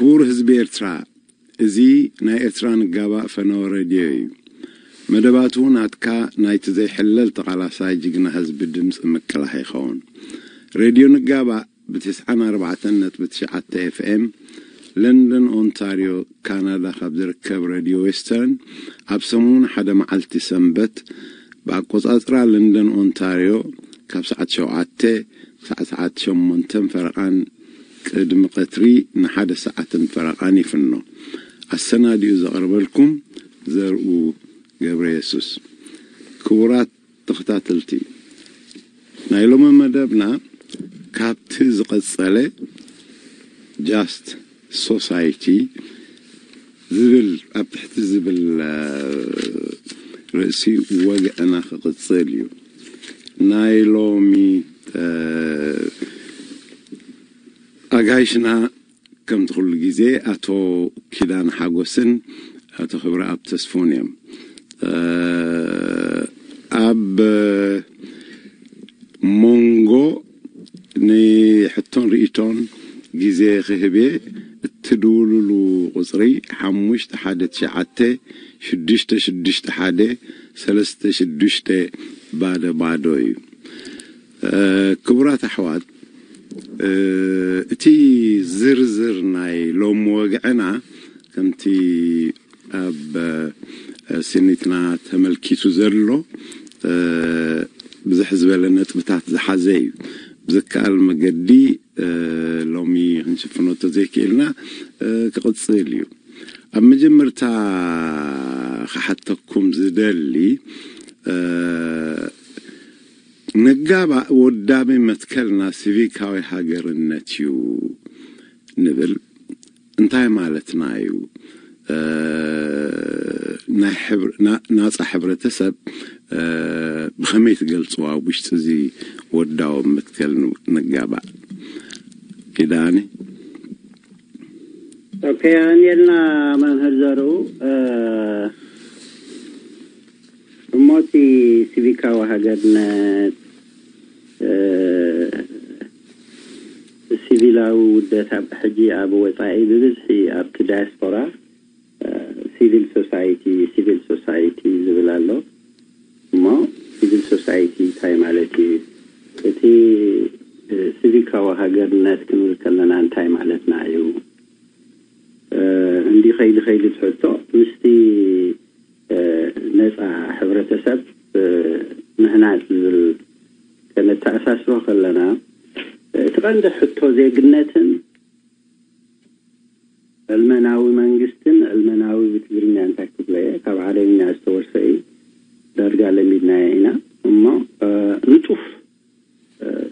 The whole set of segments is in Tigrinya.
ክቡር ህዝቢ ኤርትራ፣ እዚ ናይ ኤርትራ ንጋባእ ፈነወ ሬድዮ እዩ። መደባቱ ናትካ ናይቲ ዘይሕለል ተቓላሳይ ጅግና ህዝቢ ድምፂ ምቅላሕ ይኸውን። ሬድዮ ንጋባእ ብ94.9 ኤፍኤም ለንደን ኦንታርዮ ካናዳ ካብ ዝርከብ ሬድዮ ዌስተርን ኣብ ሰሙን ሓደ መዓልቲ ሰንበት ብኣቆጻጽራ ለንደን ኦንታርዮ ካብ ሰዓት ሸውዓተ ክሳዕ ሰዓት ሸሞንተን ፈረቓን ቅድሚ ቀትሪ ንሓደ ሰዓትን ፈረቓን ይፍኖ። ኣሰናዲኡ ዘቕርበልኩም ዘርኡ ገብረ የሱስ። ክቡራት ተኸታተልቲ፣ ናይ ሎሚ መደብና ካብቲ ዝቐጸለ ጃስት ሶሳይቲ ዝብል ኣብ ትሕቲ ዝብል ርእሲ ወግዕና ክቕጽል እዩ። ናይ ሎሚ ኣጋይሽና ከምቲ ኩሉ ግዜ ኣቶ ኪዳን ሓጎስን ኣቶ ክብረኣብ ተስፉን እዮም። ኣብ መንጎ ንሕቶን ርእይቶን ግዜ ክህብ እየ። እትድውሉሉ ቁጽሪ ሓሙሽተ ሓደ ትሽዓተ ሽዱሽተ ሽዱሽተ ሓደ ሰለስተ ሽዱሽተ ባዶ ባዶ እዩ። ክቡራት ኣሕዋት፣ እቲ ዝርዝር ናይ ሎም ወግዕና ከምቲ ኣብ ስኒትና ተመልኪቱ ዘሎ ብዝሕ ዝበለ ነጥብታት ዝሓዘ እዩ። ብዝከኣል መገዲ ሎሚ ክንሽፍኖ ተዘይክእልና ክቕፅል እዩ። ኣብ መጀመርታ ክሓተኩም ዝደሊ፣ ነጋባእ ወዳቢ መትከልና ሲቪካዊ ሃገርነት እዩ ንብል። እንታይ ማለትና እዩ? ናይ ናፃ ሕብረተሰብ ብኸመይ ትገልፅዋ ኣብ ውሽጢ እዚ ወዳዊ መትከል ንጋባእ? ኪዳኒ። ኦኬ፣ ኣንየልና መምህር ዘርኡ። እሞቲ ሲቪካዊ ሃገርነት፣ ሲቪላዊ ውደት ኣብ ሕጂ ኣብ ወፃኢ ብብዝሒ ኣብቲ ዳያስፖራ ሲቪል ሶሳይቲ፣ ሲቪል ሶሳይቲ ዝብል ኣሎ። እሞ ሲቪል ሶሳይቲ እንታይ ማለት እዩ? እቲ ሲቪካዊ ሃገርነት ክንብል ከለና እንታይ ማለትና እዩ? እንዲ ከይዲ ከይዲ ትሕቶ ምስቲ ነፃ ሕብረተሰብ ምህናፅ ዝብል ከነተኣሳስሮ ከለና፣ እቲ ቀንዲ ሕቶ ዜግነትን ዕልመናዊ መንግስትን ዕልመናዊ ብትግርኛ እንታይ ክብሎ እየ፣ ካብ ዓረብኛ ዝተወርሰ እዩ። ዳርጋ ለሚድናዮ ኢና። እሞ ንጡፍ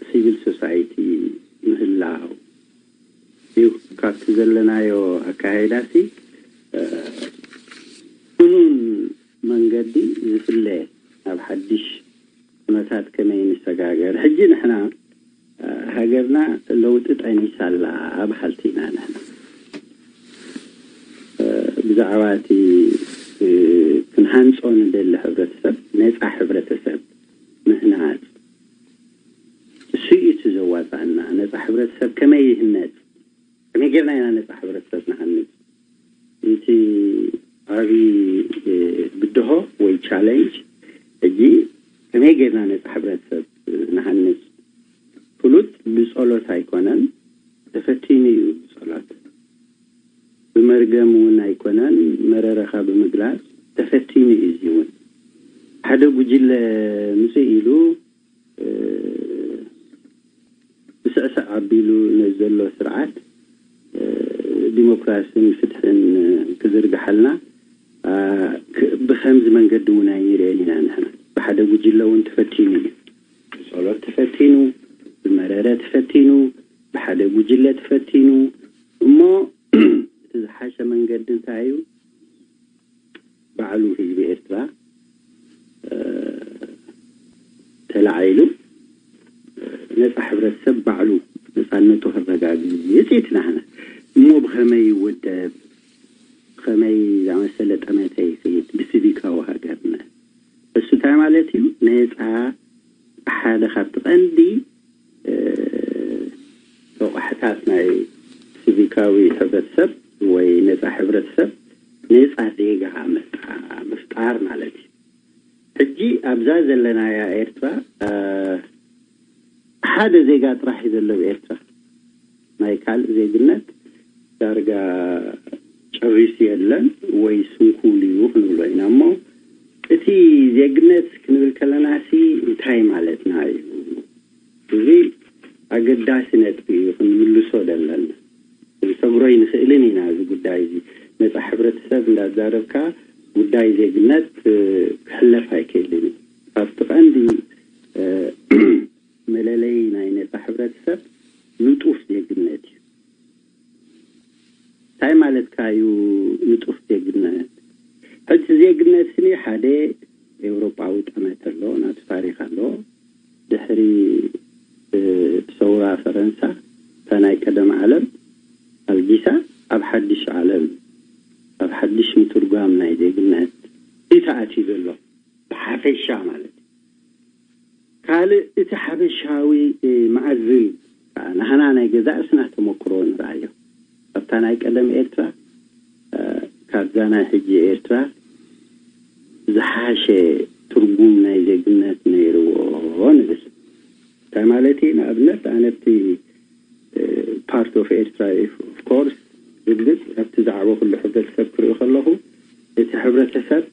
ሲቪል ሶሳይቲ ምህላው እዩ። ካብቲ ዘለናዮ ኣካያይዳሲ ፍኑን መንገዲ ዝፍለ ናብ ሓድሽ ኩነታት ከመይ ንሰጋገር። ሕጂ ንሕና ሃገርና ለውጢ ጠኒሳ ኣላ በሃልቲ ኢና ንሕና። ብዛዕባ እቲ ክንሃንጾ ንደሊ ሕብረተሰብ፣ ነፃ ሕብረተሰብ ምህናጽ፣ እሱ እዩ እቲ ዘዋፅኣና። ነፃ ሕብረተሰብ ከመይ ይህነፅ? ከመይ ጌርና ኢና ነፃ ሕብረተሰብ ንሃንፅ? እቲ ዓብዪ ብድሆ ወይ ቻሌንጅ ሕጂ ከመይ ጌርና ነፃ ሕብረተሰብ ንሃንፅ? ፍሉጥ ብፀሎት ኣይኮነን፣ ተፈቲኑ እዩ። ብፀሎት ብመርገም እውን ኣይኮነን፣ መረረኻ ብምግላፅ ተፈቲኑ እዩ። እዚ እውን ሓደ ጉጅለ ምፅእ ኢሉ ብስዕስዕ ኣቢሉ ነዚ ዘሎ ስርዓት ዲሞክራሲን ፍትሕን ክዝርግሓልና ብከምዚ መንገዲ እውን ኣይንሪኦን ኢና። ንሕና ብሓደ ጉጅለ እውን ተፈቲኑ እዩ። ብፀሎት ተፈቲኑ፣ ብመረረ ተፈቲኑ፣ ብሓደ ጉጅለ ተፈቲኑ። እሞ እቲ ዝሓሸ መንገዲ እንታይ እዩ? ባዕሉ ህዝቢ ኤርትራ ተላዒሉ ነፃ ሕብረተሰብ ባዕሉ ነፃነቱ ከረጋግፅ እዩ ውፅኢትና። ሕና እሞ ብኸመይ ይወደብ? ብኸመይ ዝኣመሰለ ጠመተ ይኸይድ? ብሲቪካዊ ሃገርነት። እሱ እንታይ ማለት እዩ? ነፃ ሓደ ካብቲ ቀንዲ ረቋሕታት ናይ ሲቪካ ዲሞክራሲያዊ ሕብረተሰብ ወይ ነጻ ሕብረተሰብ፣ ነጻ ዜጋ ምፍጣ- ምፍጣር ማለት እዩ። ሕጂ ኣብዛ ዘለናያ ኤርትራ፣ እ፣ ሓደ ዜጋ ጥራሕ እዩ ዘሎ ኣብ ኤርትራ። ናይ ካልእ ዜግነት ዳርጋ ጨሪሱ የለን ወይ ስንኩል እዩ ክንብሎ ኢና። እሞ እቲ ዜግነት ክንብል ከለናሲ እንታይ ማለትና እዩ? እዚ ኣገዳሲ ነጥቢ እዩ ክንምልሶ ዘለና። ክንሰግሮ ኣይንኽእልን ኢና እዚ ጉዳይ እዚ። ነጻ ሕብረተሰብ እንዳዛረብካ ጉዳይ ዜግነት፣ እ፣ ክሕለፍ ኣይክእልን እዩ። ካብቲ ቀንዲ፣ እ፣ መለለዪ ናይ ነጻ ሕብረተሰብ ንጡፍ ዜግነት እዩ። እንታይ ማለትካ እዩ ንጡፍ ዜግነት? ሕጂ ዜግነት ስኒ ሓደ ኤውሮጳዊ ጠመተ ኣሎ፣ ናቱ ታሪኽ ኣሎ። ድሕሪ፣ እ፣ ሰውራ ፈረንሳ፣ እታ ናይ ቀደም ዓለም ኣልጊሳ፣ ኣብ ሓድሽ ዓለም፣ ኣብ ሓድሽ ምትርጓም ናይ ዜግነት እዩ ተኣትዩ ዘሎ፣ ብሓፈሻ ማለት እዩ። ካልእ እቲ ሓበሻዊ፣ እ፣ መኣዝን ከኣ ናህና ናይ ገዛእ ርእስና ተመክሮ ንርኣዮ። ኣብታ ናይ ቀደም ኤርትራ፣ እ፣ ካብዛ ናይ ሕጂ ኤርትራ ዝሓሸ ትርጉም ናይ ዜግነት ነይርዎ ንብል። እንታይ ማለት እዩ? ንኣብነት ኣነ ኣብቲ፣ እ፣ ፓርት ኦፍ ኤርትራ፣ ኦፍ ኮርስ፣ ርግጽ ኣብቲ ዝዓበኹሉ ሕብረተሰብ ክርኢ ከለኹ፣ እቲ ሕብረተሰብ፣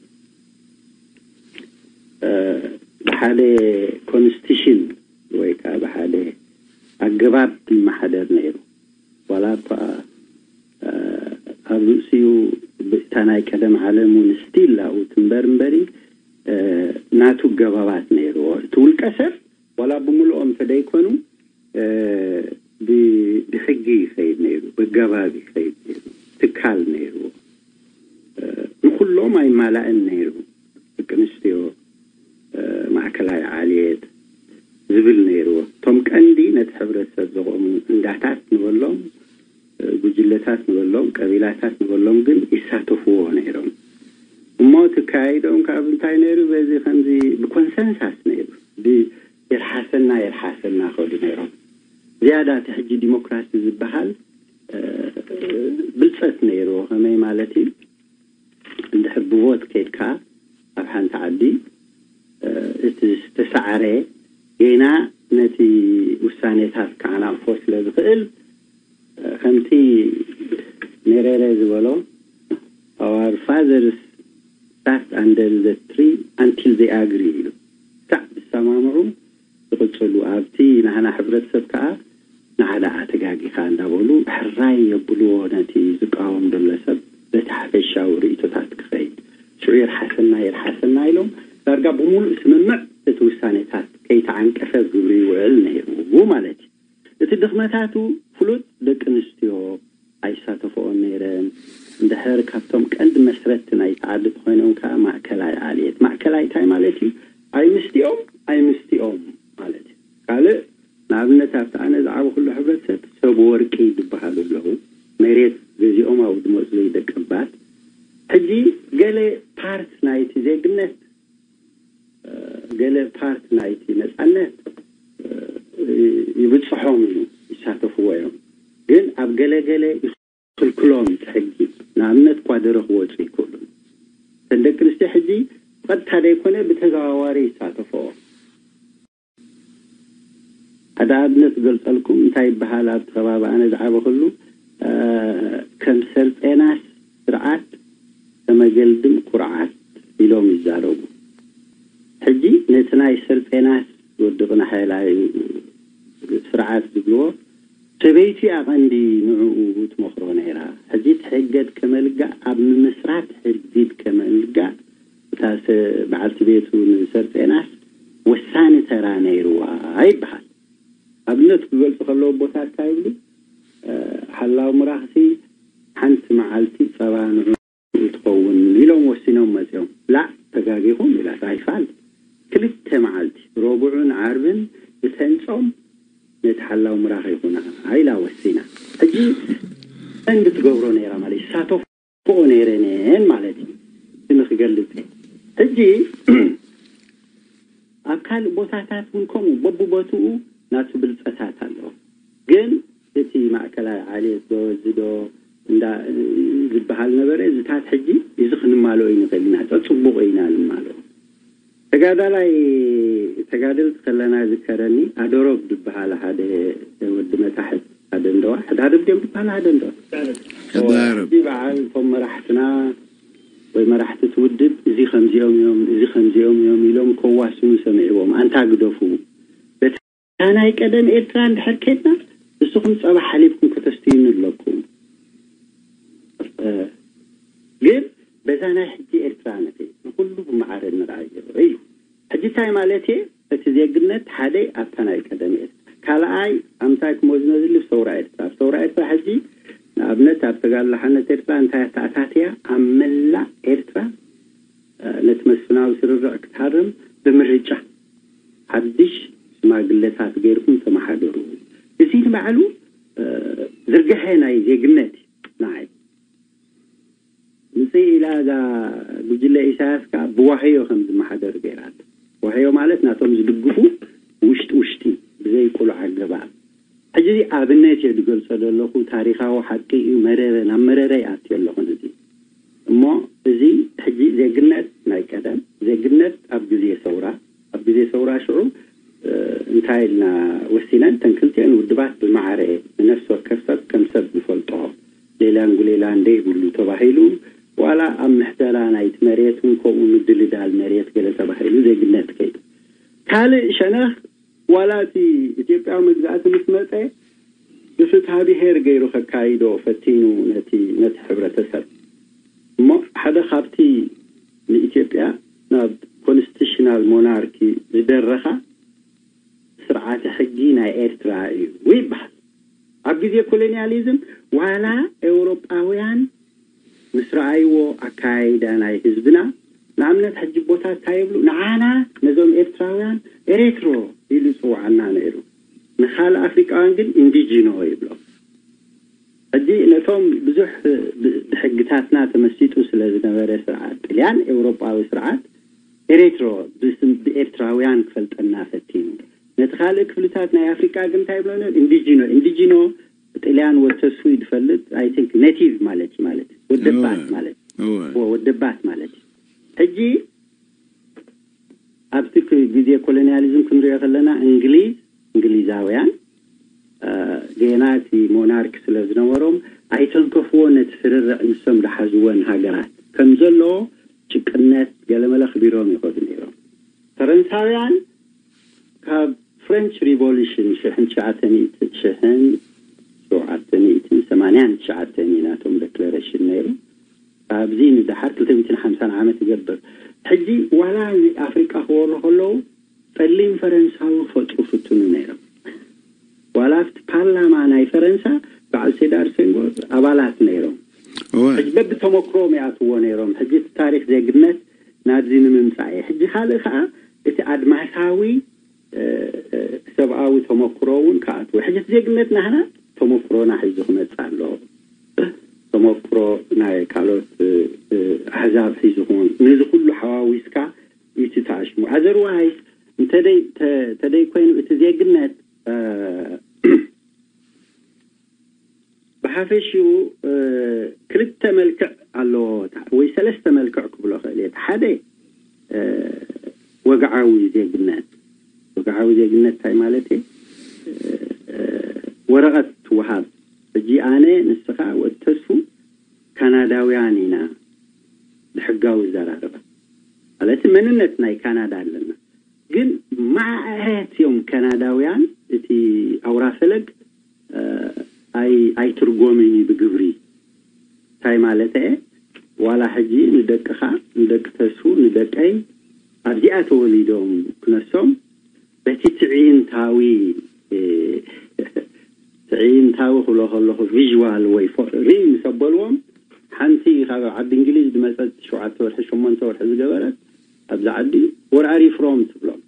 እ፣ ብሓደ ኮንስቲቱሽን ወይ ከዓ ብሓደ ኣገባብ ይመሓደር ነይሩ። ዋላ እኳ፣ እ፣ ኣብ ርእሲኡ ብእታ ናይ ቀደም ዓለም እውን ስቲል ኣብኡ ትንበር እምበሪ፣ እ፣ ናቱ ገባባት ነይርዎ። እቲ ውልቀ ሰብ ዋላ ብምልኦም እንተደይኮኑ፣ እ፣ ብ-፣ ብሕጊ ይኸይድ ነይሩ፣ በገባብ ይኸይድ ነይሩ፣ ትካል ነይርዎ። እ፣ ንኹሎም ኣይማላእን ነይሩ። ደቂ ኣንስትዮ፣ እ፣ ማእከላይ ዓልየት ዝብል ነይርዎ። እቶም ቀንዲ ነቲ ሕብረተሰብ ዘቖሙ እንዳታት ንበሎም፣ እ፣ ጉጅለታት ንበሎም፣ ቀቢላታት ንበሎም ግን ይሳተፍዎ ነይሮም። እሞ ትካይዶም ካብ እንታይ ነይሩ? በዚ ከምዚ ብኮንሰንሳስ ነይሩ። ብ-፣ ይርሓሰና ይርሓሰና ከዱ ነይሮም። ዝያዳ እቲ ሕጂ ዲሞክራሲ ዝበሃል፣ እ፣ ብልጸት ነይርዎ። ከመይ ማለት እዩ? እንድሕር ብቮት ከይድካ ኣብ ሓንቲ ዓዲ፣ እ፣ እቲ ዝተሳዕረ ጌና ነቲ ውሳኔታት ክዓናቕፎ ስለ ዝኽእል፣ እ፣ ከምቲ ሜሬረ ዝበሎ፣ "Our fathers sat under the tree until they agree" ኢሉ። ክሳዕ ዝሰማምዑ ይቕጽሉ። ኣብቲ ናህና ሕብረተሰብ ከኣ ንዓዳ ኣተጋጊኻ እንዳበሉ ሕራይ የብልዎ ነቲ ዝቃወም ዘሎ ሰብ በቲ ሓፈሻዊ ርእይቶታት ክኸይድ። ሽዑ ይርሓሰና ይርሓሰና ኢሎም ዳርጋ ብምሉእ ስምምዕ እቲ ውሳኔታት ከይተዓንቀፈ ግብሪ ይውዕል ነይሩ ማለት እዩ። እቲ ድኽመታቱ ፍሉጥ፣ ደቂ ኣንስትዮ ኣይሳተፍኦን ነይረን። እንድሕር ካብቶም ቀንዲ መስረትቲ ናይቲ ዓዲ ተኾይኖም ከኣ ማእከላይ ዓልየት። ማእከላይ እንታይ ማለት እዩ? ኣይ ምስቲኦም ኣይ ምስቲኦም ማለት እዩ። ካልእ ንኣብነት ኣብቲ ኣነ ዝዓበኹሉ ሕብረተሰብ ሰብ ወርቂ ዝበሃሉ ኣለዉ። መሬት ገዚኦም ኣብኡ ዝመጽሉ ደቀባት። ሕጂ ገለ ፓርት ናይቲ ዜግነት፣ እ፣ ገለ ፓርት ናይቲ ነጻነት፣ እ፣ ይብጽሖም እዩ፣ ይሳተፍዎ እዮም። ግን ኣብ ገለ ገለ ይኽልክሎም እቲ ሕጊ። ንኣብነት ኳደረ ክወጹ ይክእሉ። እተን ደቂ ኣንስትዮ ሕጂ ብቐጥታ ዘይኮነ ብተዘዋዋሪ ይሳተፍኦ። ሓደ ኣብነት ክገልጸልኩም እንታይ ይበሃል፣ ኣብቲ ከባቢ ኣነ ዝዓበኹሉ፣ እ፣ ከም ሰርጼናስ ስርዓት፣ ከመገልድም ኩርዓት ኢሎም ይዛረቡ። ሕጂ ነቲ ናይ ሰርጼናስ ወዲ ቅናሓይላ እዩ ስርዓት ዝብልዎ፣ ሰበይቲ ኣቐንዲ ንዕኡ ትመኽሮ ነይራ። ሕጂ እቲ ሕገ ከመልጋእ፣ ኣብ ምምስራት ሕጊ ከመልጋእ፣ እታ ሰ-፣ በዓልቲ ቤቱ ንሰርጼናስ ወሳኒ ተራ ነይርዋ ይበሃል። ኣብነት ክገልጹ ከለዉ ኣቦታት እንታይ ይብሉ? እ፣ ሓላው ምራኽሲ ሓንቲ መዓልቲ ጸባ ንዕኡ ትኸውን ኢሎም ወሲኖም መጺኦም። ላእ፣ ተጋጊኹም ኢላ፣ ኣይፋል። ክልተ መዓልቲ፣ ረቡዕን ዓርብን ብተንጾም ነቲ ሓላው ምራኽ ይኹና ኢላ ወሲና። ሕጂ ቀንዲ ትገብሮ ነይራ ማለት እዩ። ይሳተፍኦ ነይረን እየን ማለት እዩ። እቲ ንክገልጽ እየ። ሕጂ ኣብ ካልእ ቦታታት እውን ከምኡ በብቦትኡ ናቱ ብልጸታት ኣለዎ። ግን እቲ ማእከላይ ዓሌት ዶ እዚ ዶ እንዳ ዝበሃል ነበረ። እዚታት ሕጂ እዚ ክንማልኦ ይንኽእል ኢና፣ ጸጽቡቑ ኢና ንማልኦ። ተጋዳላይ ተጋደልቲ ከለና ዝከረኒ ኣደሮብ ዝበሃል ሓደ ወዲ መታሕት፣ ሓደ እንደዋ ሕዳርብ ድዮም ዝበሃል፣ ሓደ እንደዋ ሕዳርብ። እዚ በዓል እቶም መራሕትና ወይ መራሕቲ እቲ ውድብ እዚ ከምዚኦም እዮም፣ እዚ ከምዚኦም እዮም ኢሎም ከዋስኑ ሰሚዕዎም። ኣንታ ግደፉ፣ በታ ናይ ቀደም ኤርትራ እንድሕር ከድና ንስኹም ጸባ ሓሊብኩም ከተስትዩኒ ኣለኩም። እ፣ ግን በዛ ናይ ሕጂ ኤርትራ ነቲ ንኹሉ ብመዓረ እንረኣዮ እዩ። ሕጂ እንታይ ማለት እየ? እቲ ዜግነት ሓደ ኣብታ ናይ ቀደም ኤርትራ፣ ካልኣይ ኣምታይ ክመዝመዝሊ ሰውራ ኤርትራ። ሰውራ ኤርትራ ሕጂ ንኣብነት ኣብ ተጋድሎ ሓነት ኤርትራ እንታይ ኣተኣታትያ? ኣብ መላእ ኤርትራ፣ እ፣ ነቲ መስፍናዊ ስርርዕ ክትሃርም ብምርጫ ሓድሽ ሽማግለታት ገይርኩም ተመሓደሩ። እዚ ንባዕሉ፣ እ፣ ዝርግሐ ናይ ዜግነት እዩ ንዓይ። ምጽእ ኢላ እዛ ጉጅለ ኢሳያስ ከኣ ብዋህዮ ከም ዝመሓደር ገይራቶ። ዋህዮ ማለት ናቶም ዝድግፉ ውሽጢ ውሽጢ ብዘይ ቁሉዕ ኣገባብ። ሕጂ እዚ ኣብነት እየ ዝገልጾ ዘለኹ፣ ታሪኻዊ ሓቂ እዩ። መረረ፣ ናብ መረረ ይኣትዮ ኣለኹ ነዚ። እሞ እዚ ሕጂ ዜግነት ናይ ቀደም፣ ዜግነት ኣብ ግዜ ሰውራ፣ ኣብ ግዜ ሰውራ ሽዑ፣ እ፣ እንታይ ኢልና ወሲነን፣ እተን ክልቲኤን ውድባት ብማዕረ ንነፍሲ ወከፍ ሰብ ከም ሰብ ዝፈልጦ፣ ሌላን ጉሌላን ደይብሉ ተባሂሉ፣ ዋላ ኣብ ምሕደራ ናይቲ መሬት እውን ከምኡ ምድልዳል መሬት ገለ ተባሂሉ ዜግነት ከይዱ። ካልእ ሸነኽ ዋላ እቲ ኢትዮጵያዊ መግዛእቲ ምስ መጸ ብፍትሃ ብሄር ገይሩ ከካይዶ ፈቲኑ ነቲ፣ ነቲ ሕብረተሰብ። እሞ ሓደ ካብቲ ንኢትዮጵያ ናብ ኮንስቲቱሽናል ሞናርኪ ዝደረኻ ስርዓተ ሕጊ ናይ ኤርትራ እዩ ይበሃል። ኣብ ግዜ ኮሎኒያሊዝም ዋላ ኤውሮጳውያን ምስ ረኣይዎ ኣካያይዳ ናይ ህዝብና፣ ንኣብነት ሕጂ ቦታት እንታይ ይብሉ? ንዓና ነዞም ኤርትራውያን ኤሬትሮ ኢሉ ይጽውዓና ነይሩ። ንኻልእ ኣፍሪቃውያን ግን ኢንዲጂኖ ይብሎም። ሕጂ ነቶም ብዙሕ ብ-፣ ብሕግታትና ተመሲጡ ስለ ዝነበረ ስርዓት ጥልያን፣ ኤውሮጳዊ ስርዓት ኤሬትሮ ብስም ብኤርትራውያን ክፈልጠና ፈቲኑ። ነቲ ካልእ ክፍልታት ናይ ኣፍሪቃ ግን እንታይ ይብሎ ነይሩ? ኢንዲጂኖ። ኢንዲጂኖ ጥልያን ወተሱ ይድፈልጥ፣ I think፣ ኔቲቭ ማለት እዩ፣ ማለት ወደባት እወ፣ ማለት እወ። እወ፣ ወደባት ማለት እዩ። ሕጂ ኣብቲ ክ-፣ ግዜ ኮሎኒያሊዝም ክንሪኦ ከለና እንግሊዝ፣ እንግሊዛውያን፣ እ፣ ጌና እቲ ሞናርክ ስለ ዝነበሮም ኣይተንከፍዎ ነቲ ስርርዕ ንሶም ዝሓዝወን ሃገራት ከም ዘሎ ጭቅነት ገለመለ ኣኽቢሮም ይኸዱ ነይሮም። ፈረንሳውያን ካብ ፍሬንች ሪቮሉሽን ሽሕን ትሽዓተ ሚእቲ፣ ሽሕን ሸውዓተ ሚእትን ሰማንያን ትሽዓተን እዩ ናቶም ዴክለሬሽን ነይሩ። ካብዚ ንደሓር ክልተ ሚእትን ሓምሳን ዓመት ይገብር። ሕጂ ዋላ ንኣፍሪቃ ክወሩ ከለዉ ጸሊም ፈረንሳዊ ክፈጥሩ ፍትኑ ነይሮም። ዋላ ኣብቲ ፓርላማ ናይ ፈረንሳ በዓል ሴዳር ሴንጎር ኣባላት ነይሮም። እወ። ሕጂ በብተመክሮም ይኣትዎ ነይሮም። ሕጂ እቲ ታሪኽ ዜግነት ናብዚ ንምምጻእ እዩ። ሕጂ ካልእ ከኣ እቲ ኣድማሳዊ፣ እ፣ እ፣ ሰብኣዊ ተመክሮ እውን ክኣትዎ። ሕጂ እቲ ዜግነት ናህና ተመክሮና ሒዙ ክመጽእ ኣለዎ። ተመክሮ ናይ ካልኦት፣ እ፣ እ፣ ኣህዛብ ሒዙ ክመ-፣ ነዚ ኩሉ ሓዋዊስካ እዩ እቲ ተኣሽሙ። ኣዘርዋይስ እንተደይ-፣ ተ-፣ ተደይ ኮይኑ እቲ ዜግነት፣ እ፣ ብሓፈሽኡ፣ እ፣ ክልተ መልክዕ ኣለዎ፣ ወይ ሰለስተ መልክዕ ክብሎ ክእል እየ። እቲ ሓደ፣ እ፣ ወግዓዊ ዜግነት። ወግዓዊ ዜግነት እንታይ ማለት እዩ? እ፣ እ፣ ወረቐት ትወሃብ። ሕጂ ኣነ፣ ንስኻ፣ ወዲ ተስፉ ካናዳውያን ኢና ብሕጋዊ ዘራርባ። ማለት መንነት ናይ ካናዳ ኣለና። ግን ማዕረት እዮም ካናዳውያን፣ እቲ ኣውራ ፈለግ፣ እ፣ ኣይ-፣ ኣይትርጎምን እዩ ብግብሪ። እንታይ ማለት እየ? ዋላ ሕጂ ንደቅኻ፣ ንደቂ ተስፉ፣ ንደቀይ ኣብዚኣ ተወሊዶም ክነሶም በቲ ትዕይንታዊ፣ እ፣ ትዕይንታዊ ክብሎ ከለኹ ቪዥዋል ወይ ፎ-፣ ሪል ምስ ኣበልዎም፣ ሓንቲ ካብ ዓዲ እንግሊዝ ዝመጸት ሸውዓተ ወርሒ፣ ሸሞንተ ወርሒ ዝገበረት ኣብዚ ዓዲ፣ "Where are you from?" ትብሎም።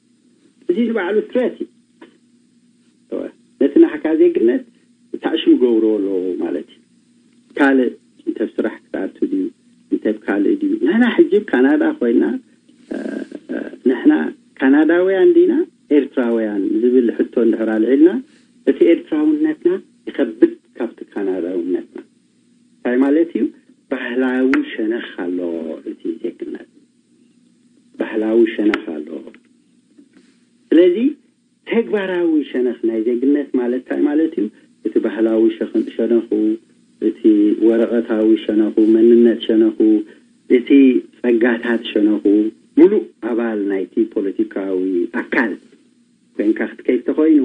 እዚ ንባዕሉ ትሬት እዩ። ነቲ ናሕካ ዜግነት ታዕሽም ገብርዎ ኣለዎ ማለት እዩ። ካልእ እንተ ኣብ ስራሕ ክትኣቱ ድዩ፣ እንተ ኣብ ካልእ ድዩ? ንሕና ሕጂ ኣብ ካናዳ ኮይና፣ እ፣ እ፣ ንሕና ካናዳውያን ዲና ኤርትራውያን ዝብል ሕቶ እንድሕር ኣልዒልና፣ እቲ ኤርትራውነትና ይኸብድ ካብቲ ካናዳውነትና። እንታይ ማለት እዩ? ባህላዊ ሸነኽ ኣሎ እቲ ዜግነት፣ ባህላዊ ሸነኽ ኣሎ። ስለዚ ተግባራዊ ሸነኽ ናይ ዜግነት ማለት እንታይ ማለት እዩ? እቲ ባህላዊ ሸነኹ፣ እቲ ወረቐታዊ ሸነኹ፣ መንነት ሸነኹ፣ እቲ ጸጋታት ሸነኹ፣ ሙሉእ ኣባል ናይቲ ፖለቲካዊ ኣካል ኮይንካ ክትከይድ ተኾይኑ፣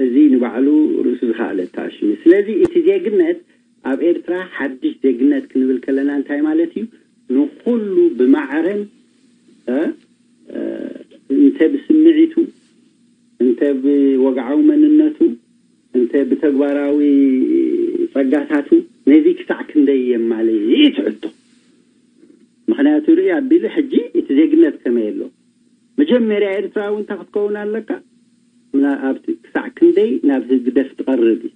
እዚ ንባዕሉ ርእሱ ዝኸኣለ ተኣሽሙ። ስለዚ እቲ ዜግነት ኣብ ኤርትራ ሓድሽ ዜግነት ክንብል ከለና እንታይ ማለት እዩ? ንኹሉ ብማዕረን እንተ ብስምዒቱ፣ እንተ ብወግዓዊ መንነቱ፣ እንተ ብተግባራዊ ጸጋታቱ፣ ነዚ ክሳዕ ክንደይ የማልእ እዩ እቲ ሕቶ። ምኽንያቱ ርኢ ኣቢሉ ሕጂ እቲ ዜግነት ከመይ ኣሎ? መጀመርያ ኤርትራዊ እንተ ክትከውን ኣለካ፣ ኣብቲ ክሳዕ ክንደይ ናብ ህግደፍ ትቐርብ እዩ።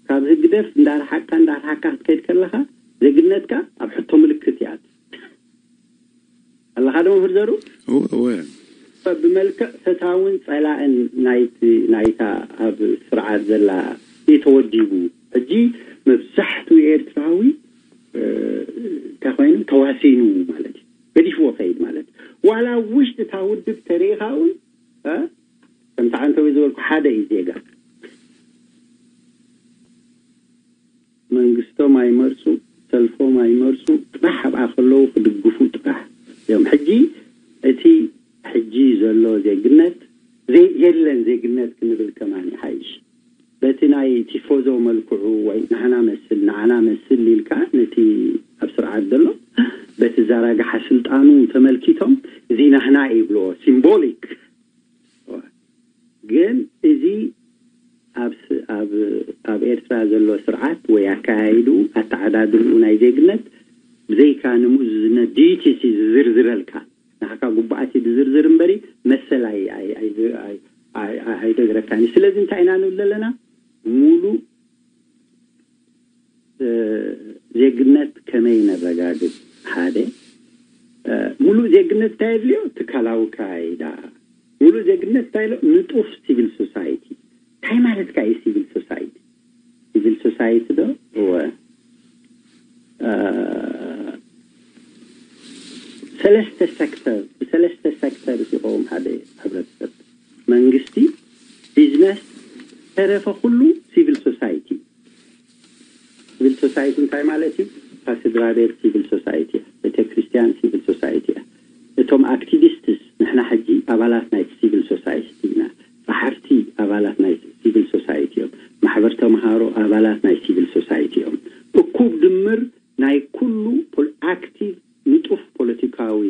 ካብ ህግደፍ እንዳርሓቅካ እንዳርሓቅካ ክትከይድ ከለኻ፣ ዜግነትካ ኣብ ሕቶ ምልክት ይኣቱ። ኣለኻ ዶ መምህር ዘሩ? እወ፣ እወ። ብመልክዕ ፈታውን ጸላእን ናይቲ ናይታ ኣብ ስርዓት ዘላ እዩ ተወዲቡ። ሕጂ መብዛሕትኡ ኤርትራዊ እንታይ ኮይኑ ተዋሲኑ ማለት እዩ። ገዲፍዎ ከይድ ማለት እዩ። ዋላ ኣብ ውሽጢ እታ ውድብ ተሪኢኻ እውን ከምቲ ዓንተዊ ዝበልኩ ሓደ እዩ ዜጋ። መንግስቶም ኣይመርጹ፣ ሰልፎም ኣይመርጹ፣ ጥራሕ ኣብኣ ከለዉ ክድግፉ ጥራሕ እዮም። ሕጂ እቲ ሕጂ ዘሎ ዜግነት የለን ዜግነት ክንብል ከማን ይሓይሽ። በቲ ናይ ቲፎዞ መልክዑ ወይ ንዓና መስል ንዓና መስል ኢልካ ነቲ ኣብ ስርዓት ዘሎ በቲ ዘራግሓ ስልጣኑ ተመልኪቶም እዚ ናህና ይብልዎ፣ ሲምቦሊክ። ግን እዚ ኣብ ኤርትራ ዘሎ ስርዓት ወይ ኣካያይድኡ ኣተዓዳድልኡ ናይ ዜግነት ብዘይካ ንሙዝነት ዲዩቲስ እዩ ዝዝርዝረልካ። ንዓካ ጉቡኣት እዩ ዝዝርዝር እምበሪ መሰል ኣይደግረካን እዩ። ስለዚ እንታይ ኢና ንብል ዘለና? ሙሉእ ዜግነት ከመይ ነረጋግጽ? ሓደ፣ ሙሉእ ዜግነት እንታይ የድልዮ? ትካላዊ ካይዳ። ሙሉእ ዜግነት እንታይ ኢሎ? ንጡፍ ሲቪል ሶሳይቲ። እንታይ ማለትካ እዩ ሲቪል ሶሳይቲ? ሲቪል ሶሳይቲ ዶ? እወ። ሰለስተ ሰክተር፣ ብሰለስተ ሰክተር ይቆም ሓደ ሕብረተሰብ። መንግስቲ፣ ቢዝነስ፣ ተረፈ ኩሉ ሲቪል ሶሳይቲ። ሲቪል ሶሳይቲ እንታይ ማለት እዩ? እታ ስድራ ቤት ሲቪል ሶሳይቲ እያ። ቤተ ክርስቲያን ሲቪል ሶሳይቲ እያ። እቶም ኣክቲቪስትስ ንሕና ሕጂ ኣባላት ናይ ሲቪል ሶሳይቲ ኢና። ጸሓፍቲ ኣባላት ናይ ሲቪል ሶሳይቲ እዮም። ማሕበር ተምሃሮ ኣባላት ናይ ሲቪል ሶሳይቲ እዮም። እኩብ ድምር ናይ ኩሉ ኣክቲቭ ንጡፍ ፖለቲካዊ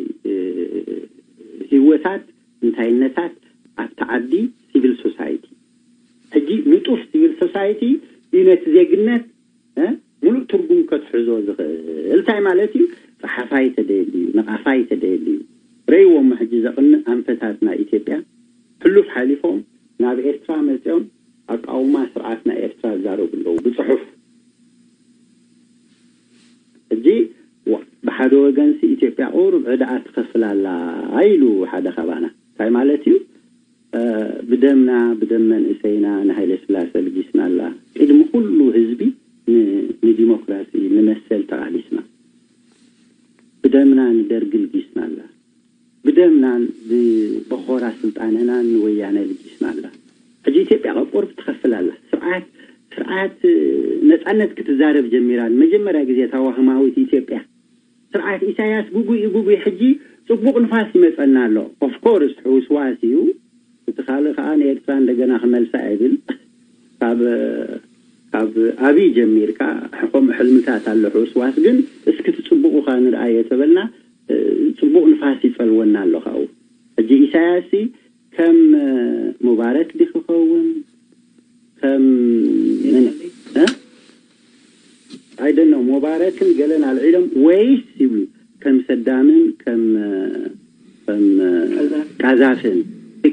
ህይወታት እንታይነታት ኣብቲ ዓዲ ሲቪል ሶሳይቲ። ሕጂ ንጡፍ ሲቪል ሶሳይቲ እዩ ነቲ ዜግነት ሙሉእ ትርጉም ከትሕዞ ዝኽእል። እንታይ ማለት እዩ? ጸሓፋይ ተደልዩ፣ ነቓፋይ ተደልዩ። ረእይዎም ሕጂ ዘቕንእ ኣንፈታት ናይ ኢትዮጵያ ሕሉፍ ሓሊፎም ናብ ኤርትራ መጺኦም ኣቃውማ ስርዓት ናይ ኤርትራ ዝዛረቡ ኣለዉ ብጽሑፍ። ሕጂ ብሓደ ወገንሲ ኢትዮጵያ ቁሩብ ዕዳኣ ትኸፍል ኣላ ኢሉ ሓደ ካባና። እንታይ ማለት እዩ? ብደምና ብደም መንእሰይና ንሃይለ ስላሰ ልጊስና ኣላ። ቅድሚ ኩሉ ህዝቢ ንዲሞክራሲ ንመሰል ተቓሊስና፣ ብደምና ንደርጊ ልጊስና ኣላ። ብደምናን ብበኾራ ስልጣንናን ንወያነ ልጊስና ኣላ። ሕጂ ኢትዮጵያ ቁሩብ ትኸፍል ኣላ። ስርዓት ስርዓት ነጻነት ክትዛረብ ጀሚራ። ንመጀመርያ ግዜ ታዋህማዊት ኢትዮጵያ ስርዓት ኢሳያስ ጉጉይ ጉጉይ ሕጂ ጽቡቕ ንፋስ ይመጸና ኣሎ። ኦፍኮርስ ሕውስዋስ እዩ። እቲ ካልእ ከዓ ንኤርትራ እንደገና ክመልሳ ይብል። ካብ ካብ ኣብይ ጀሚርካ ከምኡ ሕልምታት ኣሎ ሕውስዋስ። ግን እስኪ እቲ ጽቡቕ እኳ ንርኣዮ ተበልና ጽቡቕ ንፋስ ይጸልወና ኣሎ ካብኡ። ሕጂ ኢሳያስ ከም ሙባረክ ዲ ክኸውን ከም ምን እ? I don't know፣ ሙባረክን ገለን ኣልዒሎም ወይስ ይብሉ ከም ሰዳምን ከም ከም ቃዛፍን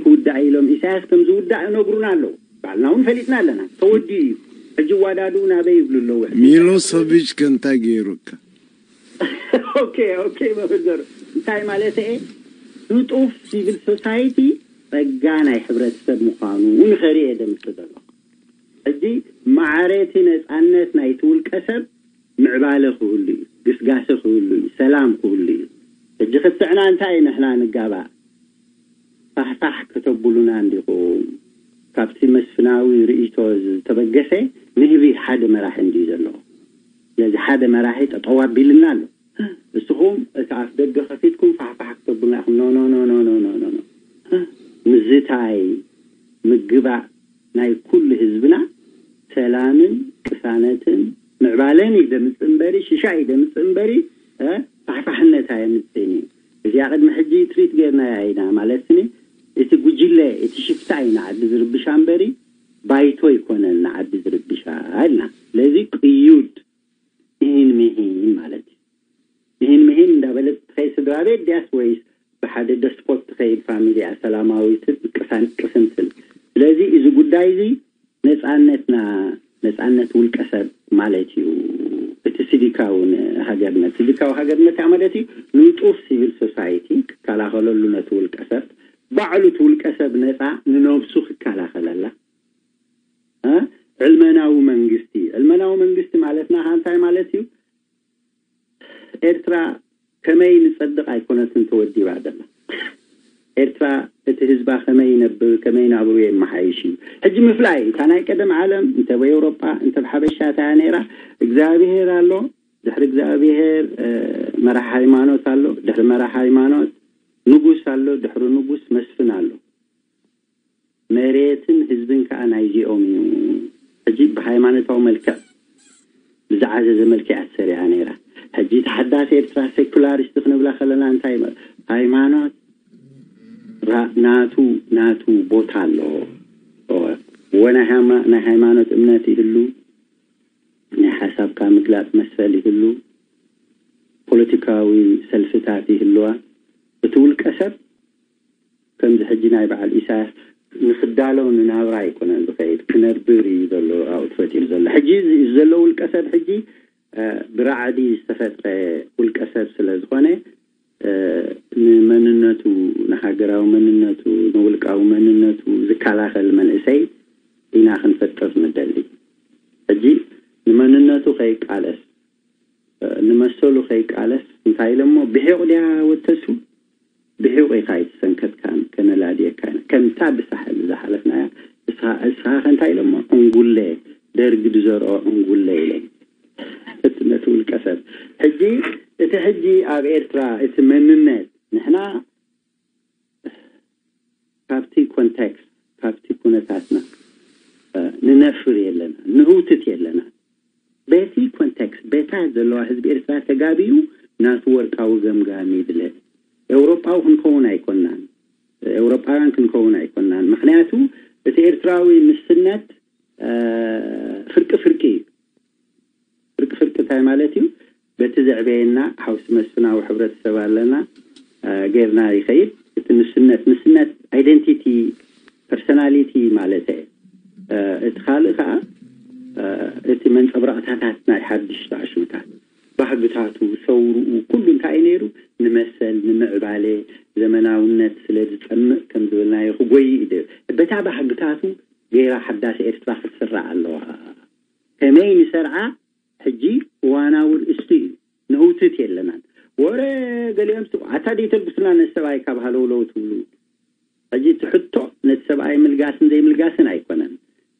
ክውዳእ ኢሎም ኢሳያስ ከም ዝውዳእ ይነግሩና ኣለዉ። ባዕልና እውን ፈሊጥና ኣለና። ተወዲኡ እዩ። ሕጂ ዋዳዱ ናበይ ይብሉ ኣለዉ? ሚሎሰቪች ከ እንታይ ገይሩካ? ኦኬ ኦኬ መምህር ዘሩ እንታይ ማለት እየ? ንጡፍ ሲቪል ሶሳይቲ ጸጋ ናይ ሕብረተሰብ ምዃኑ ንኸርኢ እየ ደምስ ዘለኹ። ሕጂ ማዕረቲ ነፃነት ናይቲ ውልቀ ሰብ ምዕባለ ክህሉ እዩ፣ ግስጋሰ ክህሉ እዩ፣ ሰላም ክህሉ እዩ። ሕጂ ክትዕና እንታይ እዩ ንሕና ንጋባእ? ፋሕፋሕ ከተብሉና እንዲኹም? ካብቲ መስፍናዊ ርእይቶ ዝተበገሰ ንህቢ ሓደ መራሒ እንድዩ ዘለዎ። ስለዚ ሓደ መራሒ ጠጠው ኣቢልና ኣሎ። እስኹም እቲ ኣፍ ደገ ከፊትኩም ፋሕፋሕ ክተብሉና ኢኹም። ኖ ኖ ኖ ኖ ኖ ኖ ኖ ኖ። ምዝታይ ምግባእ ናይ ኩሉ ህዝብና ሰላምን ቅሳነትን ምዕባለን እዩ ደምፅእ እምበሪ ሽሻ እዩ ደምፅእ እምበሪ ፋሕፋሕነት ኣየምፅእን እዩ። እዚኣ ቅድሚ ሕጂ ትሪት ገርናያ ኢና ማለት ኒ እቲ ጉጅለ እቲ ሽፍታ እዩ ንዓዲ ዝርብሻ እምበሪ ባይቶ ይኮነን ንዓዲ ዝርብሻ ኢልና። ስለዚ ቅዩድ ይህን ምሂን ማለት እዩ። ይህን ምሂን እንዳበለት ትኸይድ ስድራ ቤት ድያስ ወይስ ብሓደ ደስፖት ትኸይድ ፋሚሊ እያ ሰላማዊትን ቅሳን ቅስንትን? ስለዚ እዚ ጉዳይ እዚ ነፃነትና ነፃነት ውልቀ ሰብ ማለት እዩ። እቲ ሲቪካዊ ሃገርነት ሲቪካዊ ሃገርነት ያ ማለት እዩ። ንጡፍ ሲቪል ሶሳይቲ ክከላኸለሉ ነቲ ውልቀ ሰብ ባዕሉ እቲ ውልቀ ሰብ ነፃ ንነብሱ ክከላኸለላ። ዕልመናዊ መንግስቲ ዕልመናዊ መንግስቲ ማለትና እንታይ ማለት እዩ? ኤርትራ ከመይ ንጸድቕ ኣይኮነትን ተወዲባ ዘላ። ኤርትራ እቲ ህዝባ ከመይ ይነብር ከመይ ናብሩ የመሓይሽ እዩ። ሕጂ ምፍላይ እታ ናይ ቀደም ዓለም እንተ ብኤውሮጳ እንተ ብሓበሻ እታ እያ ነይራ። እግዚኣብሄር ኣሎ፣ ድሕሪ እግዚኣብሄር መራሕ ሃይማኖት ኣሎ፣ ድሕሪ መራሕ ሃይማኖት ንጉስ ኣሎ፣ ድሕሪ ንጉስ መስፍን ኣሎ። መሬትን ህዝብን ከኣ ናይዚኦም እዩ። ሕጂ ብሃይማኖታዊ መልክዕ ብዝዓዘዘ መልክዕ እያ ተሰሪዓ ነይራ። ሕጂ ተሓዳሲ ኤርትራ ሴኩላሪስት ክንብላ ከለና እንታይ ሃይማኖት ናቱ ናቱ ቦታ ኣለዎ። ወ ናይ ናይ ሃይማኖት እምነት ይህሉ፣ ናይ ሓሳብካ ምግላጽ መሰል ይህሉ፣ ፖለቲካዊ ሰልፍታት ይህልዋ። እቲ ውልቀ ሰብ ከምዚ ሕጂ ናይ በዓል ኢሳያስ ንክዳሎ ንናብራ ኣይኮነን ዝኸይድ ክነብር እዩ ዘሎ ኣብኡ ተፈጢሩ ዘሎ። ሕጂ ዘሎ ውልቀ ሰብ ሕጂ ብራዕዲ ዝተፈጥረ ውልቀ ሰብ ስለ ዝኾነ ንመንነቱ ንሃገራዊ መንነቱ ንውልቃዊ መንነቱ ዝከላኸል መንእሰይ ኢና ክንፈጥር ንደሊ። ሕጂ ንመንነቱ ከይቃለስ ንመሰሉ ከይቃለስ እንታይ ኢሎሞ ብሒቕ ድያ ወተሱ ብሒቕ ኢኻ ኣይተሰንከትካን ከነላድየካ ኢና ከምታ ብሳሕል ዝሓለፍናያ እስኻ እስኻ እንታይ ኢሎሞ ዕንጉለ ደርግ ዝዘርኦ ዕንጉለ ኢለ እቲ ነቲ ውልቀ ሰብ ሕጂ እቲ ሕጂ ኣብ ኤርትራ እቲ መንነት ንሕና ካብቲ ኮንቴክስት ካብቲ ኩነታትና ንነፍር የለና ንህውትት የለና። በቲ ኮንቴክስት በታ ዘለዋ ህዝቢ ኤርትራ ተጋቢዩ ናቱ ወርቃዊ ገምጋም ይድለ። ኤውሮጳዊ ክንከውን ኣይኮናን፣ ኤውሮጳውያን ክንከውን ኣይኮናን። ምክንያቱ እቲ ኤርትራዊ ንስነት ፍርቂ ፍርቂ እዩ። ፍርቂ ፍርቂ እንታይ ማለት እዩ? በቲ ዘዕበየና ሓውሲ መስፍናዊ ሕብረተሰብ ኣለና ጌርና ይኸይድ። እቲ ንስነት ንስነት ኣይደንቲቲ ፐርሶናሊቲ ማለት እየ። እቲ ካልእ ከዓ እቲ መንፀብራቕታታት ናይ ሓድሽ ተዕሽምታት ባህግታቱ ሰውርኡ ኩሉ እንታይ እዩ ነይሩ? ንመሰል ንምዕባለ ዘመናውነት ስለ ዝፀምእ ከም ዝበልናዮ ክጎይ እዩ። በታ ባህግታቱ ገይራ ሓዳስ ኤርትራ ክትስራዕ ኣለዋ። ከመይ ንሰርዓ ሕጂ እዋናዊ ርእስቲ እዩ። ንህውትት የለናን። ወረ ገሊኦም ስ ኣታ ደይተልግሱና ነቲ ሰብኣይ ካብ ሃለውለው ትብሉ። ሕጂ እቲ ሕቶ ነቲ ሰብኣይ ምልጋስን ዘይምልጋስን ኣይኮነን።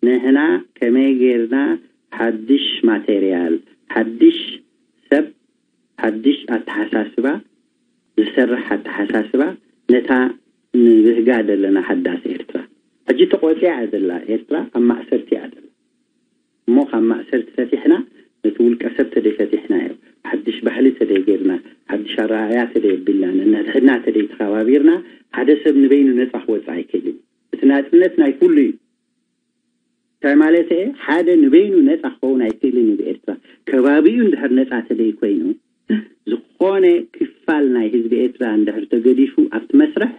ንሕና ከመይ ጌርና ሓድሽ ማቴርያል፣ ሓድሽ ሰብ፣ ሓድሽ ኣተሓሳስባ ዝሰርሕ ኣተሓሳስባ ነታ ንብህጋ ዘለና ሓዳስ ኤርትራ ሕጂ ተቆፂያ እያ ዘላ። ኤርትራ ኣብ ማእሰርቲ እያ ዘላ። እሞ ካብ ማእሰርቲ ፈቲሕና ነቲ ውልቀ ሰብ ተደይ ፈቲሕናዮ ሓድሽ ባህሊ ተደይ ጌርና ሓድሽ ኣረኣያ ተደይ ኣቢልና ነንሕድሕድና ተደይ ተኸባቢርና ሓደ ሰብ ንበይኑ ነፃ ክወፅእ ኣይክእልን። እቲ ናፅነት ናይ ኩሉ እዩ። እንታይ ማለት እየ ሓደ ንበይኑ ነፃ ክኸውን ኣይክእልን እዩ ብኤርትራ ከባቢኡ እንድሕር ነፃ ተደይ ኮይኑ ዝኾነ ክፋል ናይ ህዝቢ ኤርትራ እንድሕር ተገዲፉ ኣብቲ መስርሕ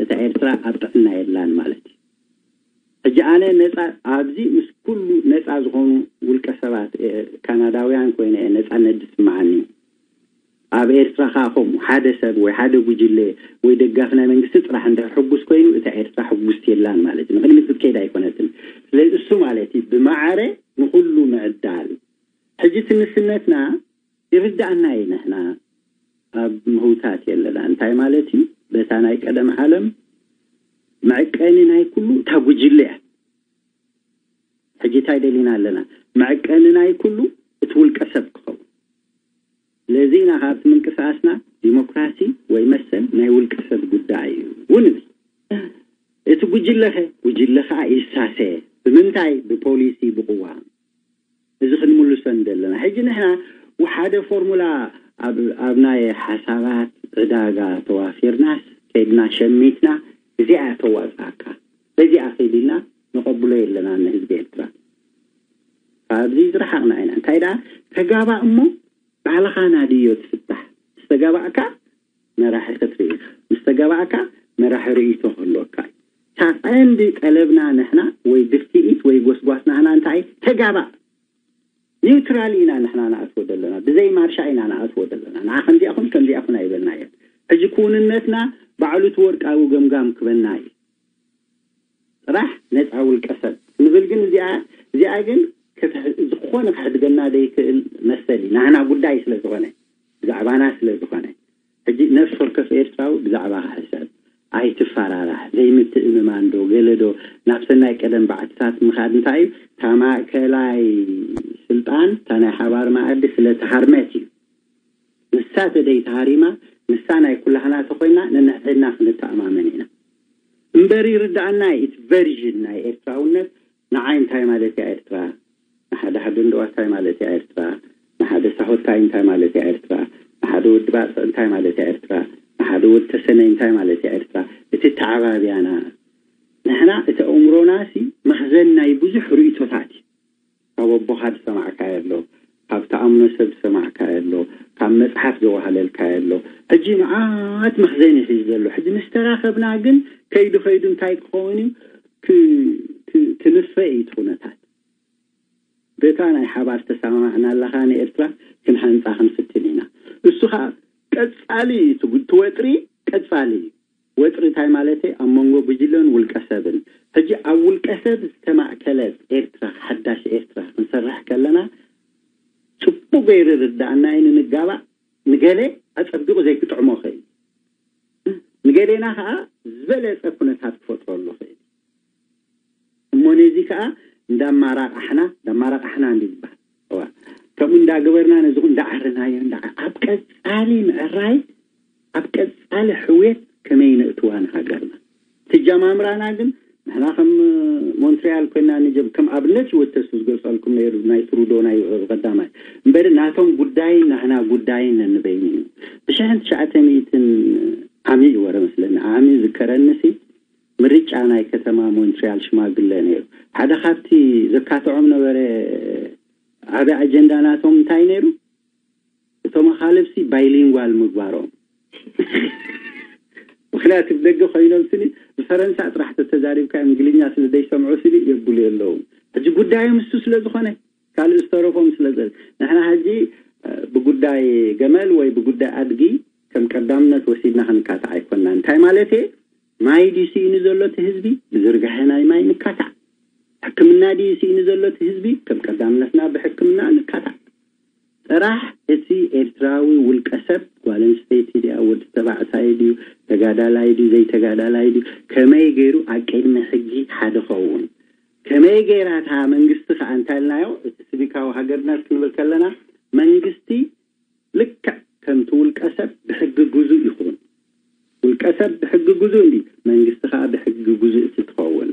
እታ ኤርትራ ኣብ ጥዕና የላን ማለት እዩ። ሕጂ ኣነ ነፃ ኣብዚ ምስ ኩሉ ነፃ ዝኾኑ ውልቀ ሰባት ካናዳውያን ኮይነ እየ ነፃነት ዝስምዓኒ። ኣብ ኤርትራ ከኣ ከምኡ ሓደ ሰብ ወይ ሓደ ጉጅለ ወይ ደጋፊ ናይ መንግስቲ ጥራሕ እንድሕር ሕጉስ ኮይኑ፣ እታ ኤርትራ ሕጉስቲ የላን ማለት እዩ። ንቕድሚት ክትከይድ ኣይኮነትን። ስለዚ እሱ ማለት እዩ ብማዕረ ንኹሉ ምዕዳል። ሕጂ እቲ ንስነትና ይርድኣና እዩ። ንሕና ኣብ ምህውታት የለና። እንታይ ማለት እዩ? በታ ናይ ቀደም ዓለም መዕቀኒ ናይ ኩሉ እታ ጉጅለ እያ። ሕጂ እንታይ ደሊና ኣለና? መዕቀኒ ናይ ኩሉ እቲ ውልቀ ሰብ ክኸውን። ስለዚ ኢና ካብቲ ምንቅስቃስና ዲሞክራሲ ወይ መሰል ናይ ውልቀ ሰብ ጉዳይ እዩ እውን ንብል። እቲ ጉጅለኸ? ጉጅለ ከዓ ይሳሰ። ብምንታይ? ብፖሊሲ፣ ብቅዋም። እዚ ክንምልሶ ንደለና። ሕጂ ንሕና ሓደ ፎርሙላ ኣብ፣ ኣብ ናይ ሓሳባት ዕዳጋ ተዋፊርናስ ከይድና ሸሚትና፣ እዚኣ ተዋፅኣካ፣ በዚኣ ከይድና ንቐብሎ የለና ንህዝቢ ኤርትራ። ካብዚ ዝረሓቕና ኢና። እንታይ ደኣ ተጋባእ እሞ ባዕልኻ ናድዮ ትፍታሕ። ምስ ተጋባእካ መራሒ ክትርኢ ኢኻ። ምስ ተጋባእካ መራሒ ርእይቶ ክህልወካ እዩ። እታ ቀንዲ ጠለብና ንሕና ወይ ድፍኢት ወይ ጎስጓስ ናህና እንታይ እዩ? ተጋባእ። ኒውትራል ኢና ንሕና ንኣትዎ ዘለና። ብዘይ ማርሻ ኢና ንኣትዎ ዘለና። ንዓ ከምዚኣኹም ከምዚኣኹም ኣይበልናዮን። ሕጂ ክውንነትና ባዕሉ እቲ ወርቃዊ ገምጋም ክበና እዩ። ጥራሕ ነፃ ውልቀ ሰብ ንብል ግን እዚኣ፣ እዚኣ ግን ክትሕ-፣ ዝኾነ ክሕድገና ዘይክእል መሰል እዩ። ናህና ጉዳይ ስለ ዝኾነ፣ ብዛዕባና ስለ ዝኾነ። ሕጂ ነፍሲ ወከፍ ኤርትራዊ ብዛዕባ ክሕሰብ፣ ኣይትፈራራሕ፣ ዘይምትእምማን ዶ ገለ ዶ ናብ ሰናይ ቀደም ባዕትታት ምኻድ እንታይ እዩ? እታ ማእከላይ ስልጣን፣ እታ ናይ ሓባር መኣዲ ስለ ተሃርመት እዩ። ንሳ ተደይተሃሪማ፣ ንሳ ናይ ኩላህና ተኾይና፣ ነንሕድሕድና ክንተኣማመን ኢና። እምበር ይርድኣና እዩ፣ እቲ ቨርዥን ናይ ኤርትራውነት ንዓይ እንታይ ማለት እያ ኤርትራ? ንሓደ ሓደ እንደዋ እንታይ ማለት እያ ኤርትራ? ንሓደ ሳሆታይ እንታይ ማለት እያ ኤርትራ? ንሓደ ወዲ ባጽዕ እንታይ ማለት እያ ኤርትራ? ንሓደ ወዲ ተሰነይ እንታይ ማለት እያ ኤርትራ? እቲ ተዓባብያና ንሕና፣ እቲ ኣእምሮናሲ መኽዘን ናይ ብዙሕ ርእይቶታት እዩ። ካብ ኣቦኻ ዝሰማዕካዮ ኣሎ፣ ካብ ተኣምኖ ሰብ ዝሰማዕካዮ ኣሎ፣ ካብ መጽሓፍ ዘዋህለልካዮ ኣሎ። ሕጂ መዓት መኽዘን እዩ ሒዙ ዘሎ። ሕጂ ምስ ተራኸብና ግን ከይዱ ከይዱ እንታይ ክኸውን እዩ? ክ-፣ ክ-፣ ክንፈ እዩ እቲ ኩነታት። በታ ናይ ሓባር ተሰማማዕናላ ከኣ ንኤርትራ ክንሃንጻ ክንፍትን ኢና። እሱ ከኣ ቀጻሊ እዩ፣ እቲ ጉ-፣ እቲ ወጥሪ ቀጻሊ እዩ። ወጥሪ እንታይ ማለት እዩ? ኣብ መንጎ ጉጅለን ውልቀ ሰብን። ሕጂ ኣብ ውልቀ ሰብ ዝተማእከለት ኤርትራ፣ ሓዳሽ ኤርትራ ክንሰርሕ ከለና ጽቡቕ ገይሩ ይርድኣና እዩ። ንንጋባእ ንገለ ኣጸቢቑ ዘይክጥዕሞ ይኽእል፣ ንገሌና ከኣ ዝበለጸ ኩነታት ክፈጥረሉ ይኽእል። እሞ ነዚ ከኣ እንዳማራቃሕና፣ እንዳማራቃሕና እንዲ ዝበሃል። እዋ፣ ከምኡ እንዳገበርና ነዚ እንዳዓረናዮ፣ እንዳ-፣ ኣብ ቀጻሊ ምዕራይ፣ ኣብ ቀጻሊ ሕውየት ከመይ ነእትዋ ንሃገርና? እቲ ኣጀማምራና ግን ንሕና ከም ሞንትሪያል ኮይና ንጀም-፣ ከም ኣብነት እዩ ወተሱ ዝገልጸልኩም ነይሩ፣ ናይ ትሩዶ ናይ ቀዳማይ። እምበር ናቶም ጉዳይን ናህና ጉዳይን ነንበይኑ እዩ። ብሽሕን ትሽዓተ ሚእትን ዓሚ እዩ ወረ መስለኒ፣ ዓሚ ዝከረንሲ ምርጫ ናይ ከተማ ሞንትሪያል ሽማግለ ነይሩ። ሓደ ካብቲ ዘካትዖም ነበረ ዓቢ ኣጀንዳ ናቶም እንታይ ነይሩ? እቶም ኣኻልብሲ ባይሊንጓል ምግባሮም። ምኽንያቱ ብደገ ኮይኖም ስኒ ብፈረንሳ ጥራሕ ተተዛሪብካ እንግሊኛ ስለ ዘይሰምዑ ስኒ የብሉ የለውም። ሕጂ ጉዳዮም እሱ ስለ ዝኾነ ካልእ ዝተረፎም ስለ ዘ-፣ ንሕና ሕጂ፣ እ፣ ብጉዳይ ገመል ወይ ብጉዳይ ኣድጊ ከም ቀዳምነት ወሲድና ክንካታዕ ኣይኮንና። እንታይ ማለት እየ? ማይ ድዩ ስኢኑ ዘሎ እቲ ህዝቢ? ብዝርጋሐ ናይ ማይ ንካታዕ። ሕክምና ድዩ ስኢኑ ዘሎ እቲ ህዝቢ? ከም ቀዳምነትና ብሕክምና ንካታዕ። ጥራሕ እቲ ኤርትራዊ ውልቀ ሰብ፣ ጓል ኣንስተይቲ ድያ፣ ወዲ ተባዕታይ ድዩ፣ ተጋዳላይ ድዩ፣ ዘይተጋዳላይ ድዩ፣ ከመይ ገይሩ ኣብ ቅድሚ ሕጊ ሓደ ኸውን? ከመይ ገይራ እታ መንግስቲ ከኣ እንታይ ኢልናዮ? እቲ ሲቪካዊ ሃገርነት ክንብል ከለና መንግስቲ ልክዕ ከምቲ ውልቀ ሰብ ብሕጊ ግዙእ ይኹን። ውልቀ ሰብ ብሕጊ ግዙእ እንዲ፣ መንግስቲ ከኣ ብሕጊ ግዙእ እቲ ትኸውን።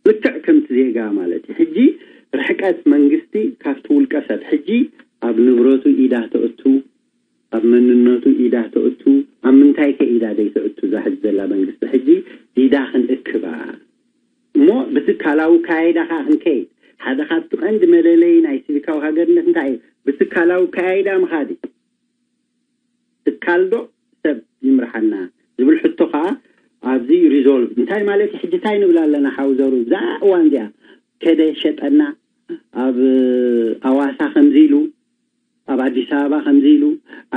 ልክዕ ከምቲ ዜጋ ማለት እዩ። ሕጂ ርሕቀት መንግስቲ ካብቲ ውልቀ ሰብ፣ ሕጂ ኣብ ንብረቱ ኢዳ ተእቱ፣ ኣብ መንነቱ ኢዳ ተእቱ፣ ኣብ ምንታይ ከ ኢዳ ዘይተእቱ እዛ ሕጂ ዘላ መንግስቲ? ሕጂ ኢዳ ክንእክባ እሞ ብትካላዊ ካይዳ ከኣ ክንከይድ። ሓደ ካብቲ ቀንዲ መለለዪ ናይ ሲቪካዊ ሃገርነት እንታይ እዩ? ብትካላዊ ካይዳ ምኻድ እዩ። ትካል ዶ ሰብ ይምርሓና ዝብል ሕቶ ከኣ ኣብዚ ሪዞልቭ። እንታይ ማለት እዩ? ሕጂ እንታይ ንብል ኣለና? ሓውዘሩ እዛ እዋን እዚኣ ከደ ሸጠና፣ ኣብ ኣዋሳ ከምዚ ኢሉ፣ ኣብ ኣዲስ ኣበባ ከምዚ ኢሉ፣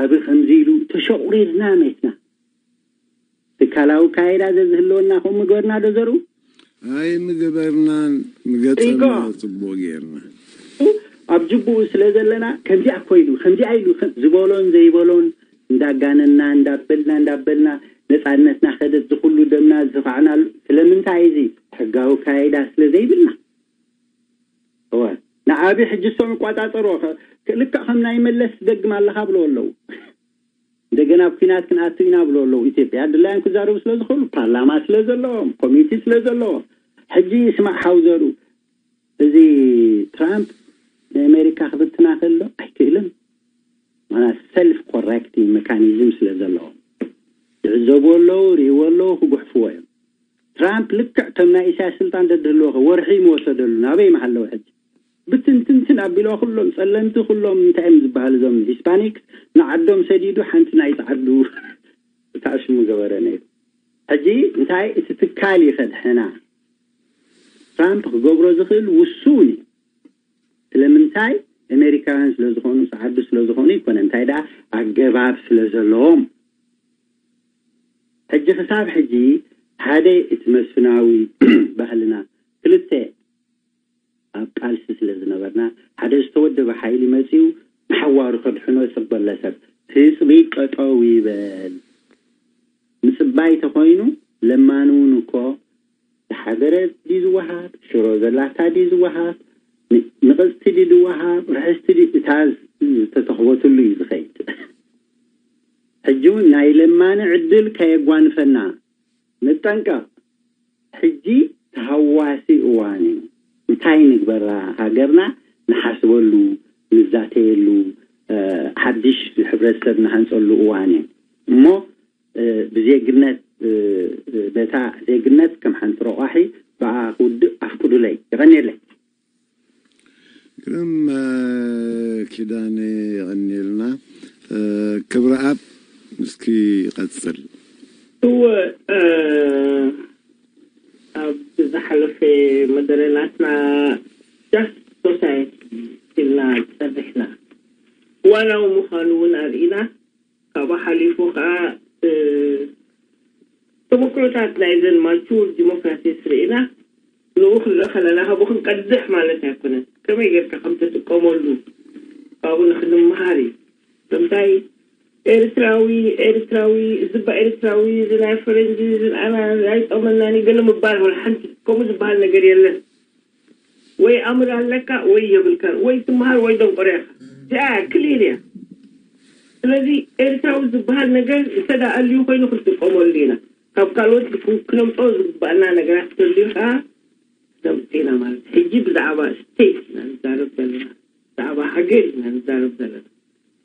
ኣብ ከምዚ ኢሉ ተሸቑሪርና መትና። ትካላዊ ካይዳ ዘዝህልወና ከምኡ ምግበርና ዶ ዘርኡ? ኣይ ምግበርናን ምገጸና ጽቡቅ ጌርና። ኣብ ጅቡኡ ስለ ዘለና ከምዚኣ ኮይሉ ከምዚኣ ኢሉ ዝበሎን ዘይበሎን እንዳጋነና እንዳበልና እንዳበልና ነፃነትና ከደት ዝኩሉ ደምና ዝኸዓናሉ ስለምንታይ እዚ ሕጋዊ ካይዳ ስለ ዘይብልና እወ ንዓቢ ሕጂ እሶም ይቋጻጸርዎ ልክዕ ከም ናይ መለስ ትደግም ኣለኻ ብሎ ኣለዉ። እንደገና ኣብ ኩናት ክንኣቱ ኢና ብሎ ኣለዉ። ኢትዮጵያ ድላዮም ክዛረቡ ስለ ዝኽእሉ ፓርላማ ስለ ዘለዎም ኮሚኒቲ ስለ ዘለዎም ሕጂ ስማዕ ሓውዘሩ እዚ ትራምፕ ንኣሜሪካ ክብትና ከሎ ኣይክእልን። ማና ሰልፍ ኮሬክቲንግ ሜካኒዝም ስለ ዘለዎም ይዕዘቡ ኣለዉ፣ ሪእዎ ኣለዉ፣ ክጉሕፍዎ እዮም። ትራምፕ ልክዕ ከም ናይ ኢሳያስ ስልጣን ደድህልዎ ወርሒ ይመወሰደሉ ናበይ መሃለዉ ሕጂ ብትንትንትን ኣቢልዋ ኩሎም ጸለምቲ ኩሎም እንታይ እዮም ዝበሃል እዞም ሂስፓኒክ ንዓዶም ሰዲዱ ሓንቲ ናይ ጸዓዱ እታ ሽሙ ገበረ ነይሩ። ሕጂ እንታይ እቲ ትካል ይኸድሕና ትራምፕ ክገብሮ ዝኽእል ውሱን እዩ። ስለምንታይ ኣሜሪካውያን ስለዝኾኑ ጸዓዱ ስለዝኾኑ ይኮነ እንታይ ደኣ ኣገባብ ስለዘለዎም ሕጂ ክሳብ ሕጂ ሓደ እቲ መስፍናዊ ባህልና ክልተ ኣብ ቃልሲ ስለ ዝነበርና ሓደ ዝተወደበ ሓይሊ መጺኡ ንሓዋሩ ከድሕኖ ይጽበለ ሰብ ትጽቢ ጠጠው ይበል ምጽባይ ተኾይኑ ለማኒ እውን እኮ ዝሓደረ ድዩ ዝወሃብ ሽሮ ዘላታ ድዩ ዝወሃብ ንቕፅቲ ድዩ ዝወሃብ ርሕስቲ ድዩ እታ ዝተተኽበትሉ እዩ ዝኸይድ ሕጂ እውን ናይ ለማኒ ዕድል ከየጓንፈና ንጠንቀቕ ሕጂ ተሃዋሲ እዋን እዩ እንታይ ንግበራ ሃገርና ንሓስበሉ ንዛተየሉ ሓድሽ ሕብረተሰብ ንሃንፀሉ እዋን እዩ እሞ ብዜግነት በታ ዜግነት ከም ሓንቲ ረቋሒ ብኣ ክውድእ ኣፍቅዱለይ የቐንየለይ ግርም ኪዳነ የቐንየልና ክብረኣብ እስኪ ቀፅል እወ ኣብ ዝሓለፈ መደረናትና ጃስት ሶሳይቲ ኢልና ፀሪሕና ዋላው ምዃኑ እውን ኣርኢና ካብኡ ሓሊፉ ከዓ ተመክሮታት ናይዘን ማቹር ዲሞክራሲስ ርኢና ንኡ ክንርኢ ከለና ካብኡ ክንቀድሕ ማለት ኣይኮነን ከመይ ጌርካ ከም ትጥቀመሉ ካብኡ ንክንመሃር እዩ ከምታይ ኤርትራዊ ኤርትራዊ ዝባ ኤርትራዊ ዝናይ ፈረንጂ ዝንኣና ኣይጠመናኒ ገለ ምባል ወላ ሓንቲ ከምኡ ዝበሃል ነገር የለን ወይ ኣምር ኣለካ ወይ የብልካን ወይ ትምሃር ወይ ደንቆሮ ኢኻ እዚኣ ክሊር እያ ስለዚ ኤርትራዊ ዝበሃል ነገር እንተዳ ኣልዩ ኮይኑ ክንጥቀመሉ ኢና ካብ ካልኦት ክነምፅኦ ዝግባኣና ነገራት ተልዩ ከዓ ክነምፅእ ኢና ማለት ሕጂ ብዛዕባ ስቴት ኢና ንዛረብ ዘለና ብዛዕባ ሃገር ኢና ንዛረብ ዘለና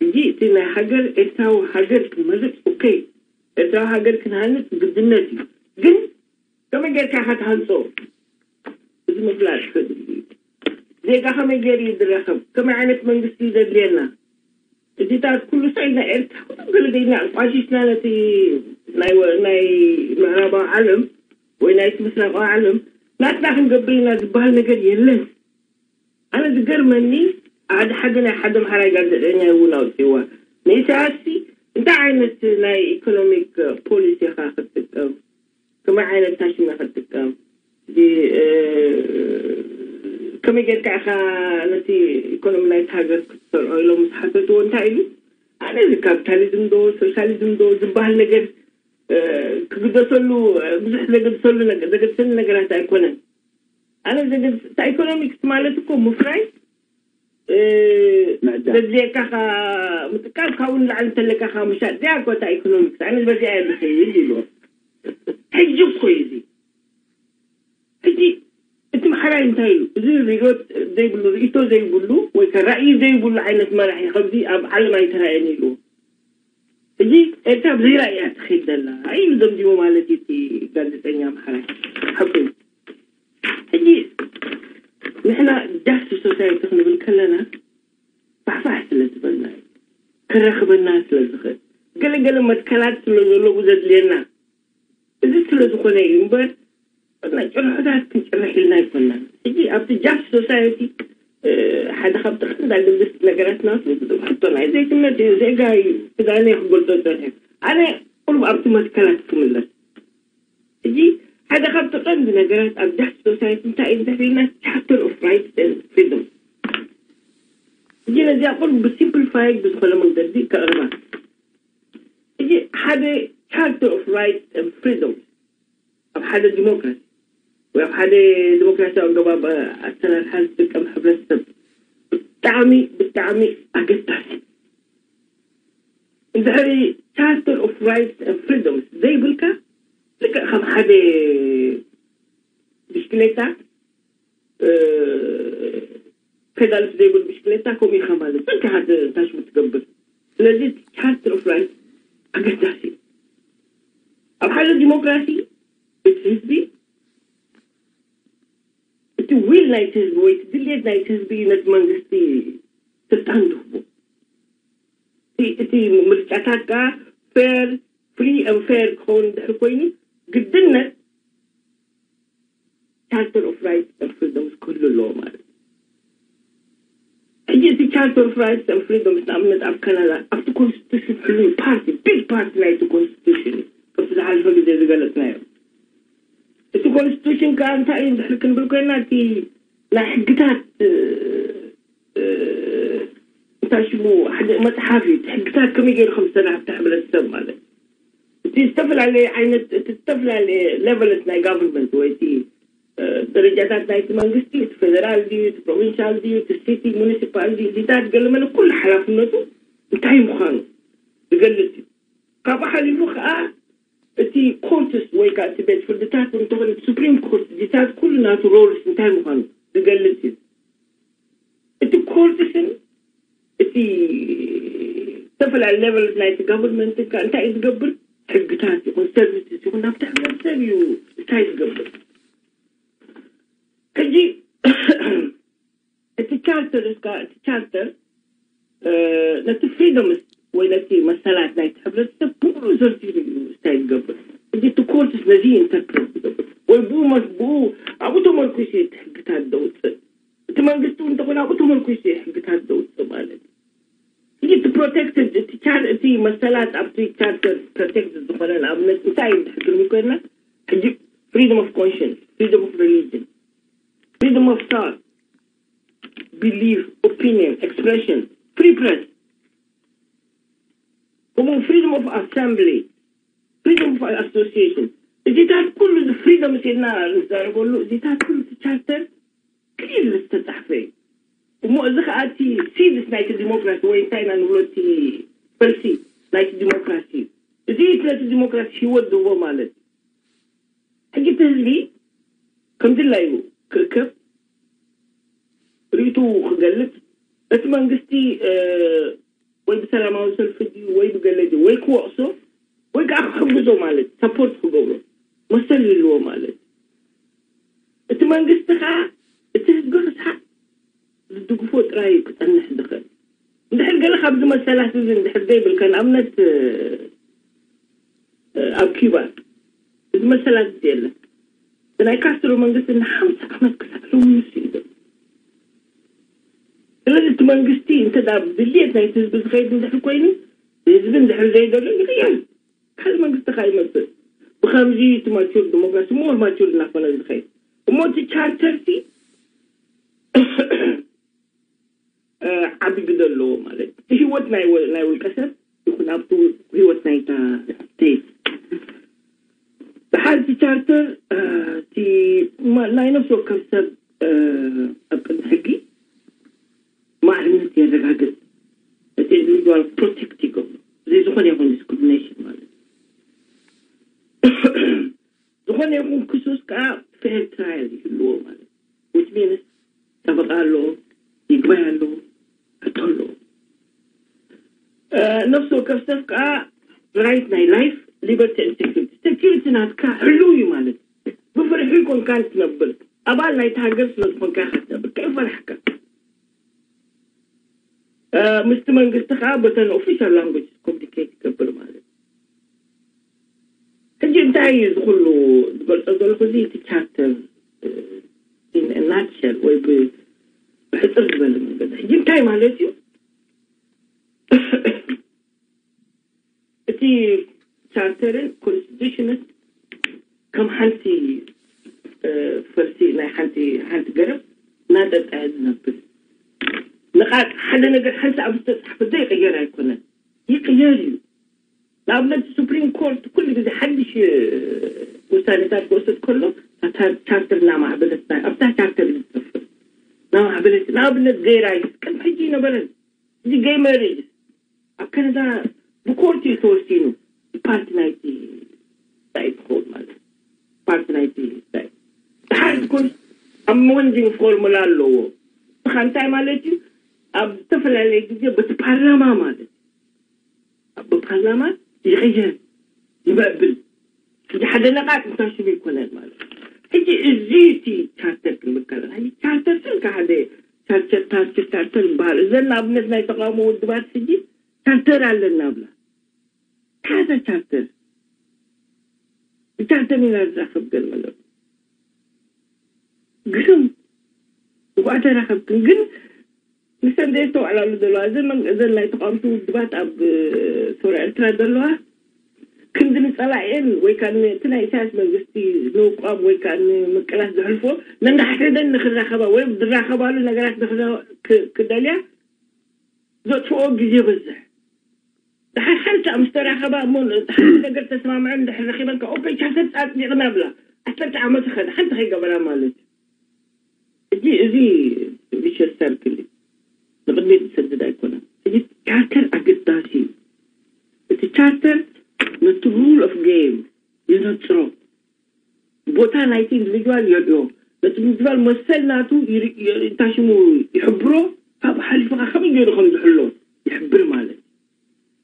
ሕጂ እቲ ናይ ሃገር ኤርትራዊ ሃገር ክንመርፅ ኦኬ ኤርትራዊ ሃገር ክንሃንፅ ግድነት እዩ ግን ከመይ ጌርካ ኢኻ ትሃንፆ እዚ ምፍላጥ ከድሊ ዜጋ ከመይ ገይሩ እዩ ዝረኸብ ከመይ ዓይነት መንግስቲ እዩ ዘድልየና እዚታት ኩሉ ሳይ ናይ ኤርትራ ኩሉ ገለገይና ኣቋሺሽና ነቲ ናይ ምዕራባዊ ዓለም ወይ ናይቲ ምስራቃዊ ዓለም ናትና ክንገብር ኢና ዝበሃል ነገር የለን ኣነ ዝገርመኒ ሓደ ሓደ ናይ ሓደ ኣምሓራይ ጋዜጠኛ እውን ኣውፅእዋ ንኢሳያስ እንታይ ዓይነት ናይ ኢኮኖሚክ ፖሊሲ ኢኻ ክትጥቀም ከመይ ዓይነት ታሽና ክትጥቀም ከመይ ጌርካ ኢኻ ነቲ ኢኮኖሚ ናይቲ ሃገር ክትሰርዖ ኢሎም ምስ ሓተትዎ እንታይ ኢሉ ኣነ እዚ ካፒታሊዝም ዶ ሶሻሊዝም ዶ ዝበሃል ነገር ክግደሰሉ ብዙሕ ዘገድሰሉ ዘገድሰኒ ነገራት ኣይኮነን ኣነ ዘገድስ እታ ኢኮኖሚክስ ማለት እኮ ምፍራይ ዘድልየካ ምጥቃም ካብኡ ንላዕሊ እንተለካ ምሻጥ እዚኣ እኮ እታ ኢኮኖሚክስ ኣነ በዚኣ እየ ዝኸይድ ኢሉ ሕጂ እኮ እዩ እዚ ሕጂ እቲ ማሕራይ እንታይ ኢሉ እዚ ሪኦት ዘይብሉ ርእቶ ዘይብሉ ወይ ከ ራእዩ ዘይብሉ ዓይነት መራሒ ከምዚ ኣብ ዓለም ኣይተራእየን ኢሉ ሕጂ ኤርትራ ብዘይ ራእያ ትኸይድ ዘላ ኢሉ ደምዲሞ ማለት እዩ እቲ ጋዜጠኛ ማሕራይ ሓቁ እዩ ሕጂ ንሕና ጃስት ሶሳይቲ ክንብል ከለና ፋሕፋሕ ስለ ዝበልና እዩ ክረኽበና ስለ ዝኽእል ገለገለ መትከላት ስለ ዘለዎ ዘድልየና እዚ ስለ ዝኾነ እዩ እምበር ና ጭርሖታት ክንጭርሕ ኢልና ኣይኮናን ሕጂ ኣብቲ ጃስት ሶሳይቲ ሓደ ካብቲ ቀንዲ ኣገደስቲ ነገራት ናቱ ሕቶ ናይ ዜግነት እዩ። ዜጋ እዩ። ክዳነ ክገልጾ ጸኒሐ ኣነ ቁሩብ ኣብቲ መትከላት ክምለስ። ሕጂ ሓደ ካብቲ ቀንዲ ነገራት ኣብ ጃስት ሶሳይቲ እንታይ እዩ እንተልና ቻርተር ኦፍ ራይትስ ኤንድ ፍሪዶም። ሕጂ ነዚኣ ቁሩብ ብሲምፕሊፋይድ ብዝኾነ መንገዲ ከቕርባ። ሕጂ ሓደ ቻርተር ኦፍ ራይትስ ኤንድ ፍሪዶም ኣብ ሓደ ዲሞክራሲ ወይ ኣብ ሓደ ዲሞክራሲያዊ ኣገባብ ኣሰራርሓ ዝጥቀም ሕብረተሰብ ብጣዕሚ ብጣዕሚ ኣገዳሲ። እንድሕሪ ቻርተር ኦፍ ራይትስ ኤንድ ፍሪዶምስ ዘይብልካ ልክዕ ከም ሓደ ብሽክሌታ ፔዳልስ ዘይብሉ ብሽክሌታ ከምኡ ኢኻ ማለት ነው። እንታይ ሓደ ታሽሙ ትገብር። ስለዚ ቻርተር ኦፍ ራይትስ ኣገዳሲ እዩ። ኣብ ሓደ ዲሞክራሲ እቲ ህዝቢ እቲ ዊል ናይቲ ህዝቢ ወይ እቲ ድሌት ናይቲ ህዝቢ እዩ ነቲ መንግስቲ ስልጣን ዝህቦ። እቲ ምርጫታት ከዓ ፌር ፍሪ ን ፌር ክኸውን ድሕር ኮይኑ ግድነት ቻርተር ኦፍ ራይትስ ን ፍሪዶምስ ክህሉ ኣለዎ ማለት እዩ። ሕጂ እቲ ቻርተር ኦፍ ራይትስ ን ፍሪዶምስ ንኣብነት ኣብ ካናዳ ኣብቲ ኮንስቲቱሽን ሕሉይ ፓርቲ ቢግ ፓርቲ ናይቲ ኮንስቲቱሽን እዩ። ከምቲ ዝሓለፈ ግዜ ዝገለፅናዮ እቲ ኮንስቲቱሽን ከዓ እንታይ እዩ እንድሕር ክንብል ኮይና እቲ ናይ ሕግታት እንታይ ሽሙ ሓደ መፅሓፍ እዩ። እቲ ሕግታት ከመይ ገይሩ ከም ዝሰራሕ እቲ ሕብረተሰብ ማለት እቲ ዝተፈላለየ ዓይነት እቲ ዝተፈላለየ ሌቨልስ ናይ ጋቨርንመንት ወይ እቲ ደረጃታት ናይቲ መንግስቲ እቲ ፌደራል ድዩ እቲ ፕሮቪንሻል ድዩ እቲ ሲቲ ሙኒሲፓል ድዩ እዚታት ገለመለ ኩሉ ሓላፍነቱ እንታይ ምዃኑ ዝገልፅ እዩ። ካብኡ ሓሊፉ ከዓ እቲ ኮርትስ ወይ ከዓ እቲ ቤት ፍርድታት እንተኾነ እቲ ሱፕሪም ኮርት እዚታት ኩሉ ናቱ ሮልስ እንታይ ምዃኑ ዝገልፅ እዩ። እቲ ኮርትስን እቲ ዝተፈላለዩ ሌቨል ናይቲ ጋቨርንመንት ከ እንታይ እዩ ዝገብር? ሕግታት ይኹን ሰርቪስስ ይኹን ናብቲ ሕብረተሰብ እዩ እንታይ ዝገብር? ሕጂ እቲ ቻርተር እስካ እቲ ቻርተር ነቲ ፍሪዶምስ ወይ ነቲ መሰላት ናይቲ ሕብረተሰብ ብሙሉ ዘርዚሩ እዩ እንታይ ዝገብር። ሕጂ እቲ ኮርትስ ነዚ ኢንተርፕሬት ዝገብር ወይ ብኡ መስ- ብኡ ኣብኡ ተመርኩሱ እዩ እቲ ሕግታት ዘውፅእ። እቲ መንግስቲ እውን እንተኾነ ኣብኡ ተመርኩሱ እዩ ሕግታት ዘውፅእ ማለት እዩ። ሕጂ እቲ ፕሮቴክትድ እቲ ቻር እቲ መሰላት ኣብቲ ቻርተር ፕሮቴክትድ ዝኾነ ንኣብነት እንታይ እዩ ሕግርሚ ኮይና ሕጂ ፍሪደም ኦፍ ኮንሽንስ ፍሪደም ኦፍ ሪሊጅን ፍሪደም ኦፍ ቶት ቢሊፍ ኦፒኒየን ኤክስፕሬሽን ፍሪ ፕረስ ከምኡ ፍሪደም ኦፍ ኣሰምብሊ ፍሪደም ኦፍ ኣሶሲሽን እዚታት ኩሉ ፍሪደም ሴና ንዛረበሉ እዚታት ኩሉ ቻርተር ክሊር ዝተፃሕፈ እዩ። እሞ እዚ ከዓ እቲ ሲድስ ናይቲ ዲሞክራሲ ወይ እንታይ ኢና ንብሎ እቲ ፈልሲ ናይቲ ዲሞክራሲ እዩ። እዚ እቲ ነቲ ዲሞክራሲ ህይወት ዝህቦ ማለት እዩ። ሕጂ እቲ ህዝቢ ከምድላዩ ክእከብ ርእይቱ ክገልፅ እቲ መንግስቲ ወይ ብሰላማዊ ሰልፊ ድዩ ወይ ብገለ ድዩ ወይ ክወቕሶ ወይ ከዓ ክሕግዞ ማለት ሰፖርት ክገብሮ መሰል ይልዎ ማለት እቲ መንግስቲ ከዓ እቲ ህዝቢ ክስሓቅ ዝድግፎ ጥራይ እዩ ክፀንሕ ዝኽእል። እንድሕር ገለ ካብዚ መሰላት እዚ እንድሕር ዘይብልካ ንኣብነት ኣብ ኪባ እዚ መሰላት እዚ የለን። ብናይ ካስትሮ መንግስቲ ንሓምሳ ዓመት ክሳዕ ሎሚ ንሱ እዩ ዘሎ። ስለዚ እቲ መንግስቲ እንተ ድልየት ናይቲ ህዝቢ ዝኸይድ እንድሕር ኮይኑ ህዝቢ እንድሕር ዘይደሎ ይቕየር። ካልእ መንግስቲ ከዓ ይመፅእ። ብከምዚ እቲ ማቹር ዲሞክራሲ ሞር ማቹር እናኾነ ዝኸይድ እሞ እቲ ቻርተር ሲ ዓቢ ግደ ኣለዎ ማለት እዩ። ህይወት ናይ ወ- ናይ ውልቀ ሰብ ይኹን ኣብቲ ህይወት ናይታ ስቴት ብሓንቲ ቻርተር እቲ ማ- ናይ ነፍሲ ወከፍ ሰብ ኣብ ቅድሚ ሕጊ ማዕርነት የረጋግጽ። እቲ ኢንዲቪድዋል ፕሮቴክት ይገብሩ ዘይዝኾነ ይኹን ዲስክሪሚኔሽን ማለት እዩ። ዝኾነ ይኹን ክሱስ ከዓ ፌር ትራያል ይህልዎ ማለት እዩ። ዊች ሚንስ ጠበቃ ኣለዎ፣ ይግባይ ኣለዎ፣ ሕቶ ኣለዎ። ነፍሲ ወከፍ ሰብ ከዓ ራይት ናይ ላይፍ ሊበርቲ ን ሴኪሪቲ ሴኪሪቲ ናትካ ሕልው እዩ ማለት እዩ። ብፍርሒ ኮንካ ትነብር ኣባል ናይቲ ሃገር ስለ ዝኾንካ ኢኻ ትነብር ከይፈራሕካ ምስቲ መንግስቲ ከዓ በተን ኦፊሻል ላንጉጅ ኮሚኒኬት ይገብር ማለት እዩ። ሕጂ እንታይ እዩ ዝኩሉ ዝገልፆ ዘለኩ እዚ እቲ ቻርተር ናትሸል ወይ ሕፅር ዝበለ መንገዲ። ሕጂ እንታይ ማለት እዩ? እቲ ቻርተርን ኮንስቲቱሽንን ከም ሓንቲ ፈልሲ ናይ ሓንቲ ሓንቲ ገረብ እናጠጠዐ ዝነብር፣ ንቓ ሓደ ነገር ሓንቲ ኣብ ዝተፅሓፈ ዘይቅየር ኣይኮነን። ይቅየር እዩ። ንኣብነት ሱፕሪም ኮርት ኩሉ ግዜ ሓድሽ ውሳኔታት ክወስድ ከሎ ቻርተር እናማዕበለት ኣብታ ቻርተር ዝፅፍር እናማዕበለት ንኣብነት ገይራ እዩ። ቅድሚ ሕጂ ይነበረን እዚ ገይ መሪጅ ኣብ ከነዳ ብኮርት እዩ ተወሲኑ። ፓርቲ ናይቲ እንታይ ትኸውን ማለት ፓርቲ ናይቲ እንታይ ድሓር ትኮን ኣብ መወንዲንግ ፎርሙላ ኣለዎ። ብካ እንታይ ማለት እዩ? ኣብ ዝተፈላለየ ግዜ በቲ ፓርላማ ማለት ኣብ ፓርላማ ይቕየር ይበብል። እዚ ሓደ ነቓጥ እንታሽቡ ይኮነን ማለት ሕጂ እዚ እቲ ቻርተር ክንብል ከለና ሕጂ ቻርተር ስልካ ሓደ ቻርተር ቻርተር ቻርተር ይበሃል። እዘን ንኣብነት ናይ ተቃውሞ ውድባት ሕጂ ቻርተር ኣለና ብላ ሓደ ቻርተር ብቻርተር ኢና ንራኸብ ገለ መለ ግን እንኳ ተራኸብክን ግን ንሰን ዘይስተውዕላሉ ዘለዋ እዘን ናይ ተቃወምቲ ውድባት ኣብ ሶርያ ኤርትራ ዘለዋ ክንዲ ንፀላእን ወይ ከዓ እቲ ናይ ኢሳያስ መንግስቲ ንውቋም ወይ ከዓ ንምቅላስ ዘሕልፎ ነንዳሕደደን ንክራኸባ ወይ ዝራኸባሉ ነገራት ክደልያ ዘጥፍኦ ግዜ በዝሕ። ድሓር ሓንሳእ ምስ ተራኸባ እሞ እቲ ሓደ ነገር ተስማምዐን እንድሕር ረኺበን ከ ኦፔ ቻርተር ኣፅዲቕና ብላ ዓሰርተ ዓመት ኸደ ሓንቲ ከይገበራ ማለት እዩ። እዚ እዚ ቪሸስ ሰርክል እዩ። ንቕድሚት ዝሰድድ ኣይኮነን። እዚ ቻርተር ኣገዳሲ እዩ። እቲ ቻርተር ነቲ ሩል ኦፍ ጌም የነፅሮ። ቦታ ናይቲ ኢንዲቪድዋል የርእዮ። ነቲ ኢንዲቪድዋል መሰል ናቱ እንታይ ሽሙ ይሕብሮ። ካብ ሓሊፉ ከ ከመይ ገይሩ ከም ዝሕሎ ይሕብር ማለት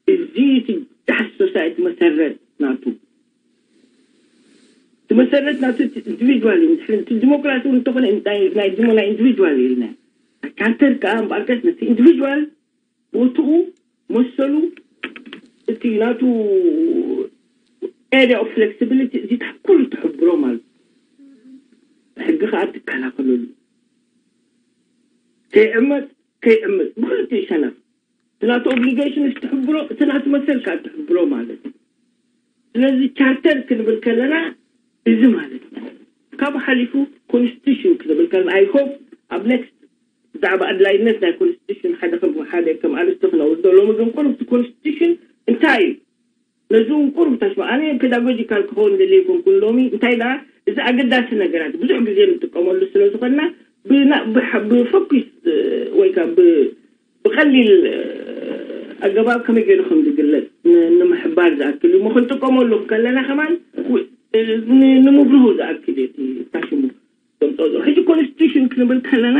እዩ። እዚ እቲ ዳሕስ ሶሳይቲ መሰረት ናቱ እቲ መሰረት ናቱ ኢንዲቪድዋል እዩ። ድሕሪ እቲ ዲሞክራሲ እውን እንተኾነ ናይ ዲሞ ናይ ኢንዲቪድዋል ኢልና ቻርተር ከዓ እምበኣርከስ ነቲ ኢንዲቪድዋል ቦትኡ መሰሉ እቲ ናቱ ኤሪያ ኦፍ ፍሌክሲቢሊቲ እዚታት ኩሉ ትሕብሮ ማለት እዩ። ሕጊ ከዓ ትከላኸለሉ ከይዕመፅ ከይዕመፅ ብክልቲኡ ሸነፍ እቲ ናቱ ኦብሊጌሽን ትሕብሮ እቲ ናቱ መሰል ከዓ ትሕብሮ ማለት እዩ። ስለዚ ቻርተር ክንብል ከለና እዚ ማለት እዩ። ካብ ሓሊፉ ኮንስቲቱሽን ክንብል ከለና ኣይ ሆፕ ኣብ ኔክስት ብዛዕባ ኣድላይነት ናይ ኮንስቲቱሽን ሓደ ከም ሓደ ከም ኣርእስቲ ክነውርዶ። ሎሚ ግን ቁሩብ እቲ ኮንስቲቱሽን እንታይ እዩ ነዚ እውን ቁሩብ ተስፋ ኣነ ፔዳጎጂካል ክኸውን ደልየ ኣይኮንኩን። ሎሚ እንታይ ደኣ እዚ ኣገዳሲ ነገራት ብዙሕ ግዜ ንጥቀመሉ ስለ ዝኾንና ብፎኪስ ወይ ከዓ ብቐሊል ኣገባብ ከመይ ገይሩ ከም ዝግለፅ ንምሕባር ዝኣክል እዩ። ክንጥቀመሉ ከለና ከማን ንምብርሁ ዝኣክል እዩ። ታሽሙ ከምፀ ሕጂ ኮንስቲቱሽን ክንብል ከለና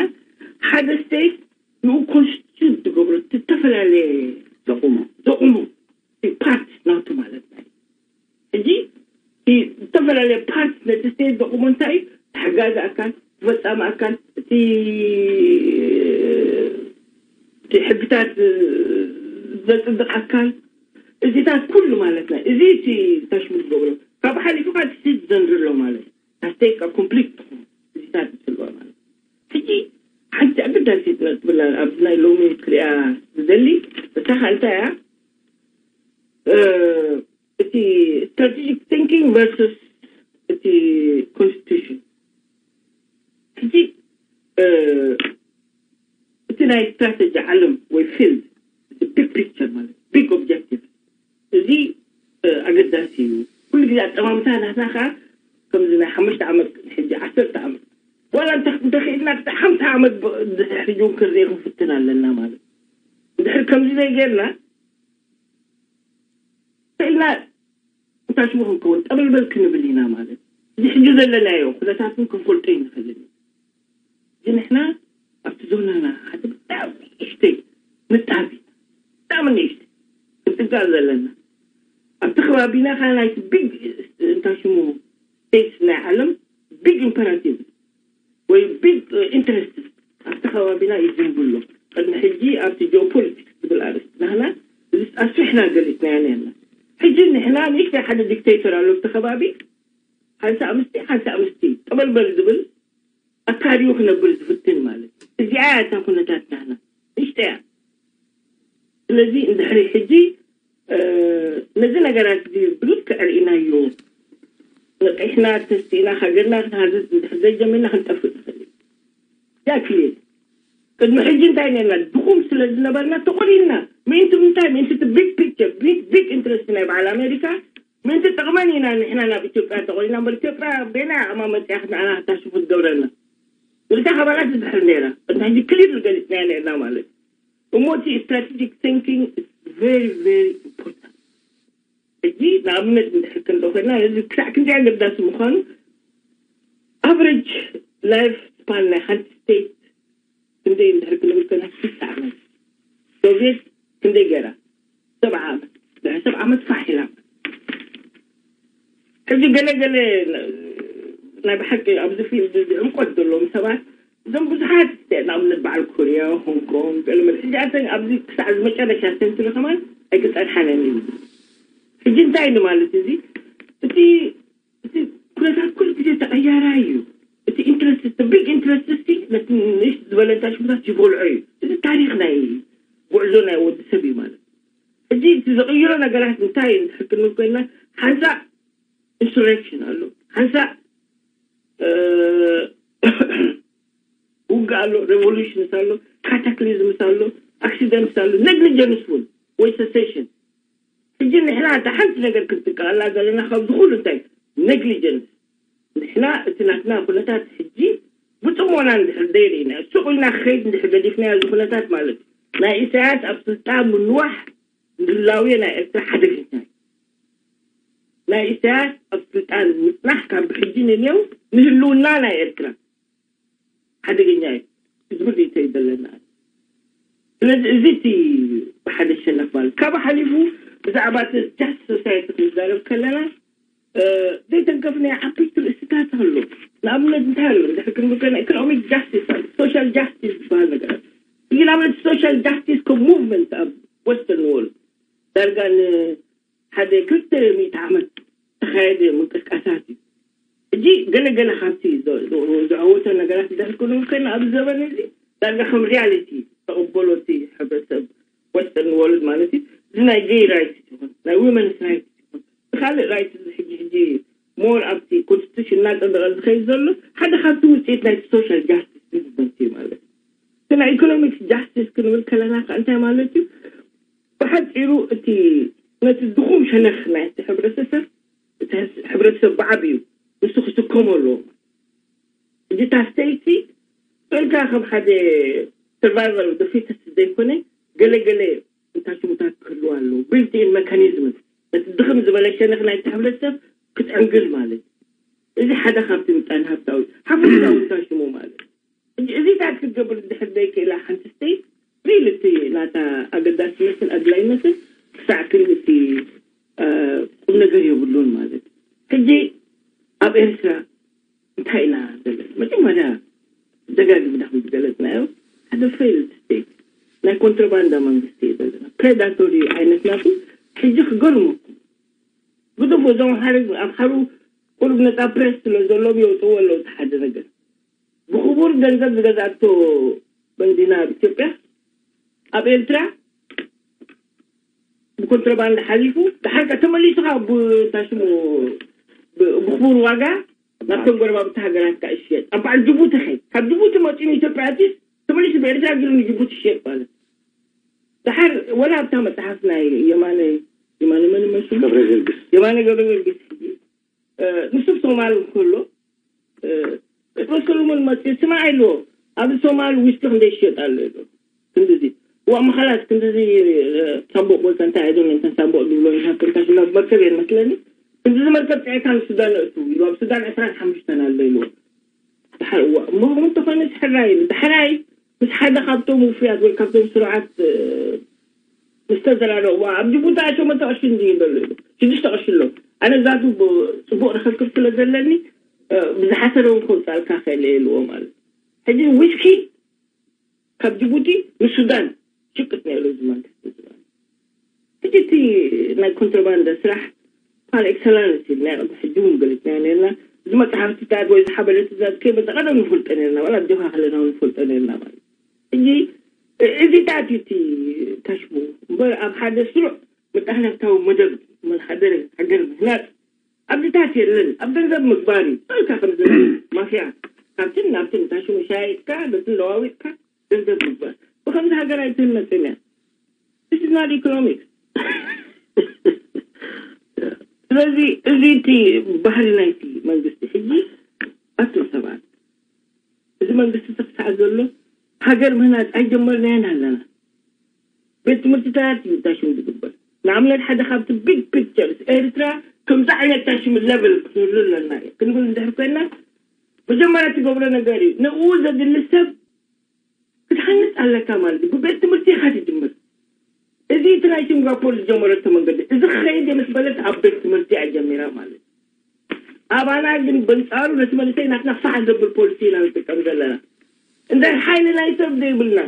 ሓደ ስቴት ንኡ ኮንስቲቱሽን ትገብሮ ዝተፈላለየ ዘቑሞ ዘቑሞ ፓርት ናቱ ማለት ናይ ሕጂ ዝተፈላለየ ፓርት ነቲ ስቴት ዘቑሞ እንታይ እዩ? ተሓጋዚ ኣካል፣ ተፈፃሚ ኣካል፣ እቲ እቲ ሕግታት ዘፅድቕ ኣካል እዚታት ኩሉ ማለት ናይ እዚ እቲ ታሽሙ ዝገብሮ ካብ ሓሊፉ ከዓ እቲ ሲቲዘን ዘሎ ማለት እዩ። ስቴት ኮምፕሊት ትኹን እዚታት ዝፅልዋ ማለት ሕጂ ሓንቲ ኣገዳሲት ነጥብላ ኣብዚ ናይ ሎሚ ክሪኣ ዝደሊ እታ ካልታ እያ። እቲ ስትራቴጂክ ቲንኪንግ ቨርስስ እቲ ኮንስቲቱሽን ሕጂ እቲ ናይ ስትራተጂ ዓለም ወይ ፊልድ ቢግ ፒክቸር ማለት ቢግ ኦብጀክቲቭ እዚ ኣገዳሲ እዩ። ኩሉ ግዜ ኣጠማምታ ናትና ከዓ ከምዚ ናይ ሓሙሽተ ዓመት ሕጂ ዓሰርተ ዓመት ዋላ እንተኽኢልና ክሳብ ሓምሳ ዓመት ድሕሪ እውን ክንርኢ ክንፍትን ኣለና ማለት እንድሕር ከምዚ ዘይጌርና ክኢልና እንታይ ሽሙ ክንከውን ጠበልበል ክንብል ኢና ማለት እዚ ሕጂ ዘለናዮ ኩነታት እውን ክንፈልጦ ይንኽእል ንሕና ኣብቲ ዞናና ሓደ ብጣዕሚ ንእሽተይ ንጣብ ኢና ብጣዕሚ ንእሽተይ ክንጥንቀቕ ዘለና ኣብቲ ከባቢና ከዓ ናይቲ ቢግ እንታይ ሽሙ ስቴትስ ናይ ዓለም ቢግ ኢምፐራቲቭ ወይ ቢግ ኢንትረስት ኣብቲ ከባቢና ይዝንብሎ ቅድሚ ሕጂ ኣብቲ ጂኦፖለቲክስ ዝብል ኣርእስቲ ናህና እዚ ኣስፊሕና ገሊፅናዮ ነርና ሕጂ ንሕና ንእሽተይ ሓደ ዲክቴተር ኣሎ ኣብቲ ከባቢ ሓንሳእ ምስቲ ሓንሳእ ምስቲ ጠበልበል ዝብል ኣካርዩ ክነብር ዝፍትን ማለት እዩ። እዚኣ እያ እታ ኩነታት ናህና። ንእሽተያ። ስለዚ እንድሕሪ ሕጂ ነዚ ነገራት እዚ ብልክዕ ርኢናዮ፣ ነቂሕና ተስኢና ሃገርና ክንሃዝዝ እንድሕር ዘይጀሚርና ክንጠፍእ ንኽእል። ያ ክሊር። ቅድሚ ሕጂ እንታይ ነርና? ድኹም ስለ ዝነበርና ተቖሊልና። ምእንቲ ምንታይ? ምእንቲ እቲ ቢግ ፒክቸር፣ ቢግ ቢግ ኢንትረስት ናይ በዓል ኣሜሪካ፣ ምእንቲ ጥቕመን ኢና ንሕና ናብ ኢትዮጵያ ተቖሊና። እምበር ኢትዮጵያ ቤና ኣቕማ መፅያ ክትንኣና ክታሽፉ ትገብረና። ንልታ ከባላት ዝድሕር ነይራ። ቅድሚ ሕጂ ክሊር ዝገሊፅናያ ነርና ማለት እዩ። እሞ እቲ ስትራቴጂክ ቲንኪንግ ቨሪ ቨሪ ኢምፖርታንት። ሕጂ ንኣብነት እንድሕር ክንዶ ኮይና ነዚ ክሳዕ ክንደይ ኣገዳሲ ምዃኑ ኣቨሬጅ ላይፍ ስፓን ናይ ሓንቲ ስቴት ክንደይ እንድሕር ክንብል ከና ስልሳ ዓመት። ሶቪየት ክንደይ ገይራ? ሰብዓ ዓመት። ድሕሪ ሰብዓ ዓመት ፋሕ ኢላ። ሕጂ ገለ ገለ ናይ ብሓቂ ኣብዚ ፊልድ እዚ ዕምቆት ዘለዎም ሰባት እዞም ብዙሓት ንኣብነት በዓል ኮርያ፣ ሆንግ ኮንግ፣ ገለ መለ ሕጂ ኣተን ኣብዚ ክሳዕ ዝመጨረሻ ሰንትሪ ከማን ኣይክፀንሓነን እዩ። ሕጂ እንታይ ንማለት እዚ እቲ እቲ ኩነታት ኩሉ ግዜ ተቐያራይ እዩ። እቲ ኢንትረስት እቲ ቢግ ኢንትረስት እስቲ ነቲ ንእሽ ዝበለ እንታይ ሽሙታት ይበልዖ እዩ። እዚ ታሪኽ ናይ ጉዕዞ ናይ ወዲ ሰብ እዩ ማለት። ሕጂ እቲ ዝቕይሮ ነገራት እንታይ እዩ እንድሕር ክንብል ኮይና ሓንሳእ ኢንሱሬክሽን ኣሎ፣ ሓንሳእ ውግእ ኣሎ፣ ሬቮሉሽንስ ኣሎ፣ ካታክሊዝምስ ኣሎ፣ ኣክሲደንትስ ኣሎ፣ ኔግሊጀንስ እውን ወይ ሰሴሽን። ሕጂ ንሕና እታ ሓንቲ ነገር ክንጥቀቐላ ዘለና ካብ ዝኹሉ እንታይ ኔግሊጀንስ። ንሕና እቲ ናትና ኩነታት ሕጂ ብፅሞና እንድሕር ዘይርኢና ሱቕ ኢልና ክኸይድ እንድሕር ገዲፍናዮ እዚ ኩነታት ማለት ናይ ኢሳያስ ኣብ ስልጣን ምንዋሕ ንህላውዮ ናይ ኤርትራ ሓደገኛ እዩ። ናይ ኢሳያስ ኣብ ስልጣን ምፅናሕ ካብ ብሕጂ ንንየው ንህልውና ናይ ኤርትራ ሓደገኛ እዩ ዝብል ርእቶ እዩ ዘለና። ስለዚ እዚ እቲ ብሓደ ሸነኽ ማለት ካብኡ ሓሊፉ ብዛዕባ እቲ ጃስት ሶሳይቲ ክንዛረብ ከለና ዘይተንከፍናዮ ዓበይቲ ርእስታት ኣሎ። ንኣብነት እንታይ ኣሎ እንድሕር ክንብል ከለና ኢኮኖሚክ ጃስቲስ ኣሎ፣ ሶሻል ጃስቲስ ዝበሃል ነገራት። እዚ ንኣብነት ሶሻል ጃስቲስ ከም ሙቭመንት ኣብ ወስተርን ወርልድ ዳርጋ ንሓደ ክልተ ሚእቲ ዓመት ዝተኻየደ ምንቅስቃሳት እዩ። ሕጂ ገለገለ ካብቲ ዘ- ዘ- ዘዐወቶ ነገራት እንድሕር ክንብል ከለና ኣብዚ ዘበን እዚ ዳርጋ ከም ሪያሊቲ ተቐበሎ እቲ ሕብረተሰብ ወስተርን ወርልድ ማለት እዩ። እዚ ናይ ጌይ ራይትስ ይኹን ናይ ዊመንስ ራይትስ ይኹን ብካልእ ራይትስ እዚ ሕጂ ሕጂ ሞር ኣብቲ ኮንስቲቱሽን እናፀደቐ ዝኸይድ ዘሎ ሓደ ካብቲ ውፅኢት ናይቲ ሶሻል ጃስቲስ ሙቭመንት እዩ ማለት እዩ። እቲ ናይ ኢኮኖሚክስ ጃስቲስ ክንብል ከለና ከዓ እንታይ ማለት እዩ? ብሓፂሩ እቲ ነቲ ድኹም ሸነኽ ናይቲ ሕብረተሰብ እቲ ህስ- ሕብረተሰብ ብዓብዩ ንሱ ክስከሞ ኣለዎ። ሕጂ እታ ስተይቲ ኢልካ ከም ሓደ ሰርቫይቫል ኦፍ ፊተስት ዘይኮነ ገለገለ እንታሽሙታት ክህልዋ ኣለዎ። ቢልት ኢን ሜካኒዝም ነቲ ድኽም ዝበለ ሸነኽ ናይቲ ሕብረተሰብ ክትዕንግል ማለት እዩ። እዚ ሓደ ካብቲ ምጣን ሃብታዊ ሓፈሻዊ እንታሽሙ ማለት እዩ። እዚ እዚታት ክትገብር እንድሕር ዘይክእላ ሓንቲ ስተይቲ ሪል እቲ ናታ ኣገዳስነትን ኣድላይነትን ክሳዕ ክንዲ እቲ ቁም ነገር የብሉን ማለት እዩ። ሕጂ ኣብ ኤርትራ እንታይ ኢና ዘለና? መጀመርያ ደጋጊምና ከም ዝገለጽናዮ ሓደ ፌይልድ ስቴት ናይ ኮንትሮባንዳ መንግስቲ እዩ ዘለና። ፕሬዳቶሪ ዓይነት ናቱ ሕጂ ክገርመኩም ግደፉ እዞም ኣምሓሩ ቁሩብ ነፃ ፕሬስ ስለ ዘለዎም የውፅዎ ኣለዉ። እቲ ሓደ ነገር ብክቡር ገንዘብ ዝገዛእቶ በንዚና ኣብ ኢትዮጵያ ኣብ ኤርትራ ብኮንትሮባንድ ሓሊፉ ድሓር ከ ተመሊሱ ካብ ታሽሙ ብክቡር ዋጋ ናብቶም ጎረባብቲ ሃገራት ከ ይሽየጥ። ኣብ በዓል ጅቡቲ ከ ካብ ጅቡቲ መፂኡ ንኢትዮጵያ ኣትስ ተመሊሱ ብኤርትራ ጊሩ ንጅቡቲ ይሽየጥ ማለት። ድሓር ወላ ኣብታ መፅሓፍ ናይ የማነ የማነ መን መስሉ የማነ ገብረ ገርግስ ንሱ ሶማል እንከሎ ጴጥሮስ ሰሎሞን መፅኡ ስማዕ ኢልዎ ኣብዚ ሶማል ዊስኪ ክንደይ ይሽየጥ ኣሎ ኢሉ ክንድዚ ዋ መኸላት ክንድዚ ሳምቦቕ ወይ ከንታ ኣይዶ እንተን ሳምቦቕ ዝብሎ ንሃብተንታ ሽላ መርከብ እየን መስለኒ ክንድዚ መርከብ ፅዒርካ ንሱዳን እቱ ኢሉ ኣብ ሱዳን ዕስራን ሓሙሽተን ኣሎ ኢልዎ። እሞ ከምኡ እንተኾይኑ ሕራይ ኢሉ ዳሕራይ ምስ ሓደ ካብቶም ውፉያት ወይ ካብቶም ስሩዓት ዝተዘራረብዋ ኣብ ጅቡቲ ሸሞንተ ቅርሺ እንድዩ ዘሎ ኢሉ ሽዱሽተ ቅርሺ ኣሎ። ኣነ ዛቱ ጽቡቕ ርክክብ ስለ ዘለኒ ብዝሓሰረ እውን ከውጻልካ ክእል እየ ኢልዎ ማለት ሕጂ ዊስኪ ካብ ጅቡቲ ንሱዳን ሽቅጥ ነይሩ እዚ መንግስቲ እዚ ማለት ሕጂ እቲ ናይ ኮንትሮባንዳ ስራሕ ፓር ኤክሰላንስ ኢልና ቅድሚ ሕጂ እውን ገሊፅና ነርና። እዚ መፅሓፍትታት ወይ ዝሓበረትታት ከይመፀ ቀደም ንፈልጦ ነርና ዋላ ኣጆኻ ከለና እውን ንፈልጦ ነርና ማለት ሕጂ እዚታት እዩ እቲ ታሽሙ እምበር ኣብ ሓደ ስሩዕ ምጣሕናፍታዊ መደብ መሓደሪ ሃገር ምህናፅ ኣብዚታት የለን። ኣብ ገንዘብ ምግባር እዩ። በልካ ከምዚ ማፍያ ካብትን ናብትን ታሽሙ ሻይጥካ በትን ለዋዊጥካ ገንዘብ ምግባር ብከምዚ ሃገር ኣይትህነፅን እያ። This is not economics። ስለዚ እዚ እቲ ባህሪ ናይቲ መንግስቲ ሕጂ ኣቱም ሰባት እዚ መንግስቲ ስኽሳዕ ዘሎ ሃገር ምህናፅ ኣይጀመርናያን ኣለና። ቤት ትምህርትታት እዩ ታሽም ዝግበር። ንኣብነት ሓደ ካብቲ ቢግ ፒክቸርስ ኤርትራ ከምዚ ዓይነት ታሽም ለቨል ክትህሉ ኣለና እዩ ክንብል እንድሕር ኮይና መጀመርያ ትገብሮ ነገር እዩ። ንኡ ዘድሊ ሰብ ክትሃንፅ ኣለካ ማለት እዩ። ብቤት ትምህርቲ ኢኻ ትጅምር። እዚ እቲ ናይ ሲንጋፖር ዝጀመረቶ መንገዲ እዚ ክኸይድ ምስ በለት ኣብ ቤት ትምህርቲ እያ ጀሚራ ማለት እዩ። ኣባና ግን በንፃሩ ነቲ መንእሰይ ናትና ፋሕ ዘብል ፖሊሲ ኢና ንጥቀም ዘለና። እንድሕር ሓይሊ ናይ ሰብ ዘይብልና፣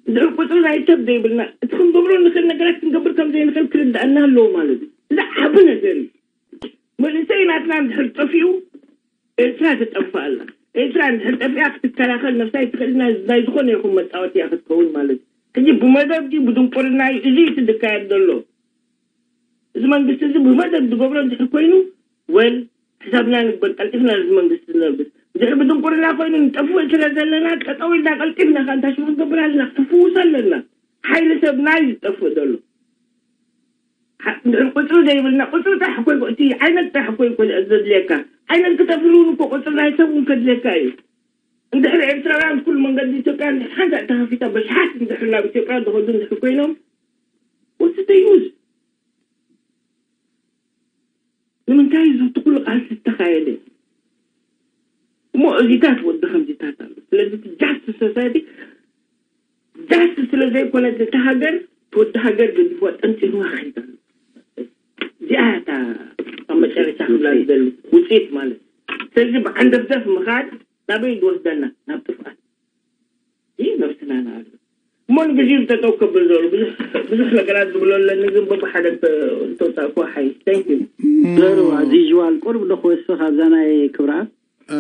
እንድሕር ቁፅሪ ናይ ሰብ ዘይብልና፣ እቲ ክንገብሮ ንኽእል ነገራት ክንገብር ከም ዘይንኽእል ክርዳእና ኣለዎ ማለት እዩ። እዚ ዓቢ ነገር እዩ። መንእሰይ ናትና እንድሕር ጠፊኡ ኤርትራ ትጠፍእ ኣላ። ኤርትራ እንድሕር ጠፊኣ ክትከላኸል ነብሳ ኣይትኽእል። ናይ ናይ ዝኾነ ይኹን መፃወቲ እያ ክትከውን ማለት እዩ። ሕጂ ብመደብ ድዩ ብድንቁርና እዩ? እዚ እዩ እቲ ዝካየድ ዘሎ። እዚ መንግስቲ እዚ ብመደብ ዝገብሮ እንድሕር ኮይኑ ወል ሕሳብና ንግበር፣ ቀልጢፍና ነዚ መንግስቲ ነልብስ። እንድሕር ብድንቁርና ኮይኑ ንጠፍእ ስለ ዘለና ጠጠው ኢልና ቀልጢፍና ከ እንታይ ሽሙ ክንገብር ኣለና? ክትፍውስ ኣለና። ሓይሊ ሰብና እዩ ዝጠፍእ ዘሎ። ሓ- እንድሕር ቁፅሪ ዘይብልና ቁፅሪ ጥራሕ ኮይ እቲ ዓይነት ጥራሕ ኮይ ኮይ ዘድልየካ ዓይነት ክተፍሪ እውን እኮ ቁፅሪ ናይ ሰብ እውን ከድልየካ እዩ። እንድሕር ኤርትራውያን ኩሉ መንገዲ ኢትዮጵያ እንድሕር ሓንቲ ተኸፊታ በሽሓት እንድሕር ናብ ኢትዮጵያ ዝኸዱ እንድሕር ኮይኖም what's the use? ንምንታይ እዚ እቲ ኩሉ ቃልሲ ዝተኻየደ? እሞ እዚታት ወዲ ከምዚታት ኣሎ። ስለዚ እቲ ጃስት ሶሳይቲ ጃስት ስለ ዘይኮነ እቲ ሃገር እቲ ወዲ ሃገር ገዲፍዋ ጠንጢንዋ ከይዳ እዚኣ እታ ኣብ መጨረሻ ክብላ ዝደሊ ውፅኢት ማለት እዩ። ስለዚ ብዓንደፍደፍ ምኻድ ናበይ ዝወስደና? ናብ ጥፍኣት። ይህ ነብስና ንኣሉ እሞ ንግዚኡ ጠጠው ከብል ዘሎ ብዙሕ ብዙሕ ነገራት ዝብሎ ኣለኒ፣ ግን በብሓደ እንተውፃእኩ ሓይ። Thank you። ዘሩ፣ as usual፣ ቁሩብ ዶ ክወስኽ ኣብዛ ናይ ክብረኣብ? እ፣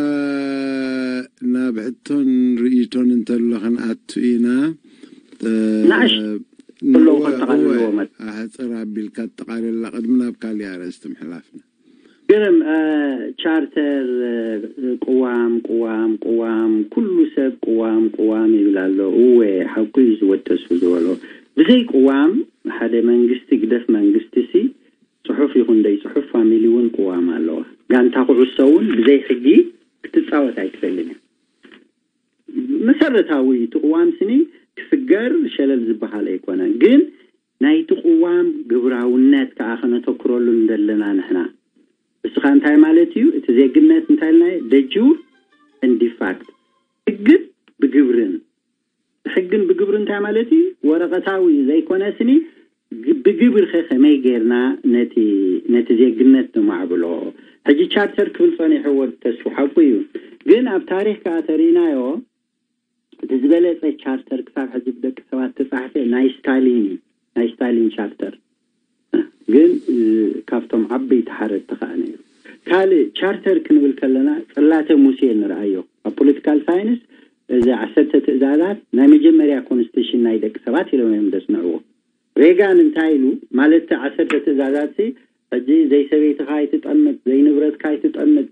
ናብ ሕቶን ርእይቶን እንተሎ ክንኣቱ ኢና። እ፣ ንኣሽ እወ፣ ከሎ ከጠቓልልዎ እወ፣ መት- ኣሕፅር ኣቢልካ ኣጠቓልላ ቅድሚ ናብ ካሊእ ኣርእስቲ ምሕላፍና። ግርም፣ እ፣ ቻርተር፣ እ፣ ቅዋም፣ ቅዋም፣ ቅዋም፣ ኩሉ ሰብ ቅዋም፣ ቅዋም ይብል ኣሎ። እወ፣ ሓቁ እዩ ዝወደሱ ዝበሎ። ብዘይ ቅዋም ሓደ መንግስቲ፣ ግደፍ መንግስቲ ሲ፣ ጽሑፍ ይኹን ደይ ጽሑፍ ፋሚሊ እውን ቅዋም ኣለዋ። ጋንታ ኩዕሶ እውን ብዘይ ሕጊ ክትጻወት ኣይትኽእልን እያ። መሰረታዊ እቲ ቅዋም ስኒ ክስገር ሸለል ዝበሃል ኣይኮነን። ግን ናይቲ ቅዋም ግብራውነት ከኣ ከነተኩረሉ እንደለና ንሕና። እስኻ እንታይ ማለት እዩ? እቲ ዜግነት እንታይ ኢልናዮ? De jure and de facto። ሕግን ብግብርን። ሕግን ብግብሪ እንታይ ማለት እዩ? ወረቐታዊ ዘይኮነ ስኒ ግ-፣ ብግብሪ ኸ ከመይ ጌርና ነቲ፣ ነቲ ዜግነት ነማዕብሎ? ሕጂ ቻርተር ክብል ጸኒሑ ወዲ ተስፉ ሓቁ እዩ። ግን ኣብ ታሪኽ ከኣ ተሪእናዮ እቲ ዝበለጸ ቻርተር ክሳብ ሕጂ ብደቂ ሰባት ተጻሕፈ ናይ ስታሊን እዩ። ናይ ስታሊን ቻርተር ግን፣ እ፣ ካብቶም ዓበይቲ ሓረድቲ ከኣ ነይሩ። ካልእ ቻርተር ክንብል ከለና ጽላተ ሙሴ ንርኣዮ። ኣብ ፖለቲካል ሳይንስ እዚ ዓሰርተ ትእዛዛት ናይ መጀመርያ ኮንስቲቱሽን ናይ ደቂ ሰባት ኢሎም እዮም ዘጽንዕዎ። ሬጋን እንታይ ኢሉ? ማለት እቲ ዓሰርተ ትእዛዛት ሲ፣ ሕጂ ዘይሰበይትኻ ኣይትጠምት፣ ዘይንብረትካ ኣይትጠምት፣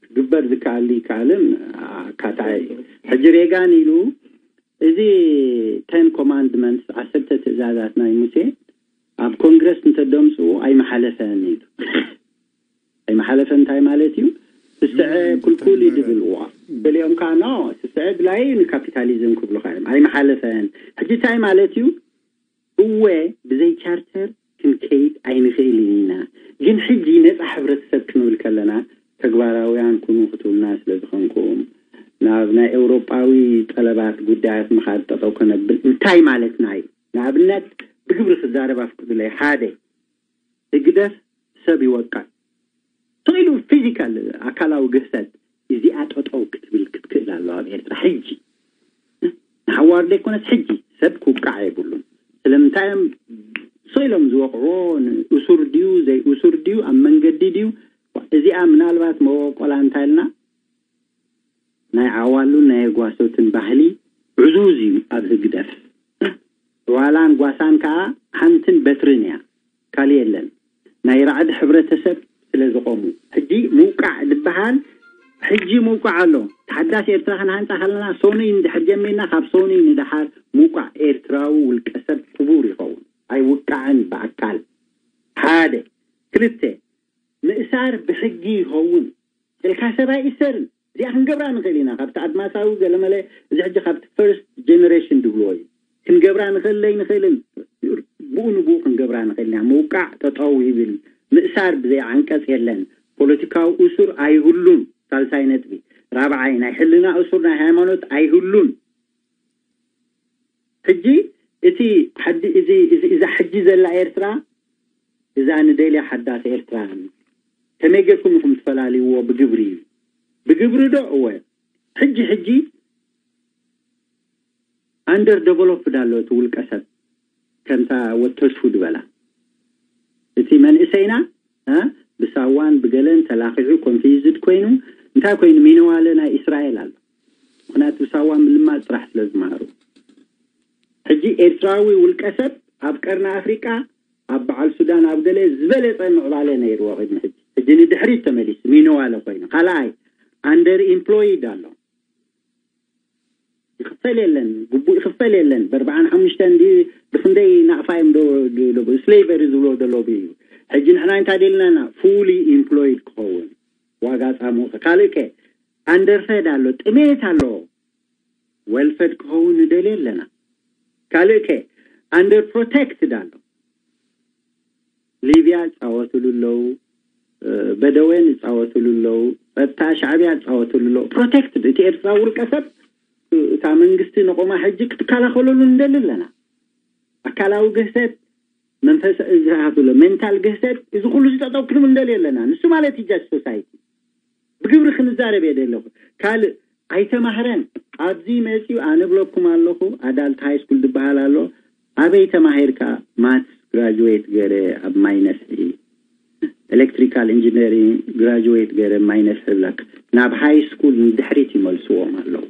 ክግበር ዝከኣል ይከኣልን ኣካታዒ። ሕጂ ሬጋን ኢሉ እዚ ቴን ኮማንድመንትስ፣ ዓሰርተ ትእዛዛት ናይ ሙሴ፣ ኣብ ኮንግረስ እንተደምፅኡ ኣይመሓለፈን ኢሉ። ኣይመሓለፈን እንታይ ማለት እዩ? ስስዐ ክልኩል እዩ ዝብል። እዋ፣ ገሊኦም ከዓ ኖ፣ ስስዐ ድላይ ንካፒታሊዝም ክብሉኻ እዮም። ኣይመሓለፈን። ሕጂ እንታይ ማለት እዩ? እወ፣ ብዘይ ቻርተር ክንከይድ ኣይንኽእልን ኢና። ግን ሕጂ ነፃ ሕብረተሰብ ክንብል ከለና ተግባራውያን ኩኑ ክትብሉና ስለ ዝኾንኩም ናብ ናይ ኤውሮጳዊ ጠለባት ጉዳያት ምኻድ ጠጠው ከነብል እንታይ ማለትና እዩ? ንኣብነት ብግብሪ ክዛረብ ኣፍቅዱለይ። ሓደ፣ ህግደፍ ሰብ ይወቅዕ። ስቕ ኢሉ ፊዚካል ኣካላዊ ግህሰት እዚኣ ጠጠው ክትብል ክትክእል ኣለዋ ኣብ ኤርትራ ሕጂ። ንሓዋሩ ዘይኮነስ ሕጂ ሰብ ክውቃዕ የብሉን። ስለምንታይ እዮም ስቕ ኢሎም ዝወቕዕዎ? እሱር ድዩ ዘይእሱር ድዩ ኣብ መንገዲ ድዩ? እዚኣ ምናልባት መበቆላ እንታይ ኢልና ናይ ዓዋሉን ናይ ኣጓሶትን ባህሊ ዕዙዝ እዩ ኣብ ህግደፍ። ዋላን ጓሳን ከዓ ሓንትን በትርን እያ፣ ካልእ የለን። ናይ ራዕዲ ሕብረተሰብ ስለ ዝቆሙ። ሕጂ ምውቃዕ ዝበሃል፣ ሕጂ ምውቃዕ ኣሎ። ተሓዳሲ ኤርትራ ክንሃንጻ ከለና፣ ሶኑይ እንድሕር ጀሚርና፣ ካብ ሶኑይ ንደሓር ምውቃዕ ኤርትራዊ ውልቀ ሰብ ክቡር ይኸውን። ኣይውቃዕን ብኣካል። ሓደ። ክልተ፣ ምእሳር ብሕጊ ይኸውን። ኢልካ ሰብ ኣይእሰርን። እዚኣ ክንገብራ ንኽእል ኢና። ካብቲ ኣድማሳዊ ገለመለ፣ እዚ ሕጂ ካብቲ ፈርስት ጀነሬሽን ድብልዎ እዩ። ክንገብራ ንኽእል ዘይንኽእልን ብኡ ንብኡ ክንገብራ ንኽእል ኢና። ምውቃዕ ጠጠው ይብል። ምእሳር ብዘይ ዓንቀጽ የለን። ፖለቲካዊ እሱር ኣይህሉን። ሳልሳይ ነጥቢ። ራብዓይ፣ ናይ ሕልና እሱር፣ ናይ ሃይማኖት ኣይህሉን። ሕጂ እቲ ሓዲ-፣ እዚ፣ እዚ፣ እዛ ሕጂ ዘላ ኤርትራ፣ እዛ ንደልያ ሓዳስ ኤርትራ፣ ከመይ ጌርኩም ኢኹም ትፈላልይዎ? ብግብሪ እዩ። ብግብሪ ዶ? እወ። ሕጂ፣ ሕጂ ኣንደር ደቨሎፕድ ኣሎ እቲ ውልቀ ሰብ፣ ከምታ ወተስፉ ዝበላ። እቲ መንእሰይና፣ እ፣ ብሳዋን ብገለን ተላኺዑ ኮንፊዝድ ኮይኑ፣ እንታይ ኮይኑ? ሚነዋለ ናይ እስራኤል ኣሎ። ምኽንያቱ ብሳዋ ምልማድ ጥራሕ ስለ ዝመሃሩ። ሕጂ ኤርትራዊ ውልቀ ሰብ ኣብ ቀርኒ ኣፍሪቃ፣ ኣብ በዓል ሱዳን፣ ኣብ ገለ ዝበለጸ ምዕባለ ነይርዎ ቅድሚ ሕጂ። ሕጂ ንድሕሪት ተመሊሱ፣ ሚነዋለ ኮይኑ። ካልኣይ፣ ኣንደር ኢምፕሎይድ ኣሎ። ይኽፈል የለን፣ ግቡእ ይኽፈል የለን። ብኣርባዓን ሓሙሽተን ድዩ፣ ብኽንደይ ናቕፋ እዮም ዶ፣ ዶ፣ ዶ፣ ስሌቨሪ ዝብሎ ዘሎ እዩ። ሕጂ ንሕና እንታይ ደልና ኢና? ፉሊ ኢምፕሎይድ ክኸውን፣ ዋጋ ጻምኡ። ካልእ ከ? ኣንደርፌድ ኣሎ፣ ጥሜት ኣሎ። ዌልፌድ ክኸውን ንደልዮ ኣለና። ካልእ ከ? ኣንደር ፕሮቴክትድ ኣሎ። ሊብያ ይጻወትሉ ኣለዉ፣ እ፣ በደዌን ይጻወትሉ ኣለዉ፣ ጸጥታ ሻዕብያ ይጻወትሉ ኣለዉ። ፕሮቴክትድ፣ እቲ ኤርትራ ውልቀ ሰብ፣ እ፣ እታ መንግስቲ ነቆማ ሕጂ ክትከላኸለሉ ንደሊ ኣለና። ኣካላዊ ግህሰት፣ መንፈስ፣ ዝሃፍሎ ሜንታል ግህሰት፣ እዚ ኩሉ ዝጠጠው ክንብል ንደሊ ኣለና። ንሱ ማለት እዩ ጃስት ሶሳይቲ። ብግብሪ ክንዛረብ እየ ደለኹ። ካልእ ኣይተማህረን። ኣብዚ መጺኡ ኣነ ብለኩም ኣለኹ፣ ኣዳልት ሃይ ስኩል ዝበሃል ኣሎ። ኣበይ ተማሂርካ? ማትስ ግራጁዌት ገረ ኣብ ማይ ነፍሒ፣ ኤሌክትሪካል ኢንጂነሪንግ ግራጁዌት ገረ ማይ ነፍሒ ብለክ። ናብ ሃይ ስኩል ንድሕሪት ይመልስዎም ኣለዉ።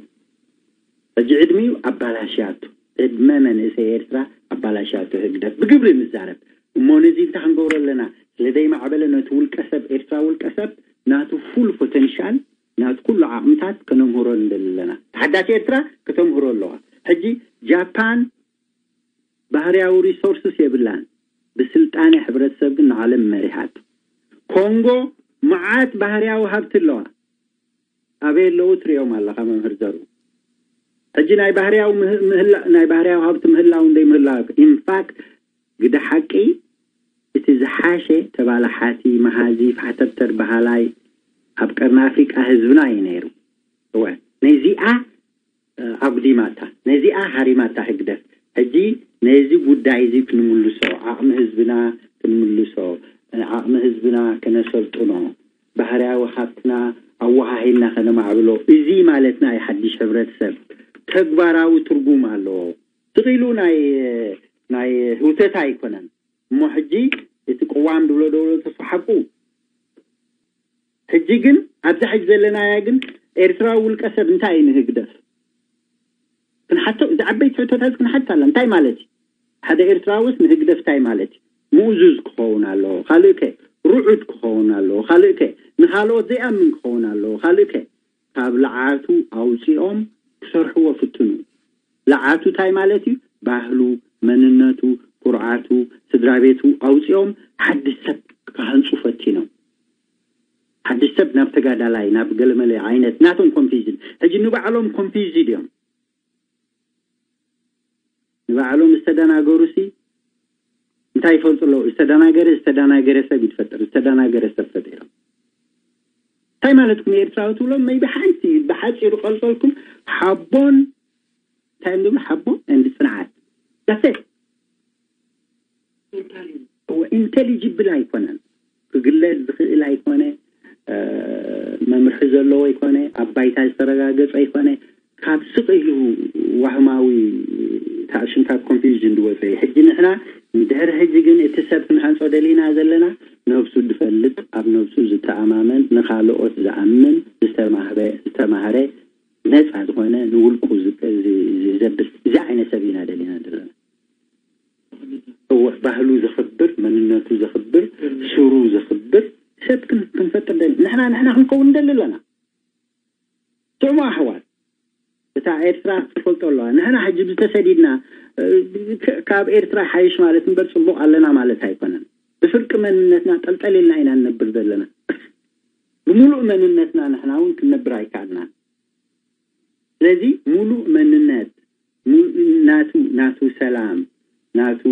ሕጂ ዕድሚኡ ኣባላሽያቱ፣ ዕድመ መንእሰይ ኤርትራ ኣባላሽያቱ ህግደፍ። ብግብሪ ንዛረብ እሞ፣ ነዚ እንታይ ክንገብሮ ኣለና? ስለ ዘይማዕበለ ነቲ ውልቀ ሰብ፣ ኤርትራ ውልቀ ሰብ ናቱ ፉል ፖቴንሻል፣ ናቱ ኩሉ ዓቕምታት ከነምህሮ ንደሊ ኣለና። ተሓዳሲ ኤርትራ ከተምህሮ ኣለዋ። ሕጂ ጃፓን ባህርያዊ ሪሶርስስ የብላን፣ ብስልጣነ ሕብረተሰብ ግን ንዓለም መሪሃት። ኮንጎ መዓት ባህርያዊ ሃብቲ ኣለዋ። ኣበይ ኣለዉ ትሪኦም ኣለኻ መምህር ዘሩ? ሕጂ ናይ ባህርያዊ ምህላ-፣ ናይ ባህርያዊ ሃብቲ ምህላው እንደይ ምህላው፣ ኢንፋክት፣ ግደ ሓቂ፣ እቲ ዝሓሸ ተባላሓቲ፣ መሃዚ፣ ፋሕተርተር በሃላይ ኣብ ቀርኒ ኣፍሪቃ ህዝብና እዩ ነይሩ። እወ፣ ነዚኣ፣ እ፣ ኣጉዲማታ፣ ነዚኣ ሃሪማታ ህግደፍ። ሕጂ ነዚ ጉዳይ እዚ ክንምልሶ፣ ዓቕሚ ህዝብና ክንምልሶ፣ እ፣ ዓቕሚ ህዝብና ከነሰልጥኖ፣ ባህርያዊ ሃብትና ኣወሃሂድና ከነማዕብሎ፣ እዚ ማለትና እዩ ሓድሽ ሕብረተሰብ። ተግባራዊ ትርጉም ኣለዎ። ስቕ ኢሉ ናይ፣ ናይ ህውተት ኣይኮነን። እሞ ሕጂ እቲ ቅዋም ድብሎ ደብሎ ተስፋ ሓቁ። ሕጂ ግን ኣብዛ ሕጂ ዘለናያ ግን ኤርትራዊ ውልቀ ሰብ እንታይ እዩ ንህግደፍ? ክንሓቶ፣ እዚ ዓበይቲ ሕቶታት ክንሓት ኣላ። እንታይ ማለት እዩ? ሓደ ኤርትራውስ ንህግደፍ እንታይ ማለት እዩ? ምኡዙዝ ክኸውን ኣለዎ። ካልእ ከ? ርዑድ ክኸውን ኣለዎ። ካልእ ከ? ንኻልኦት ዘይኣምን ክኸውን ኣለዎ። ካልእ ከ? ካብ ለዓቱ ኣውጺኦም ክሰርሕዎ ፍትኑ። ለዓቱ እንታይ ማለት እዩ? ባህሉ፣ መንነቱ፣ ኩርዓቱ፣ ስድራ ቤቱ ኣውጺኦም ሓድሽ ሰብ ክሃንጹ ፈቲኖም። ሓድሽ ሰብ ናብ ተጋዳላይ፣ ናብ ገለመለ ዓይነት ናቶም ኮንፊውዥን። ሕጂ ንባዕሎም ኮንፊውዝድ እዮም። ንባዕሎም ዝተደናገሩሲ እንታይ ይፈልጡ ኣለዉ? ዝተደናገረ፣ ዝተደናገረ ሰብ ይትፈጥር፣ ዝተደናገረ ሰብ ፈጢሮም። እንታይ ማለትኩም? ኤርትራዊ ትብሎም መይቢ ሓንቲ ብሓጺሩ ቀልጸልኩም ሓቦን፣ እንታይ እዮም ዝብሉ? ሓቦ እንዲ ጽንዓት። ዳሴት። እወ፣ ኢንቴሊጅብል ኣይኮነን። ክግለጽ ዝኽእል ኣይኮነ፣ እ፣ መምርሒ ዘለዎ ኣይኮነ፣ ኣብ ባይታ ዝተረጋገጸ ኣይኮነ፣ ካብ ስቕ ኢሉ ዋህማዊ ታእሽምታት ኮንፊውዥን ዝወጸ እዩ። ሕጂ ንሕና ንድሕሪ ሕጂ ግን እቲ ሰብ ክንሃንጾ ደሊና ዘለና ነብሱ ዝፈልጥ፣ ኣብ ነብሱ ዝተኣማመን፣ ንኻልኦት ዝኣምን፣ ዝተማህበ-፣ ዝተማህረ፣ ነጻ ዝኾነ፣ ንውልቁ ዝ-፣ ዝ-፣ ዝ-፣ ዘብል እዚ ዓይነት ሰብ ኢና ደሊና ዘለና። እወ፣ ባህሉ ዘኽብር፣ መንነቱ ዘኽብር፣ ሱሩ ዘኽብር ሰብ ክን-፣ ክንፈጥር ደሊ። ንሕና፣ ንሕና ክንከውን እንደሊ ኣለና። ስዕሙ ኣሕዋት፣ እታ ኤርትራ ትፈልጦ ኣለዋ። ንሕና ሕጂ ዝተሰዲድና፣ እ፣ ክ-፣ ካብ ኤርትራ ሓይሽ ማለት እምበር ጽቡቕ ኣለና ማለት ኣይኮነን። ብፍርቂ መንነትና ጠልጠል ኢልና ኢና ንነብር ዘለና። ብምሉእ መንነትና ንሕና እውን ክንነብር ኣይከኣልናን። ስለዚ ምሉእ መንነት፣ ሙ-፣ ናቱ፣ ናቱ ሰላም፣ ናቱ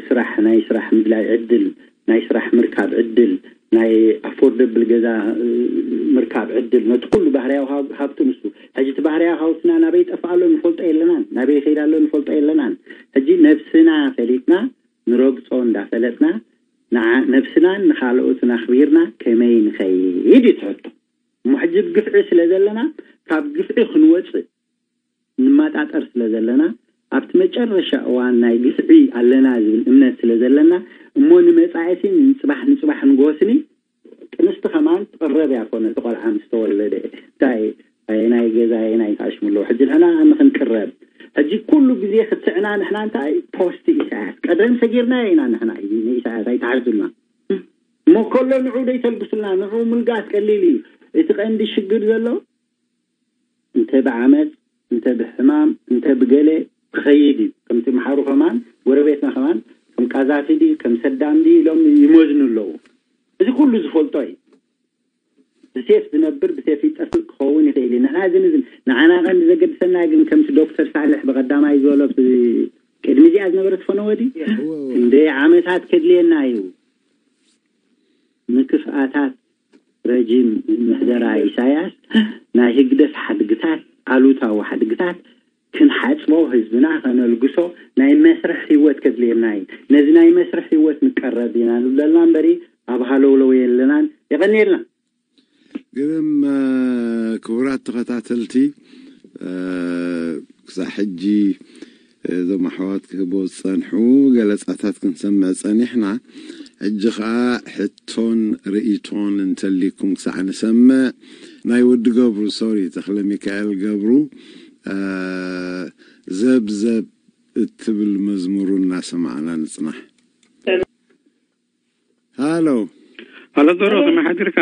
ስራሕ፣ ናይ ስራሕ ምድላይ ዕድል፣ ናይ ስራሕ ምርካብ ዕድል፣ ናይ ኣፎርደብል ገዛ፣ እ፣ ምርካብ ዕድል፣ ነቲ ኩሉ ባህርያዊ ሃብ-፣ ሃብቱ ንሱ። ሕጂ እቲ ባህርያዊ ሃብትና ናበይ ይጠፍእ ኣሎ ንፈልጦ የለናን፣ ናበይ ይኸይድ ኣሎ ንፈልጦ የለናን። ሕጂ ነብስና ፈሊጥና፣ ንረግጾ እንዳፈለጥና፣ ንዓ-፣ ነብስናን ንኻልኦትን ኣኽቢርና ከመይ ንኸይድ እዩ እቲ ሕቶ። እሞ ሕጂ ኣብ ግፍዒ ስለ ዘለና፣ ካብ ግፍዒ ክንወጽእ ንመጣጠር ስለ ዘለና፣ ኣብቲ መጨረሻ እዋን ናይ ግፍዒ ኣለና ዝብል እምነት ስለ ዘለና፣ እሞ ንመጻኢሲ ንጽባሕ ንጽባሕ ንጎስኒ ጥንስቲ ከማን ትቕረብ እያ ኮነ እቲ ቆልዓ ምስ ተወለደ። እንታይ ኣየናይ ገዛ ኣየናይ ታሽሙ ኣለዎ። ሕጂ ንሕና ንኽንቅረብ። ሕጂ ኩሉ ግዜ ክትዕና ንሕና እንታይ ፖስት ኢሳያስ። ቀደም ሰጊርናዮ ኢና ንሕና። እዚ ንኢሳያስ ኣይትሓዙልና። እሞ ከሎ ንዑ ደይተልግሱልና፣ ንዑ ምልጋስ ቀሊል እዩ። እቲ ቀንዲ ሽግር ዘሎ እንተ ብዓመጽ፣ እንተ ብሕማም፣ እንተ ብገለ ክኸይድ እዩ። ከምቲ መሓሩ ከማን፣ ጎረቤትና ከማን፣ ከም ቃዛፊ ድዩ፣ ከም ሰዳም ድዩ ኢሎም ይመዝኑ ኣለዉ። እዚ ኩሉ ዝፈልጦ እዩ። ብሴፍ ዝነብር ብሴፍ ይጠፍእ ክኸውን ይኽእል እዩ። ንሕና እዚ ንዝን-፣ ንዓና ቀንዲ ዘገድሰና ግን ከምቲ ዶክተር ሳልሕ ብቐዳማይ ዝበሎ፣ ብ-፣ ቅድሚ እዚኣ ዝነበረት ፈነወ ድዩ? እወ፣ እወ። ክንደይ ዓመታት ከድልየና እዩ? ንክፍኣታት ረጂም ምሕደራ ኢሳያስ ናይ ህግደፍ ሓድግታት፣ ኣሉታዊ ሓድግታት ክንሓጽቦ፣ ህዝብና ከነልግሶ ናይ መስርሕ ህይወት ከድልየና እዩ። ነዚ ናይ መስርሕ ህይወት ንቀረብ ኢና ንብል ዘለና እምበሪ ኣብ ሃለውለው የለናን። የቐንየልና። ግርም፣ እ፣ ክቡራት ተኸታተልቲ፣ እ፣ ክሳብ ሕጂ እዞም ኣሕዋት ክህቦ ዝጸንሑ ገለጻታት ክንሰምዕ ጸኒሕና። ሕጂ ኸኣ ሕቶን ርእይቶን እንተሊኩም ክሳዕ ንሰምዕ፣ ናይ ወዲ ገብሩ፣ ሶሪ፣ ተኽለ ሚካኤል ገብሩ፣ እ፣ ዘብዘብ እትብል መዝሙሩ እናሰማዕና ንጽናሕ። ሃሎ። ሃሎ ዶሮ፣ ከመይ ሓዲርካ?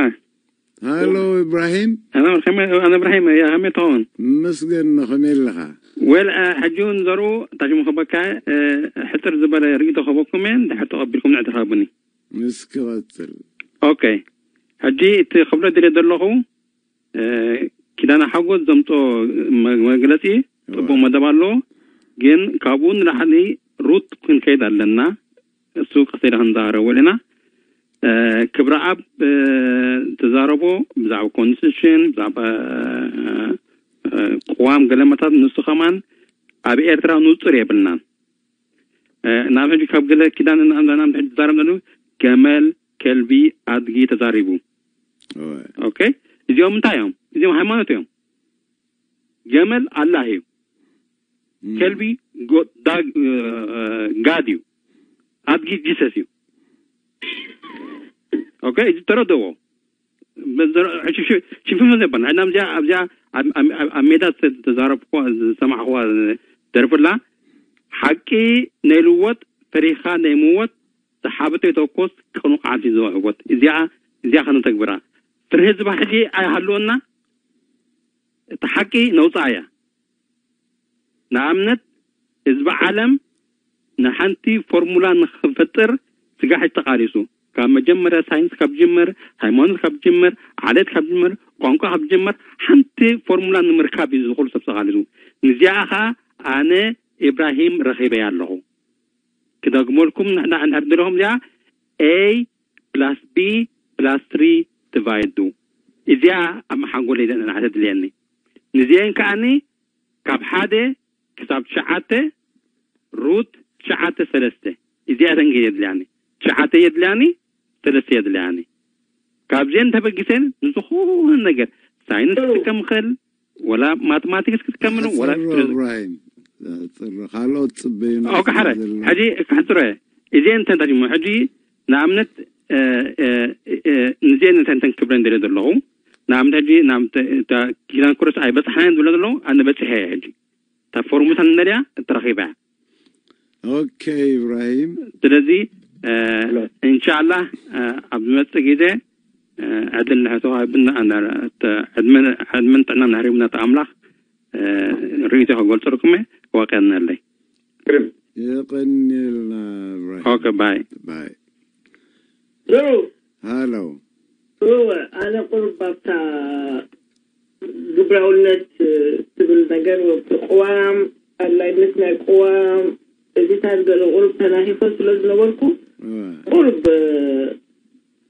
ሃሎ እብራሂም። ኣነ ከመይ፣ ኣነ እብራሂም እያ፣ ከመይ ትኸውን? መስገን ነው፣ ከመይ ኣለኻ? ወል፣ እ፣ ሕጂ እውን ዘርኡ፣ እንታይ ሽሙ ክበካ፣ እ፣ ሕጽር ዝበለ ርእይቶ ክህበኩም እየ፣ እንድሕር ተቐቢልኩም ንዕቲ ሃቡኒ። እስኪ ቀጽል። ኦኬ። ሕጂ እቲ ክብሎ ድልየ ዘለኹ፣ እ፣ ኪዳነ ሓጎስ ዘምጾ መ-፣ መግለጺ ጽቡቕ እወ። መደብ ኣሎ፣ ግን ካብኡ ንላዕሊ ሩት ክንከይድ ኣለና። እሱ ቀስ ኢለ ክንዛረቦ ኣለና። እ፣ ክብረኣብ፣ እ፣ ተዛረቦ ብዛዕባ ኮንስቲቱሽን፣ ብዛዕባ፣ እ፣ እ፣ ቅዋም ገለመታት፣ ንሱ ከማን ኣብ ኤርትራ ንጹር የብልናን። እ፣ ናብ ሕጂ ካብ ገለ ኪዳን ናብ፣ ናብ ሕጂ ዝዛረብ ዘሎ ገመል፣ ከልቢ፣ ኣድጊ ተዛሪቡ። እወ። ኦኬ፣ እዚኦም እንታይ እዮም? እዚኦም ሃይማኖት እዮም። ገመል ኣላህ እዩ። እም። ከልቢ ጎ-፣ ዳግ-፣ እ፣ ጋድ እዩ። ኣድጊ ጂሰስ እዩ። ኦኬ፣ እዚ ተረድእዎ። በዘ-፣ ሽ-፣ ሽ-፣ ሽፍን ዘይበልና። ሕና ኣብዚኣ፣ ኣብዚኣ ኣብ፣ ኣብ፣ ኣብ፣ ኣብ ሜዳ ዝተ-፣ ዝተዛረብኩዋ፣ ዝሰማዕኩዋ ደርፍላ፣ ሓቂ ነይልወጥ፣ ፈሪኻ ነይምወት፣ ዝሓበተ ይተኮስ፣ ቅኑዕ ዓዲ ዝዕወት። እዚኣ፣ እዚኣ ከነተግብራ። ፍርሂ ዝባ ሕጂ ኣይሃልወና፣ እቲ ሓቂ ነውፅኣ እያ። ንኣብነት፣ ህዝቢ ዓለም ንሓንቲ ፎርሙላ ንኽፈጥር ስጋሕ ተቓሊሱ። ካብ መጀመርያ ሳይንስ ካብ ጅምር፣ ሃይማኖት ካብ ጅምር፣ ዓሌት ካብ ጅምር፣ ቋንቋ ካብ ጅምር፣ ሓንቲ ፎርሙላ ንምርካብ እዩ ዝኹሉ ሰብ ተቓሊሱ። ንዚኣ ኸኣ ኣነ ኢብራሂም ረኺበያ ኣለኹ። ክደግመልኩም ንሕና እንድሕር ደለኹም እዚኣ A plus B plus three divide ዱ። እዚኣ ኣብ መሓንጎለይ ዘንዕናዕተ ድልየኒ። ንዚአን ከኣኒ ካብ ሓደ ክሳብ ትሽዓተ ሩት ትሽዓተ ሰለስተ። እዚኣተን ግን የድልያኒ። ትሽዓተ የድልያኒ፣ ሰለስተ የድልያኒ። ካብዚአን ተበጊሰን ንዝኾነ ነገር ሳይንስ ጥሩ። ክጥቀም እኽእል፣ ወላ ማትማቲክስ ክትከምሉ፣ ወላ ቀጽሎ ስትሪ-፣ እብራሂም፣ ቀጽሎ። ካልኦት ጽበዩና ኦኬ፣ ሓረ። ዘሎ። ሕጂ ክሕጽሮ እየ። እዚአን እንተን ታዲሞ፣ ሕጂ ንኣብነት፣ እ፣ እ፣ እ፣ ንዚአን እንተን ክብለን ደለ ዘለኹ፣ ንኣብነት ሕጂ ናብ ተ-፣ ተ-፣ ኪዳን ክርስቶስ ኣይበጽሓን ዝብለ ዘለኹ፣ ኣነ በጺሐ እየ ሕጂ። እታ ፎርሙላ ንደልያ እትረኺባ እያ። ኦኬ ኢብራሂም። ስለዚ እንሻላ ኣብ ዝመፅእ ግዜ ዕድል ንሕቶ ሃብና ዕድመን ጥዕና ንህሪምና ኣምላኽ ርእይቶ ክገልፅልኩም ዋቀነለይ። የቀኒልና ኢብራሂም። ኦኬ ባይ። ባይ። ሃሎ። እወ ኣነ ቁሩብ ኣብታ ግብራውነት ትብል ነገር ወብቲ ቅዋም ኣድላይነት ናይ ቅዋም እዚታት ገለ ቁሩብ ተናኺፈ ስለ ዝነበርኩ ቁሩብ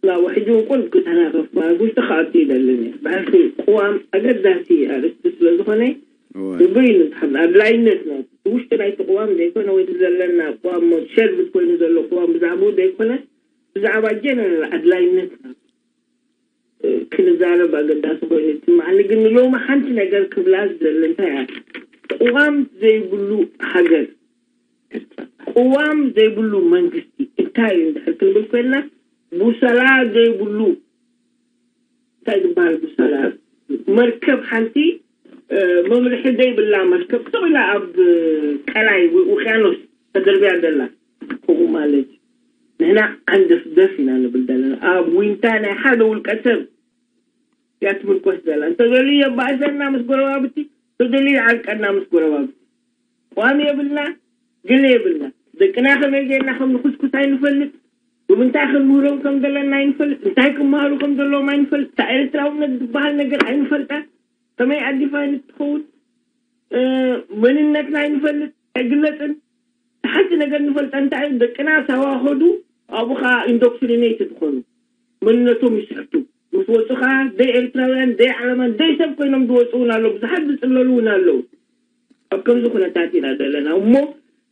ናብ ሕጂ እውን ቁሩብ ክተናኸፍ ማለት ውሽጢ ክኣቱ ይደልን እየ። ብሕልፊ ቅዋም ኣገዳሲ ኣርእስቲ ስለ ዝኾነ ግብሪ ንዝሓብ ኣድላይነት ናይ ውሽጢ ናይቲ ቅዋም ዘይኮነ ወይ ዘለና ቅዋም ሸርብት ኮይኑ ዘሎ ቅዋም ብዛዕባኡ ዘይኮነ ብዛዕባ ጀነራል ኣድላይነት ክንዛረብ ኣገዳሲ ኮይኑ ይስምዓኒ። ግን ንሎሚ ሓንቲ ነገር ክብላ ዝደሊ እንታይ እያ፣ ቅዋም ዘይብሉ ሃገር፣ ቅዋም ዘይብሉ መንግስቲ እንታይ እዩ እንድሕር ክንብል ኮይንና፣ ቡሰላ ዘይብሉ እንታይ ዝበሃል ቡሰላ፣ መርከብ ሓንቲ መምርሒ ዘይብላ መርከብ ስቕ ኢላ ኣብ ቀላይ ውቅያኖስ ተደርብያ ዘላ ከምኡ ማለት እዩ። ንሕና ዓንደፍደፍ ኢና ንብል ዘለና ኣብ ዊንታ ናይ ሓደ ውልቀ ሰብ እያ ትምርኮስ ዘላ። እንተደልዩ የባእሰና ምስ ጎረባብቲ፣ እንተደልዩ ይዓንቀና ምስ ጎረባብቲ። ቅዋም የብልና፣ ገለ የብልና። ደቅና ከመይ ጌርና ከም ንኩስኩስ ኣይንፈልጥ፣ ብምንታይ ክንምህሮም ከም ዘለና ኣይንፈልጥ፣ እንታይ ክመሃሩ ከም ዘለዎም ኣይንፈልጥ። እታ ኤርትራውነት ዝበሃል ነገር ኣይንፈልጣ፣ ከመይ ኣዲፋይን ትኸውን መንነትና ኣይንፈልጥ፣ ኣይግለጽን። ሓንቲ ነገር ንፈልጠ እንታይ እዩ፣ ደቅና ሳዋኸዱ ኣብኡ ከዓ ኢንዶክትሪኔትድ ዝኾኑ መንነቶም ይስሕቱ። ምስ ወፁ ከዓ ደይ ኤርትራውያን ደይ ዓለማን ደይ ሰብ ኮይኖም ዝወፁ እውን ኣለዉ። ብዙሓት ዝፅለሉ እውን ኣለዉ። ኣብ ከምዚ ኩነታት ኢና ዘለና እሞ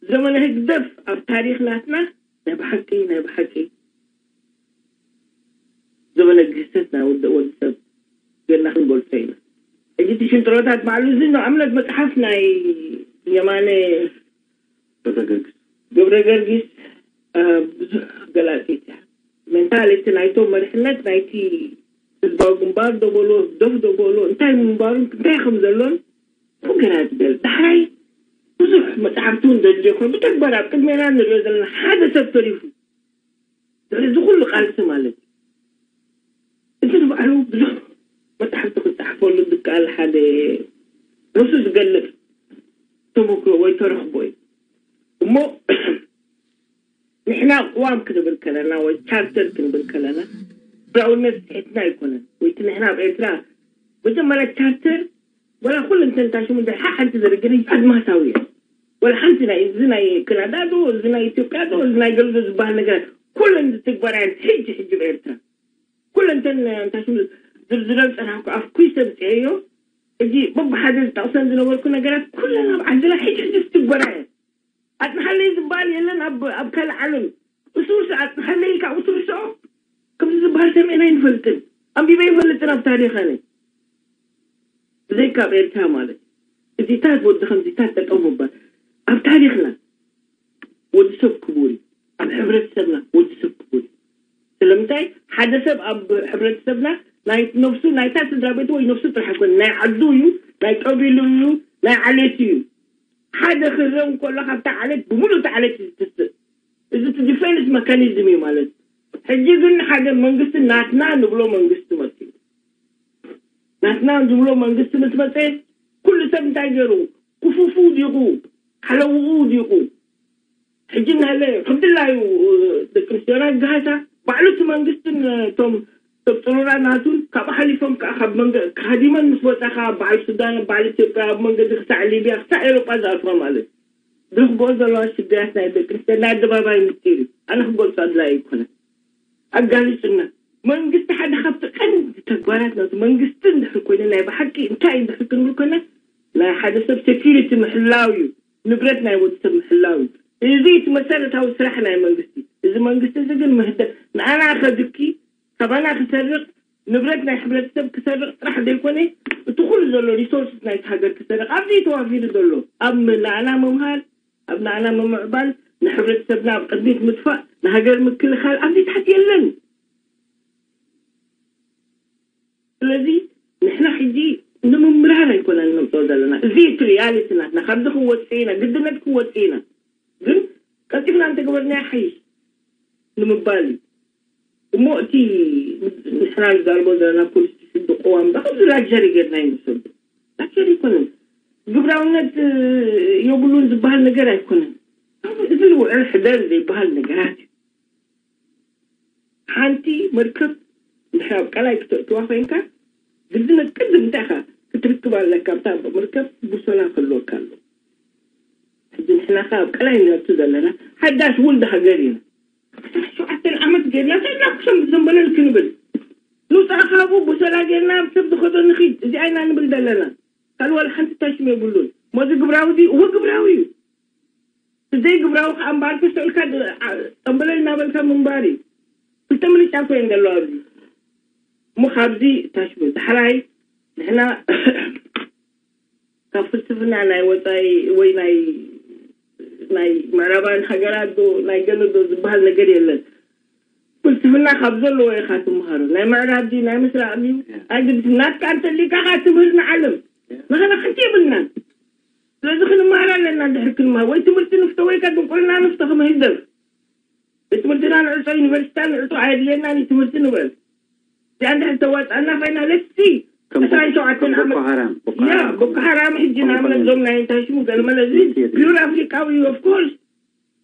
ዘመነ ህግደፍ ኣብ ታሪክ ናትና ናይ ብሓቂ ናይ ብሓቂ ዘመነ ግህሰት ናይ ወዲ ወዲ ሰብ ገና ክንገልፆ ኢና። ሕጂ እቲ ሽንጥሮታት ባዕሉ እዚ ንኣብነት መፅሓፍ ናይ የማነ ገብረ ገርጊስ ገብረ ገርጊስ ብዙሕ ገላፂት እያ። ሜንታሊቲ ናይቶም መሪሕነት ናይቲ ህዝባዊ ግንባር ደበሎ ደፍ ደበሎ እንታይ ምንባሩን እንታይ ከም ዘሎን ገና ትገል ዳሕራይ ብዙሕ መፅሓፍቲ እውን ዘድልዮ ኮይኑ ብተግባር ኣብ ቅድሜና ንሪኦ ዘለና ሓደ ሰብ ተሪፉ ድሕሪ እዚ ኩሉ ቃልሲ ማለት እዩ። እዚ ንባዕሉ ብዙሕ መፅሓፍቲ ክፀሓፈሉ ዝከኣል ሓደ ርእሱ ዝገልፅ ተመክሮ ወይ ተረኽቦ እዩ። እሞ ንሕና ቅዋም ክንብል ከለና ወይ ቻርተር ክንብል ከለና ብራውነት ትሕትና ኣይኮነን። ወይ እቲ ንሕና ኣብ ኤርትራ መጀመርያ ቻርተር ወላ ኩሉ እንተ እንታይ ሽሙ እንድሕር ሓንቲ ዘረገነ ኣድማሳዊ እያ። ወላ ሓንቲ ናይ እዚ ናይ ካናዳ ዶ እዚ ናይ ኢትዮጵያ ዶ እዚ ናይ ገለ ዶ ዝበሃል ነገር ኩለን ዝትግበራ እየን። ሕጂ ሕጂ ብኤርትራ ኩለን እንተን እንታይ ሽሙ ዝርዝረን ጸናሕኩ ኣፍኩይ ሰምፅኤዮ። ሕጂ በብሓደ ዝጠቕሰን ዝነበርኩ ነገራት ኩለን ኣብ ዓድና ሕጂ ሕጂ ዝትግበራ እየን። ኣጽንሓለይ ዝበሃል የለን ኣብ ኣብ ካልእ ዓለም እሱርስ ኣጽንሓለይ ኢልካ እሱርሶ ከምዚ ዝበሃል ሰሚዕና ኣይንፈልጥን። ኣንቢበ ይፈልጥን ኣብ ታሪኽ ኣነ ብዘይካ ኣብ ኤርትራ ማለት እዚታት ወዲ ከምዚታት ጠጠው ምባል ኣብ ታሪኽና ወዲ ሰብ ክቡር እዩ። ኣብ ሕብረተሰብና ወዲ ሰብ ክቡር እዩ። ስለምንታይ ሓደ ሰብ ኣብ ሕብረተሰብና ናይ ነፍሱ ናይታ ስድራ ቤቱ ወይ ነፍሱ ጥራሕ ኣይኮነ ናይ ዓዱ እዩ፣ ናይ ቀቢሉ እዩ፣ ናይ ዓሌቱ እዩ። ሓደ ክረም ከሎ ካብታ ዓሌት ብምሉእ እቲ ዓሌት እዩ ዝትስእ። እዚ እቲ ዲፌንስ መካኒዝም እዩ ማለት እዩ። ሕጂ ግን ሓደ መንግስቲ ናትና ንብሎ መንግስቲ መፅኡ ናትና ንብሎ መንግስቲ ምስ መፀ ኩሉ ሰብ እንታይ ገይሩ ክፉፉ ዲኹ ሓለውኡ ዲኹ ሕጂ እናለ ከም ድላዩ ደቂ ኣንስትዮና ዝገሃሳ ባዕሉ እቲ መንግስትን እቶም ሰብ ፅሩራ ናቱን ካብኡ ሓሊፎም ከዓ ካብ መንገ ካዲመን ምስ ወፃ ከዓ በዓል ሱዳን በዓል ኢትዮጵያ ኣብ መንገዲ ክሳዕ ሊብያ ክሳዕ ኤሮጳ ዝኣትዋ ማለት ዝረኽብኦ ዘለዋ ሽግራት ናይ ደቂ ኣንስትዮ ናይ ኣደባባይ ምስጢር እዩ። ኣነ ክገልፆ ኣድላይ ኣይኮነን። ኣጋሊፁና መንግስቲ ሓደ ካብቲ ቀንዲ ተግባራት ናቱ መንግስቲ እንድሕር ኮይነ ናይ ብሓቂ እንታይ እንድሕር ክንብል ኮይና ናይ ሓደ ሰብ ሴኪሪቲ ምሕላው እዩ። ንብረት ናይ ወዲ ሰብ ምሕላው እዩ። እዚ እቲ መሰረታዊ ስራሕ ናይ መንግስቲ። እዚ መንግስቲ እዚ ግን ምህደ ንኣና ከድኪ ካባና ክሰርቕ ንብረት ናይ ሕብረተሰብ ክሰርቕ ጥራሕ ዘይኮነ እቲ ኩሉ ዘሎ ሪሶርስስ ናይቲ ሃገር ክሰርቕ ኣብዚ እዩ ተዋፊሩ ዘሎ ኣብ ንኣና ምምሃር ኣብ ንኣና ምምዕባል ንሕብረተሰብና ኣብ ቅድሚት ምጥፋእ ንሃገር ምክልኻል ኣብዚ ታሕቲ የለን። ስለዚ ንሕና ሕጂ ንምምርሃር ኣይኮነን ንምፅኦ ዘለና። እዚ እቲ ሪያሊቲ ናትና። ካብዚ ክንወፅእ ኢና፣ ግድነት ክንወፅእ ኢና። ግን ቀልጢፍና እንተገበርናዮ ሓይሽ ንምባል እዩ። እሞ እቲ ንሕና ንዛረቦ ዘለና ፖሊሲ ስዲ ቅዋም ዳ ከምዚ ላግጀሪ ጌርና ይንሰዱ። ላግጀሪ ኣይኮነን። ግብራውነት የብሉን ዝበሃል ነገር ኣይኮነን። እዚ ውዕል ሕደር ዘይበሃል ነገራት እዩ። ሓንቲ መርከብ እንድሕር ኣብ ቀላይ ክተእትዋ ኮይንካ ግድነት ቅድም እንታይ ኢኻ ክትርክብ ኣለካ ኣብታ መርከብ? ቡሶላ ክህልወካ ኣሎ። ሕጂ ንሕና ከ ኣብ ቀላይ ንነቱ ዘለና ሓዳሽ ውልድ ሃገር ኢና። ሸውዓተን ዓመት ጌርና ተና ክሰም ዘንበለል ክንብል ንውፃእ ካብኡ ቡሶላ ጌርና ኣብ ሰብ ዝኸዶ ንኺድ እዚኣ ኢና ንብል ዘለና። ካልእ ዋላ ሓንቲ ታሽም የብሉን። ሞዚ ግብራዊ ድዩ? እወ ግብራዊ እዩ። ብዘይ ግብራዊ ከዓ እምበኣር ክስዕልካ ጠንበለል እናበልካ ምንባር እዩ። ክልተ ምርጫ ኮይን ዘለዎ ኣብዚ። እሞ ካብዚ ታሽሙ ዳሕራይ ንሕና ካብ ፍልስፍና ናይ ወፃኢ ወይ ናይ ናይ ምዕራባን ሃገራት ዶ ናይ ገለ ዶ ዝበሃል ነገር የለን። ፍልስፍና ካብ ዘለዎ ኢኻ ትምሃሮ። ናይ ምዕራብ ድዩ ናይ ምስራቅ ድዩ ኣይግድስ። ናትካ እንተሊካ ከዓ ትምህር ንዓለም ንኸነ ሓንቲ የብልናን። ስለዚ ክንመሃር ኣለና። ድሕር ክንመሃር ወይ ትምህርቲ ንፍቶ ወይ ከ ድንቁርና ንፍቶ ክምህደር ትምህርትና ንዕፆ ዩኒቨርሲታ ንዕፆ ኣየድልየናን እዩ ትምህርቲ ንበል። እዚኣ እንድሕር ተዋፃና ኮይና ለሲ ከም ዕስራን ሸውዓተን ከም ቦኮ ዓመት ሓራም፣ ቦኮ ያ ሓራም፣ ቦኮ ሓራም ሕጂ ከም ንኣብነት ኮሚኒስት። ዞም ናይ ታሽሙ ገለመለ እዚ ፒዩር ኣፍሪቃዊ እዩ። ኦፍኮርስ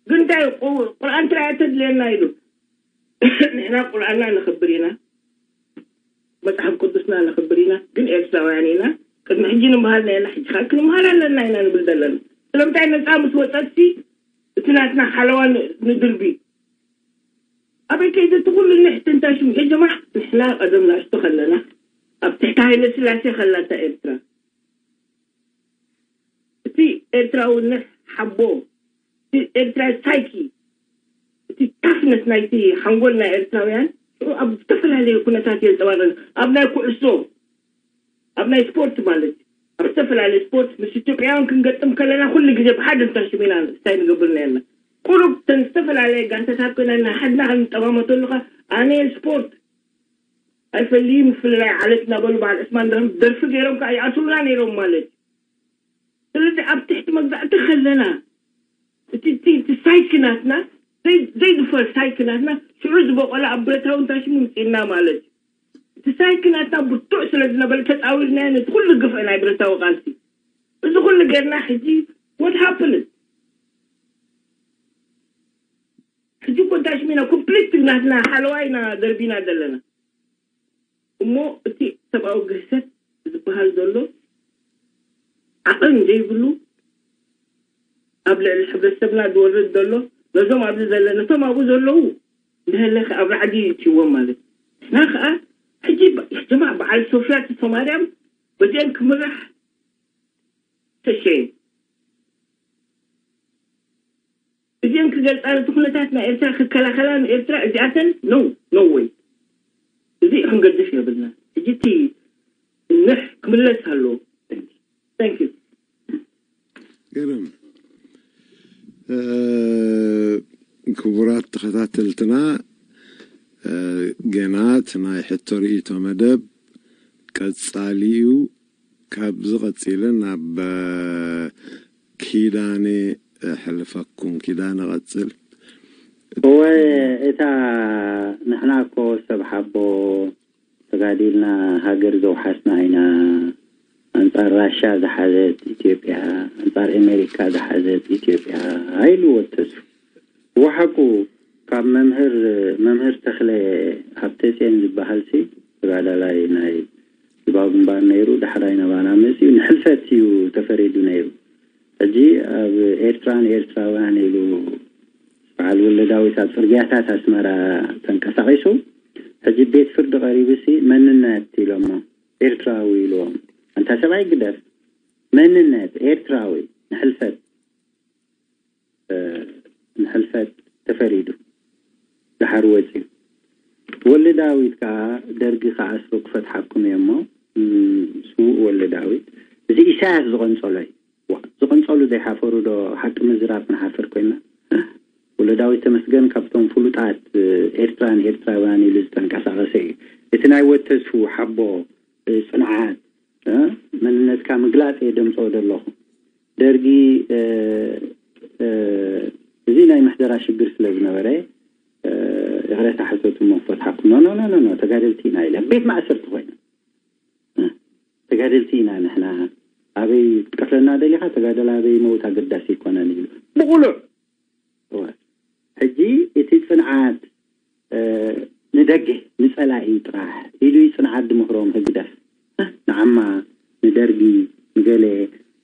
ግን እንታይ ቁ- ቁርኣን ትራያ ተድልየና ኢሉ ንሕና ቁርኣንና ነኽብር ኢና፣ መፅሓፍ ቅዱስና ነኽብር ኢና፣ ግን ኤርትራውያን ኢና። ቅድሚ ሕጂ ንምሃር ነና ሕጂ ከዓ ክንምሃር ኣለና ኢና ንብል ዘለና። ስለምንታይ ነፃ ምስ ወፀትሲ እቲ ናትና ሓለዋ ን- ንድርቢ ኣበይ ከይደ እቲ ኩሉ ንሕትንታሽም የጀማ ንሕና ቀደም ናእሽቶ ከለና ኣብ ትሕቲ ሃይለ ስላሴ ከላታ ኤርትራ እቲ ኤርትራዊ ንሕ ሓቦ እቲ ኤርትራ ሳይኪ እቲ ታፍነት ናይቲ ሓንጎል ናይ ኤርትራውያን ሽዑ ኣብ ዝተፈላለዩ ኩነታት የንፀባረቅ ኣብ ናይ ኩዕሶ ኣብ ናይ ስፖርት ማለት ኣብ ዝተፈላለዩ ስፖርት ምስ ኢትዮጵያውያን ክንገጥም ከለና ኩሉ ግዜ ብሓደ እንታሽም ኢና እንታይ ንገብር ነርና ቁሩብ ተን ዝተፈላለየ ጋንታታት ኮይና ናይ ሓድና ክንጠማመተሉ ከ ኣነ ስፖርት ኣይፈልይ ምፍልላይ ዓለት እናበሉ በዓል ዕስማን ደርፊ ገይሮም ከዓ ይኣስሩና ነይሮም ማለት እዩ። ስለዚ ኣብ ትሕቲ መግዛእቲ ከለና እቲ እቲ እቲ ሳይክ ናትና ዘይ- ዘይዝፈር ሳይክ ናትና ሽዑ ዝበቆለ ኣብ ብረታዊ እንታይ ሽሙ ምፅና ማለት እዩ። እቲ ሳይክ ናትና ብርቱዕ ስለ ዝነበረ ተፃዊርናዮ ነቲ ኩሉ ግፍዒ ናይ ብረታዊ ቃልሲ እዚ ኩሉ ጌርና ሕጂ what happened ሕጂ እኮ እንታይ ሽሚና ኮምፕሊት ናትና ሓለዋይና ደርቢና ዘለና እሞ እቲ ሰብኣዊ ግህሰት ዝበሃል ዘሎ ዓቕን ዘይብሉ ኣብ ልዕሊ ሕብረተሰብና ዝወርድ ዘሎ ነዞም ኣብዚ ዘለና ነቶም ኣብኡ ዘለዉ ንህለኸ ኣብ ራዕዲ ይእትዎም ማለት ንሕና ከዓ ሕጂ ጀማ በዓል ሶፍያ ተሰማርያም በዚኦም ክምራሕ ተሸየ እዚአን ክገልፃ ነቲ ኩነታት ናይ ኤርትራ ክከላኸላ ንኤርትራ እዚኣተን ነው ነው ወይ እዚ ክንገድፍ የብልና ሕጂ እቲ ንሕ ክምለስ ኣለዎ thank you ግርም ክቡራት ተኸታተልትና ገና እቲ ናይ ሕቶ ርእይቶ መደብ ቀጻሊ እዩ። ካብዚ ቀጺለ ናብ ኪዳነ እሕልፈኩም። ኪዳነ ቀጽል። እወ እታ ንሕና እኮ ሰብ ሓቦ ተጋዲልና ሃገር ዘውሓስና ኢና። ኣንጻር ራሻ ዝሓዘት ኢትዮጵያ፣ ኣንጻር ኤሜሪካ ዝሓዘት ኢትዮጵያ ኣይልዎ ተስፉ። እወ ሓቁ ካብ መምህር መምህር ተኽለ ሃብተጽዮን ዝበሃል ሲ ተጋዳላይ ናይ ህዝባዊ ግንባር ነይሩ። ዳሕራይ ናባና መጺኡ ንሕልፈት እዩ ተፈሪዱ ነይሩ። ሕጂ ኣብ ኤርትራን ኤርትራውያን ኢሉ በዓል ወልደዳዊት ኣብ ጽርግያታት ኣስመራ ተንቀሳቒሱ ሕጂ ቤት ፍርዲ ቀሪቡሲ መንነት ኢሎሞ ኤርትራዊ ኢልዎም። ኣንታ ሰብኣይ ግደፍ መንነት ኤርትራዊ ንሕልፈት ንሕልፈት ተፈሪዱ ደሓር ወፂኡ። ወልደዳዊት ከዓ ደርጊ ክኣስሩ ክፈትሓኩም እየ እሞ ስዉእ ወልደዳዊት እዚ ኢሳያስ ዝቐንፀሎ እዩ። ዝቕንፀሉ ዘይሓፈሩ ዶ ሓቂ ምዝራብ ክንሓፍር ኮይና? ወልደዳዊት ተመስገን ካብቶም ፍሉጣት ኤርትራን ኤርትራውያን ኢሉ ዝተንቀሳቐሰ እዩ። እቲ ናይ ወተስፉ ሓቦ ጽንዓት መንነትካ ምግላፅ እየ ደምፅኦ ዘለኹ። ደርጊ እዚ ናይ ምሕደራ ሽግር ስለ ዝነበረ ይቕሬታ ሕተቱ እሞ ክፈትሓኩም። ኖ ኖ ኖ ኖ፣ ተጋደልቲ ኢና ኢለ ቤት ማእሰርቲ ኮይነ። ተጋደልቲ ኢና ንሕና፣ ኣበይ ክትቀትለና ደሊኻ? ተጋደል ኣበይ መውት ኣገዳሲ ኣይኮነን ኢሉ ብቑሉዕ። ሕጂ እቲ ፅንዓት ንደገ ንፀላኢ ጥራሕ ኢሉ እዩ ፅንዓት ድምኽሮም ህግደፍ። ንዓማ ንደርጊ ንገለ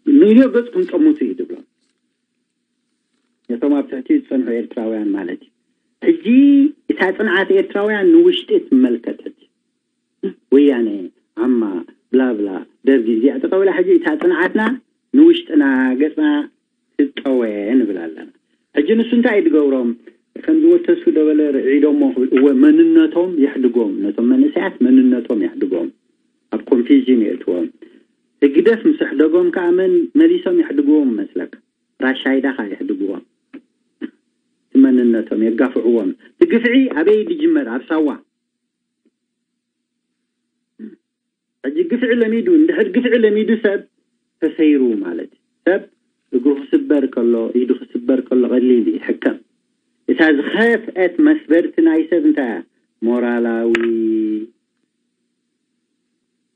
ንዮ ገፅኩም ጠሙቱ እዩ ድብሎም። ነቶም ኣብ ትሕቲ ዝፀንሑ ኤርትራውያን ማለት እዩ። ሕጂ እታ ፅንዓት ኤርትራውያን ንውሽጢ ትመልከት። ሕጂ ወያነ፣ ዓማ፣ ብላብላ፣ ደርጊ እዚኣ ጠጠው ኢላ ሕጂ እታ ፅንዓትና ንውሽጥና ገፅና ትጠወ ንብል ኣለና። ሕጂ ንሱ እንታይ እዩ ዝገብሮም? ከምዚ ወተሱ ደበለ ርዒዶሞ ክብል፣ እወ መንነቶም የሕድጎም፣ ነቶም መንእሰያት መንነቶም የሕድጎም፣ ኣብ ኮንፊዥን የእትዎም። ህግደፍ ምስ ኣሕደጎም ከዓ መን መሊሶም የሕድግዎም መስለካ? ራሻይዳ ከዓ የሕድግዎም። እቲ መንነቶም የጋፍዕዎም። እቲ ግፍዒ ኣበይ ድጅመር? ኣብ ሳዋ። ሕጂ ግፍዒ ለሚዱ፣ እንድሕር ግፍዒ ለሚዱ ሰብ ተሰይሩ ማለት እዩ። ሰብ እግሩ ክስበር ከሎ፣ ኢዱ ክስበር ከሎ ቀሊል እዩ፣ ይሕከም። እታ ዝኸፍአት መስበርቲ ናይ ሰብ እንታይ እያ? ሞራላዊ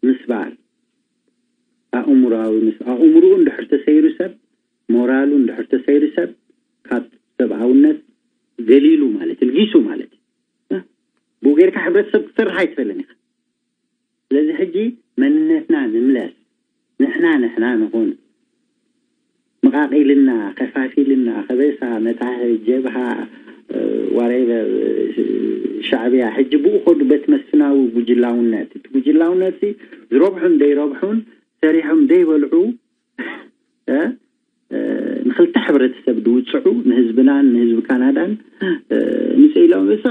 ምስባር፣ ኣእምራዊ ምስ ኣእምርኡ እንድሕር ተሰይሩ ሰብ፣ ሞራሉ እንድሕር ተሰይሩ ሰብ ካብ ሰብኣውነት ገሊሉ ማለት፣ ልጊሱ ማለት እዩ። ብኡ ጌርካ ሕብረተሰብ ክትሰርሕ ኣይትኽእልን ኢኻ። ስለዚ ሕጂ መንነትና ንምለስ፣ ንሕና ንሕና ንኹን። መቓቒልና፣ ከፋፊልና፣ ከበሳ፣ መታሕት፣ ጀብሃ፣ ዋሬቨር፣ ሻዕብያ፣ ሕጂ ብኡ ኸዱ በቲ መስፍናዊ ጉጅላውነት። እቲ ጉጅላውነት ሲ ዝረብሑን ዘይረብሑን ሰሪሖም ዘይበልዑ፣ እ፣ እ፣ ንኽልተ ሕብረተሰብ ድውፅዑ፣ ንህዝብናን ንህዝቢ ካናዳን፣ እ፣ ምፅእ ኢሎም፣ "እስኻ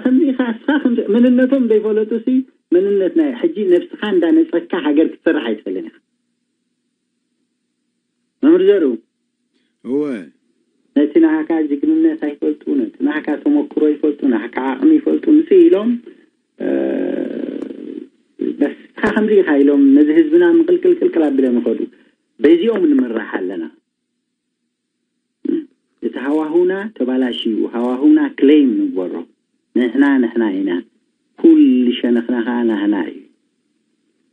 ከምዚ ኢኻ፣ እስኻ ከምዚ", መንነቶም ዘይፈለጡ ሲ መንነት ናይ ሕጂ ነብስኻ እንዳነፀካ ሃገር ክትሰርሕ ኣይትኽእልን ኢኻ። መምህር ዘርኡ፣ እወ። ነቲ ናህካ ጅግንነት ኣይፈልጡ፣ ነቲ ናህካ ተመክሮ ይፈልጡ፣ ናህካ ዓቕሚ ይፈልጡ። ምፅእ ኢሎም፣ እ፣ በስኻ ከምዚ ኢኻ ኢሎም ነዚ ህዝብና ምቕልቅልቅልቅል ኣቢሎም ይኸዱ። በዚኦም ንምራሕ ኣለና። እቲ ሃዋህውና ተባላሽዩ፣ ሃዋህውና ክሌም ንግበሮ። ንሕና፣ ንሕና ኢና። ኩሉ ሸነኽና ኸዓ ናህና እዩ።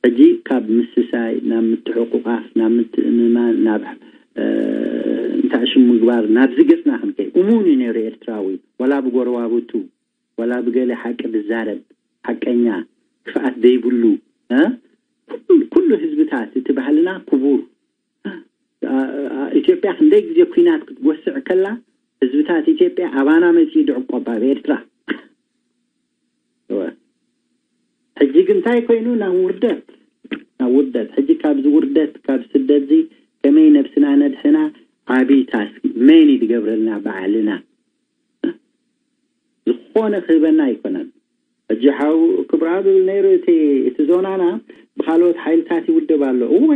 ሕጂ ካብ ምስሳይ ናብ ምትሕቁቃፍ፣ ናብ ምትእምማን፣ ናብ፣ እ፣ እንታይ ሽም ምግባር፣ ናብዚ ገጽና ክንከይ። እሙን እዩ ነይሩ ኤርትራዊ፣ ዋላ ብጎረባብቱ፣ ዋላ ብገለ ሓቂ ዝዛረብ፣ ሓቀኛ፣ ክፍኣት ዘይብሉ፣ እ? ኩሉ፣ ኩሉ ህዝብታት እቲ ባህልና ክቡር። እ፣ እ፣ ኢትዮጵያ ክንደይ ግዜ ኲናት ክትጎስዕ ከላ፣ ህዝብታት ኢትዮጵያ ኣባና መጺኡ ድዕቆብ ኣብ ኤርትራ። እወ። ሕጂ ግን እንታይ ኮይኑ? ናብ ውርደት፣ ናብ ውርደት። ሕጂ ካብዚ ውርደት፣ ካብ ስደትዚ ከመይ ነብስና ነድሕና ዓቢ ታስክ መን እዩ ዝገብረልና? ባዕልና። ዝኾነ ክህበና ኣይኮነን። ሕጂ ሓው ክብርኣብ ይብል ነይሩ፣ እቲ፣ እቲ ዞናና ብኻልኦት ሓይልታት ይውደብ ኣሎ። እወ፣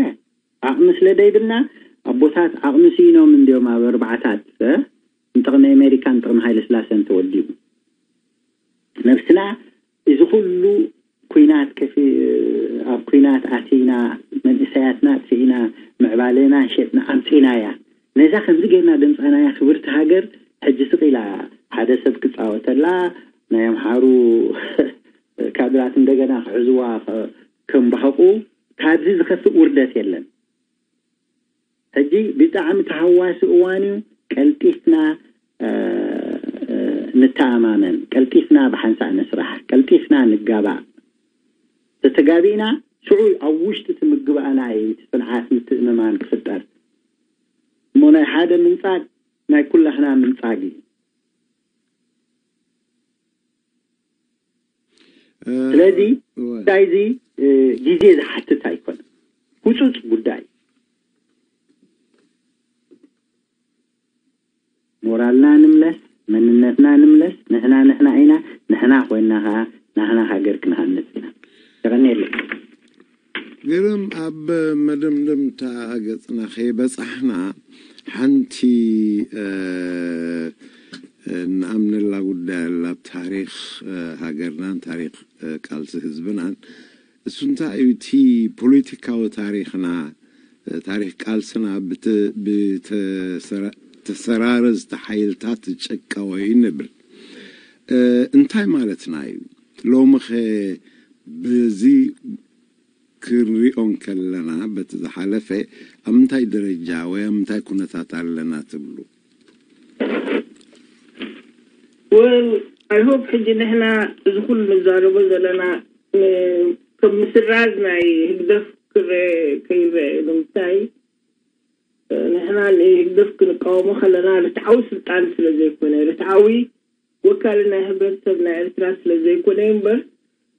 ዓቕሚ ስለ ደይብልና ኣቦታት ዓቕሚ ስኢኖም እንድዮም ኣብ ኣርባዓታት፣ እ? ንጥቕሚ ኣሜሪካን ጥቕሚ ሃይለ ስላሰን ተወዲቡ። ነብስና እዚ ኩሉ ኲናት ከፊ-፣ ኣብ ኲናት ኣቲና፣ መንእሰያትና ኣጥፊእና፣ ምዕባለና ሸጥና ኣምጺእናያ። ነዛ ከምዚ ጌርና ደምጻናያ ክብርቲ ሃገር ሕጂ ስቕ ኢላ ሓደ ሰብ ክጻወተላ፣ ናይ ኣምሓሩ ካድራት እንደገና ክሕዝዋ ከ-፣ ከንባህቑ፣ ካብዚ ዝኸፍእ ውርደት የለን። ሕጂ ብጣዕሚ ተሃዋሲ እዋን እዩ። ቀልጢፍና፣ እ፣ እ፣ ንተኣማመን፣ ቀልጢፍና ብሓንሳእ ንስራሕ፣ ቀልጢፍና ንጋባእ። ተተጋቢእና ሽዑ ኣብ ውሽጢ እቲ ምግባእና እዩ እቲ ጽንዓት ምትእምማን ክፍጠር። እሞ ናይ ሓደ ምንጻግ ናይ ኩላህና ምንጻግ እዩ። እ፣ ስለዚ እወ። ጉዳይ እዚ፣ እ፣ ግዜ ዝሓትት ኣይኮነን። ህጹጽ ጉዳይ። ሞራልና ንምለስ፣ መንነትና ንምለስ፣ ንሕና ንሕና ኢና፣ ንሕና ኮይንና ኸዓ ናህና ሃገር ክንሃንጽ ኢና። የቐንየለይ። ግርም፣ ኣብ መደምደምታ ገጽና ከይበጻሕና ሓንቲ፣ እ፣ እ፣ ንኣምነላ ጉዳይ ኣላ ኣብ ታሪኽ፣ እ፣ ሃገርናን ታሪኽ፣ እ፣ ቃልሲ ህዝብናን። እሱ እንታይ እዩ? እቲ ፖለቲካ ታሪኽና፣ ታሪኽ ቃልስና ብተ-፣ ብተሰራ-፣ ተሰራረዝቲ ሓይልታት ዝጨቀወ እዩ ንብል። እ፣ እንታይ ማለትና እዩ? ሎምኸ በዚ ክንሪኦ እንከለና፣ በቲ ዝሓለፈ ኣብ ምንታይ ደረጃ ወይ ኣብ ምንታይ ኩነታት ኣለና ትብሉ? Well, I hope ሕጂ ንሕና እዚ ኩሉ ንዛረቦ ዘለና ን-፣ ከም ምስራዝ ናይ ህግደፍ ክረአ ከይረአ። ንምንታይ ንሕና ንህግደፍ ክንቃወሞ ከለና ርትዓዊ ስልጣን ስለ ዘይኮነ፣ ርትዓዊ ወካሊ ናይ ሕብረተሰብ ናይ ኤርትራ ስለ ዘይኮነ እምበር፣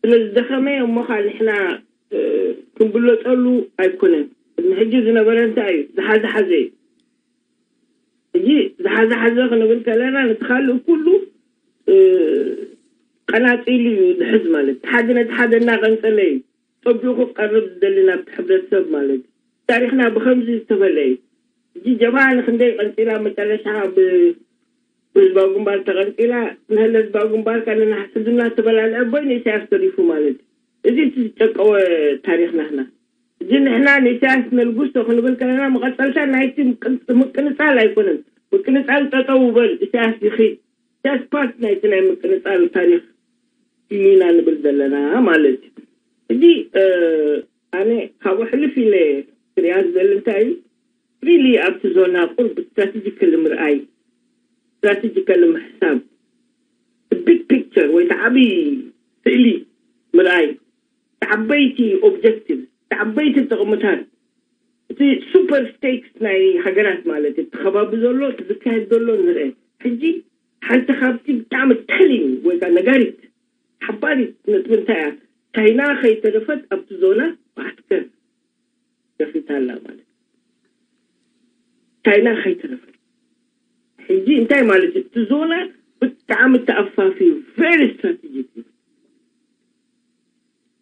ስለ ዝደኸመ እሞ ኸዓ ንሕና፣ እ፣ ክንብለጠሉ ኣይኮነን። ቅድሚ ሕጂ ዝነበረ እንታይ እዩ? ዝሓዘሓዘ እዩ። ሕጂ ዝሓዘሓዘ ክንብል ከለና ነቲ ካልእ ኩሉ፣ እ፣ ቀናጺሉ እዩ ዝሕዝ ማለት። እቲ ሓደ ነቲ ሓደ እናቐንጸለ እዩ ጸቢቑ ክቐርብ ዝደሊ ናብቲ ሕብረተሰብ ማለት እዩ። ታሪኽና ብኸምዚ ዝተፈለየ እዩ። ሕጂ ጀብሃ ንክንደይ ቀንጺላ መጨረሻ ብ-፣ ብህዝባዊ ግንባር ተቐንጺላ፣ ንህለ ህዝባዊ ግንባር ካነ ንሓስድና ተበላልዐ ቦይ ንኢሳያስ ተሪፉ ማለት እዩ። እዚ እቲ ዝጨቀወ ታሪኽና ህና። ሕጂ ንሕና ንኢሳያስ ነልጉሶ ክንብል ከለና መቐጸልታ ናይቲ ምቅን-፣ ምቅንጻል ኣይኮነን። ምቅንጻል ጠጠው በል፣ ኢሳያስ ይኺድ። ኢሳያስ ፓርት ናይቲ ናይ ምቅንጻል ታሪኽ እዩ ኢና ንብል ዘለና ማለት እዩ። ሕጂ፣ እ፣ ኣነ ካብኡ ሕልፍ ኢለ ክሪኣ ዝደሊ እንታይ እዩ? ሪሊ ኣብቲ ዞና ቁርብ ስትራቴጂካሊ ምርኣይ፣ ስትራቴጂካሊ ምሕሳብ፣ ቢግ ፒክቸር ወይ እቲ ዓብዪ ስእሊ ምርኣይ፣ እቲ ዓበይቲ ኦብጀክቲቭ፣ እቲ ዓበይቲ ጥቕምታት፣ እቲ ሱፐር ስቴክስ ናይ ሃገራት ማለት እዩ። እቲ ከባቢ ዘሎ፣ እቲ ዝካየድ ዘሎ ንርአ። ሕጂ ሓንቲ ካብቲ ብጣዕሚ ተሊንግ ወይ ከዓ ነጋሪት ሓባሪት ነጥቢ እንታይ እያ? ቻይና ከይተረፈት ኣብቲ ዞና ማዕስከር ከፊታ ኣላ ማለት እዩ። ቻይና ከይተረፈት። ሕጂ እንታይ ማለት እዩ? እቲ ዞና ብጣዕሚ ተኣፋፊ እዩ። ቨሪ ስትራቴጂክ እዩ።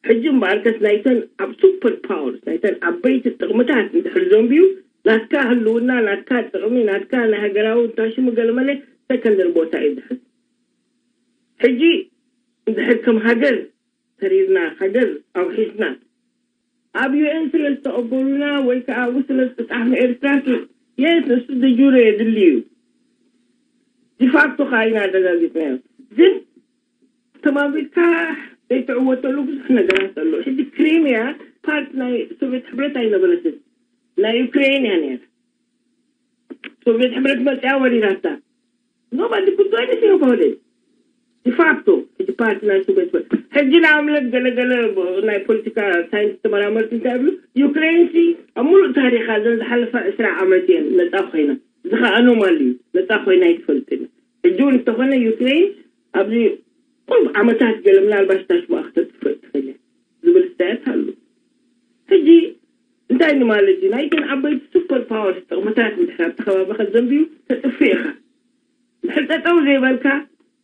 ሕጂ እምበኣርከስ ናይተን ኣብ ሱፐር ፓወርስ፣ ናይተን ዓበይቲ ጥቕምታት እንድሕር ዘንብዩ፣ ናትካ ህልውና፣ ናትካ ጥቕሚ፣ ናትካ ናይ ሃገራዊ እንታይ ሽሙ ገለመለ ሰከንደሪ ቦታ እዩ ዝሕዝ። ሕጂ እንድሕር ከም ሃገር ተሪርና፣ ሃገር ኣውሒስና፣ ኣብ ዩ ኤን ስለ ዝተቐበሉና ወይ ከዓ ኣብኡ ስለ ዝተጻሕፈ ኤርትራ ስ-፣ የስ፣ ንሱ ደጁረ የድሊ እዩ። ዲፋክቶ ከዓ ኢና ኣረጋጊጽናዮ። ግን ተማሚትካ ዘይትዕወተሉ ብዙሕ ነገራት ኣሎ። ሕጂ ክሪሚያ ፓርት ናይ ሶቪየት ሕብረት ኣይነበረትን፣ ናይ ዩክሬን እያ ነይራ። ሶቪየት ሕብረት መፅያ ወሪራታ። Nobody could do anything about it. ዲፋክቶ ሕጂ ፓርቲ ናይ ሶቪየት ሕብረት። ሕጂ ንኣብነት ገለገለ ናይ ፖለቲካ ሳይንስ ተመራመርቲ እንታይ ይብሉ? ዩክሬን ሲ ኣብ ሙሉእ ታሪኻ እዘን ዝሓለፋ ዕስራ ዓመት እየን ነፃ ኮይና። እዚ ኸዓ ኣኖማሊ እዩ። ነፃ ኮይና ኣይትፈልጥን እያ። ሕጂ እውን እንተኾነ ዩክሬን ኣብዚ ቁሩብ ዓመታት ገለ ምናልባት ታሽሙኣ ክተጥፍእ ትኽእል እያ ዝብል ኣስተያየት ኣሎ። ሕጂ እንታይ ንማለት እዩ? ናይተን ዓበይቲ ሱፐር ፓወርስ ጥቕምታት እንድሕር ኣብቲ ከባቢ ከዘንብዩ ተጥፍእ ኢኻ። እንድሕር ጠጠው ዘይበልካ፣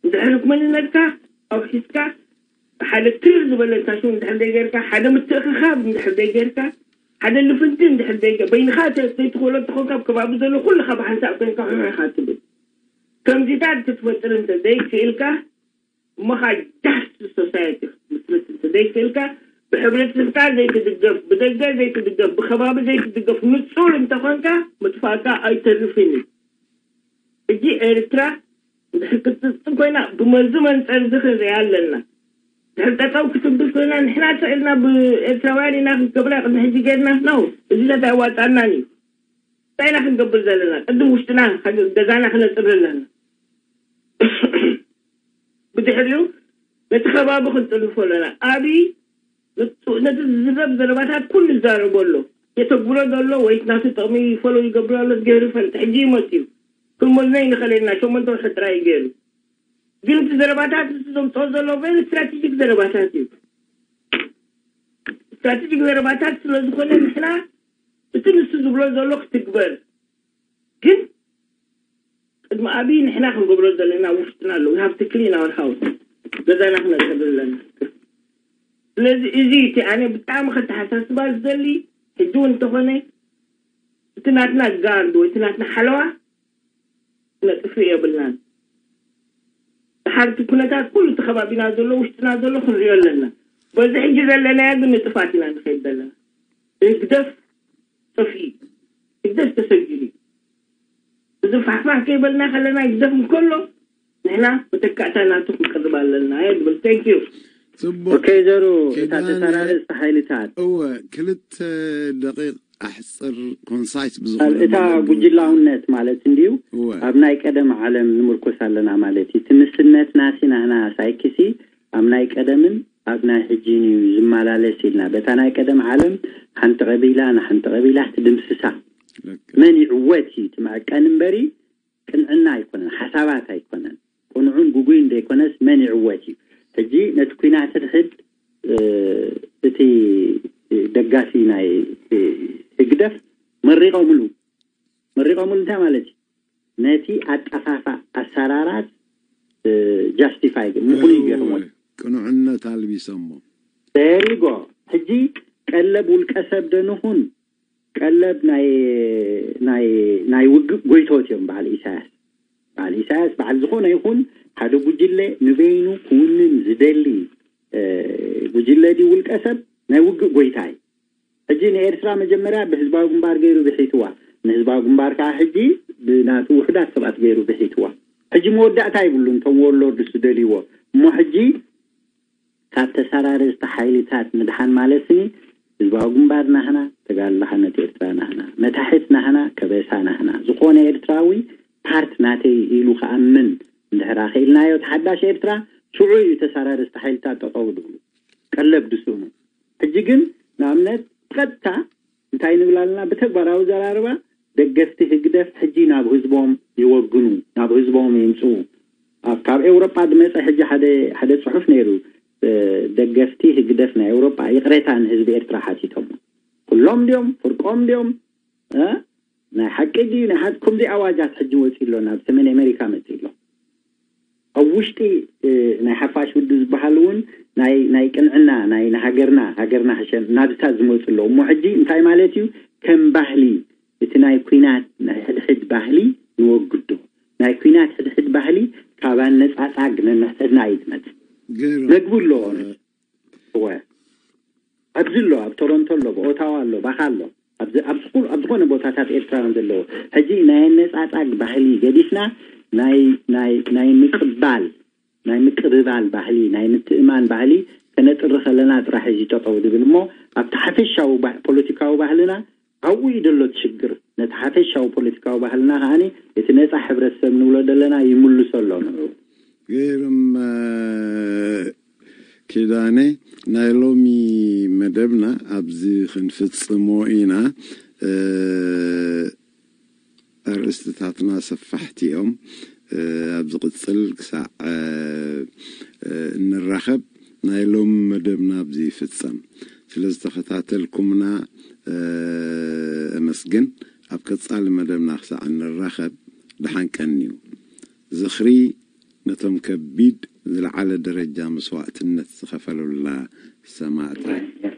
እንድሕር መንነትካ ኣውሒስካ፣ ሓደ ትር ዝበለ ታሽሙ እንድሕር ዘይገርካ፣ ሓደ ምትእኽኻብ እንድሕር ዘይገርካ፣ ሓደ ልፍንቲ እንድሕር ዘይገ-፣ በይንኻ ተ-፣ ዘይትኽእሎ እንተኾንካ ኣብ ከባቢ ዘሎ ኩልኻ ብሓንሳእ ኮይንካ ሑሕ ኢኻ ትብል። ከምዚታት ክትፈጥር እንተ ዘይክእልካ፣ እሞ ኸዓ ጃስት ሶሳይቲ ክትምስርት እንተ ዘይክእልካ፣ ብሕብረተሰብካ ዘይትድገፍ፣ ብደገ ዘይትድገፍ፣ ብኸባቢ ዘይትድገፍ፣ ንጹር እንተኾንካ ምጥፋእካ ኣይተርፍን እዩ። ሕጂ ኤርትራ እንድሕር ክትጥጥም ኮይና፣ ብመዚ መንጸር እዚ ክንሪኣ ኣለና። ድሕር ጠጠው ክትብል ኮይና፣ ንሕና ስዕልና ብኤርትራውያን ኢና ክንገብራ፣ ቅድሚ ሕጂ ጌርና ነው። እዚታት ኣይዋጻናን እዩ። እንታይ ኢና ክንገብር ዘለና? ቅድም ውሽጥና፣ ገዛና ክነጽሪ ኣለና። ብድሕሪኡ ነቲ ከባቢ ክንጥልፎ ኣለና። ኣብይ ነቱ-፣ ነቲ ዝዝረብ ዘረባታት ኩሉ ይዛረቦ ኣሎ። የተግብሮ ዘሎ ወይ ናቱ ጥቕሚ ፎሎ ይገብሮ ኣሎ፣ ገይሩ ይፈልጥ። ሕጂ ይመጽ እዩ። ክንመዝኖ ይንኽእል ኢና፣ ሸሞንተ ወርሒ ጥራይ እዩ ገይሩ። ግን እቲ ዘረባታት ንሱ ዘምጽኦ ዘሎ ቨሪ ስትራቴጂክ ዘረባታት እዩ። ስትራቴጂክ ዘረባታት ስለ ዝኾነ ንሕና እቲ ንሱ ዝብሎ ዘሎ ክትግበር። ግን ቅድሚ ኣብይ ንሕና ክንገብሮ ዘለና ውሽጥና ኣሎ። We have to clean our house። ገዛና ክነጽሪ ኣለና። ስለዚ እዚ እቲ ኣነ ብጣዕሚ ከተሓሳስባ ዝደሊ ሕጂ እውን እንተኾነ እቲ ናትና ጋርድ ወይ እቲ ናትና ሓለዋ ክነጥፍእ የብልናን። ድሓር እቲ ኩነታት ኩሉ እቲ ከባቢና ዘሎ ውሽጥና ዘሎ ክንሪኦ ኣለና። በዚ ሕጂ ዘለናዮ ግን ንጥፋት ኢና ንኸይድ ዘለና። ህግደፍ ጠፍኢ፣ ህግደፍ ተሰጊሩ። እዚ ፋሕፋሕ ከይበልና ከለና ህግደፍ እንከሎ ንሕና መተካእታ ናቱ ክንቀርብ ኣለና እየ ዝብል። Thank you። ጽቡቅ። ኦኬ ዘሩ፣ እታ ኪዳነ፣ ተሰራርጽቲ ሓይልታት እወ፣ ክልተ ደቂቅ ኣሕጽር፣ ኮንሳይስ ብዝኾነ እታ መገዲ። ጉጅላውነት ማለት እንድዩ። እወ። ኣብ ናይ ቀደም ዓለም ንምርኮስ ኣለና ማለት እዩ። እቲ ንስነትና ሲ ናህና ሳይክሲ ኣብ ናይ ቀደምን ኣብ ናይ ሕጂን እዩ ዝመላለስ ኢልና፣ በታ ናይ ቀደም ዓለም ሓንቲ ቀቢላ ንሓንቲ ቀቢላ ትድምስሳ። ልክ። መን ይዕወት እዩ እቲ መዐቀኒ እምበሪ፣ ቅንዕና ኣይኮነን፣ ሓሳባት ኣይኮነን። ቅኑዕን ጉጉይን ዘይኮነስ መን ይዕወት እዩ። ሕጂ ነቲ ኲናት ሕድሕድ፣ እ፣ እቲ ደጋፊ ናይ፣ እ፣ ህግደፍ መሪቖምሉ። መሪቖምሉ እንታይ ማለት እዩ? ነቲ ኣጠፋፋ ኣሰራራት፣ እ፣ ጃስቲፋይ ምኹኑ ይገርሞ። ቅኑዕነት ኣልቢሶሞ። There you go። ሕጂ ቀለብ ውልቀ ሰብ ዶ ንኹን፣ ቀለብ ናይ ናይ ናይ ውግእ ጎይቶት እዮም በዓል ኢሳያስ። በዓል ኢሳያስ በዓል ዝኾነ ይኹን ሓደ ጉጅለ ንበይኑ ክውንን ዝደሊ፣ እ፣ ጉጅለ ድዩ ውልቀ ሰብ፣ ናይ ውግእ ጎይታ እዩ። ሕጂ ንኤርትራ መጀመርያ ብህዝባዊ ግንባር ገይሩ ብሒትዋ፣ ንህዝባዊ ግንባር ከዓ ሕጂ ብናቱ ውሑዳት ሰባት ገይሩ ብሒትዋ። ሕጂ መወዳእታ ይብሉን እቶም ዎርሎርድስ ዝደልይዎ። እሞ ሕጂ ካብ ተሰራርዝቲ ሓይልታት ምድሓን ማለትኒ ህዝባዊ ግንባር ናህና፣ ተጋድሎ ሓርነት ኤርትራ ናህና፣ መታሕት ናህና፣ ከበሳ ናህና፣ ዝኾነ ኤርትራዊ ፓርት ናተይ ኢሉ ክኣምን እንድሕር ኣኽኢልናዮ፣ ተሓዳሽ ኤርትራ ሽዑ እዩ ተሰራርዝቲ ሓይልታት ጠጠው ዝብሉ። ቀለብ ድስኑ። ሕጂ ግን ንኣብነት ብቐጥታ እንታይ ንብል ኣለና? ብተግባራዊ ዘራርባ ደገፍቲ ህግደፍ ሕጂ ናብ ህዝቦም ይወግኑ፣ ናብ ህዝቦም ይምፅኡ። ኣብ ካብ ኤውሮጳ ዝመፀ ሕጂ ሓደ ሓደ ፅሑፍ ነይሩ። እ፣ ደገፍቲ ህግደፍ ናይ ኤውሮጳ ይቕሬታ ንህዝቢ ኤርትራ ሓቲቶም። ኩሎም ድዮም ፍርቆም ድዮም? እ፣ ናይ ሓቂ ድዩ ናይ ሓቂ? ከምዚ ኣዋጃት ሕጂ ወፂ ኣሎ፣ ናብ ሰሜን ኣሜሪካ መፂ ኣሎ። ኣብ ውሽጢ፣ እ፣ ናይ ሓፋሽ ውድብ ዝበሃል እውን ናይ ናይ ቅንዕና ናይ ንሃገርና ሃገርና ሕሸን ናብታ ዝመፁ ኣለዉ። እሞ ሕጂ እንታይ ማለት እዩ? ከም ባህሊ እቲ ናይ ኩናት ናይ ሕድሕድ ባህሊ ንወግዶ። ናይ ኩናት ሕድሕድ ባህሊ ካብ ኣነፃፃግ ነንሕድሕድና እዩ ዝመፅእ። ገይሮም። መግቢ ኣለዎ። እወ። ኣብዚ ኣሎ፣ ኣብ ቶሮንቶ ኣሎ፣ ኣብ ኦታዋ ኣሎ፣ ባኻ ኣሎ፣ ኣብዚ ኣብ ዝኹ- ኣብ ዝኾነ ቦታታት ኤርትራውያን ዘለዎ። ሕጂ ናይ ኣነፃፃግ ባህሊ ገዲፍና ናይ ናይ ናይ ምቅባል ናይ ምቅብባል ባህሊ ናይ ምትእማን ባህሊ ከነጥሪ ከለና ጥራሕ እዩ ጠጠው ዝብል። እሞ ኣብቲ ሓፈሻዊ ባህ- ፖለቲካዊ ባህልና ኣብኡ እዩ ዘሎ እቲ ሽግር። ነቲ ሓፈሻዊ ፖለቲካዊ ባህልና ከዓኒ እቲ ነፃ ሕብረተሰብ ንብሎ ዘለና ይምልሶ ኣሎ ንዑ። ገይሮም። እ፣ ኪዳነ፣ ናይ ሎሚ መደብና ኣብዚ ክንፍጽሞ ኢና። እ፣ ኣርእስትታትና ሰፋሕቲ እዮም። እ፣ ኣብ ዝቕጽል ክሳዕ፣ እ፣ እ፣ እንራኸብ ናይ ሎሚ መደብና ኣብዚ ይፍጸም። ስለ ዝተኸታተልኩምና፣ እ፣ እመስግን። ኣብ ቀጻሊ መደብና ክሳዕ እንራኸብ ደሓን ቀንዩ። ዝኽሪ ነቶም ከቢድ ዝለዓለ ደረጃ መስዋእትነት ዝኸፈሉላ ሰማእታት።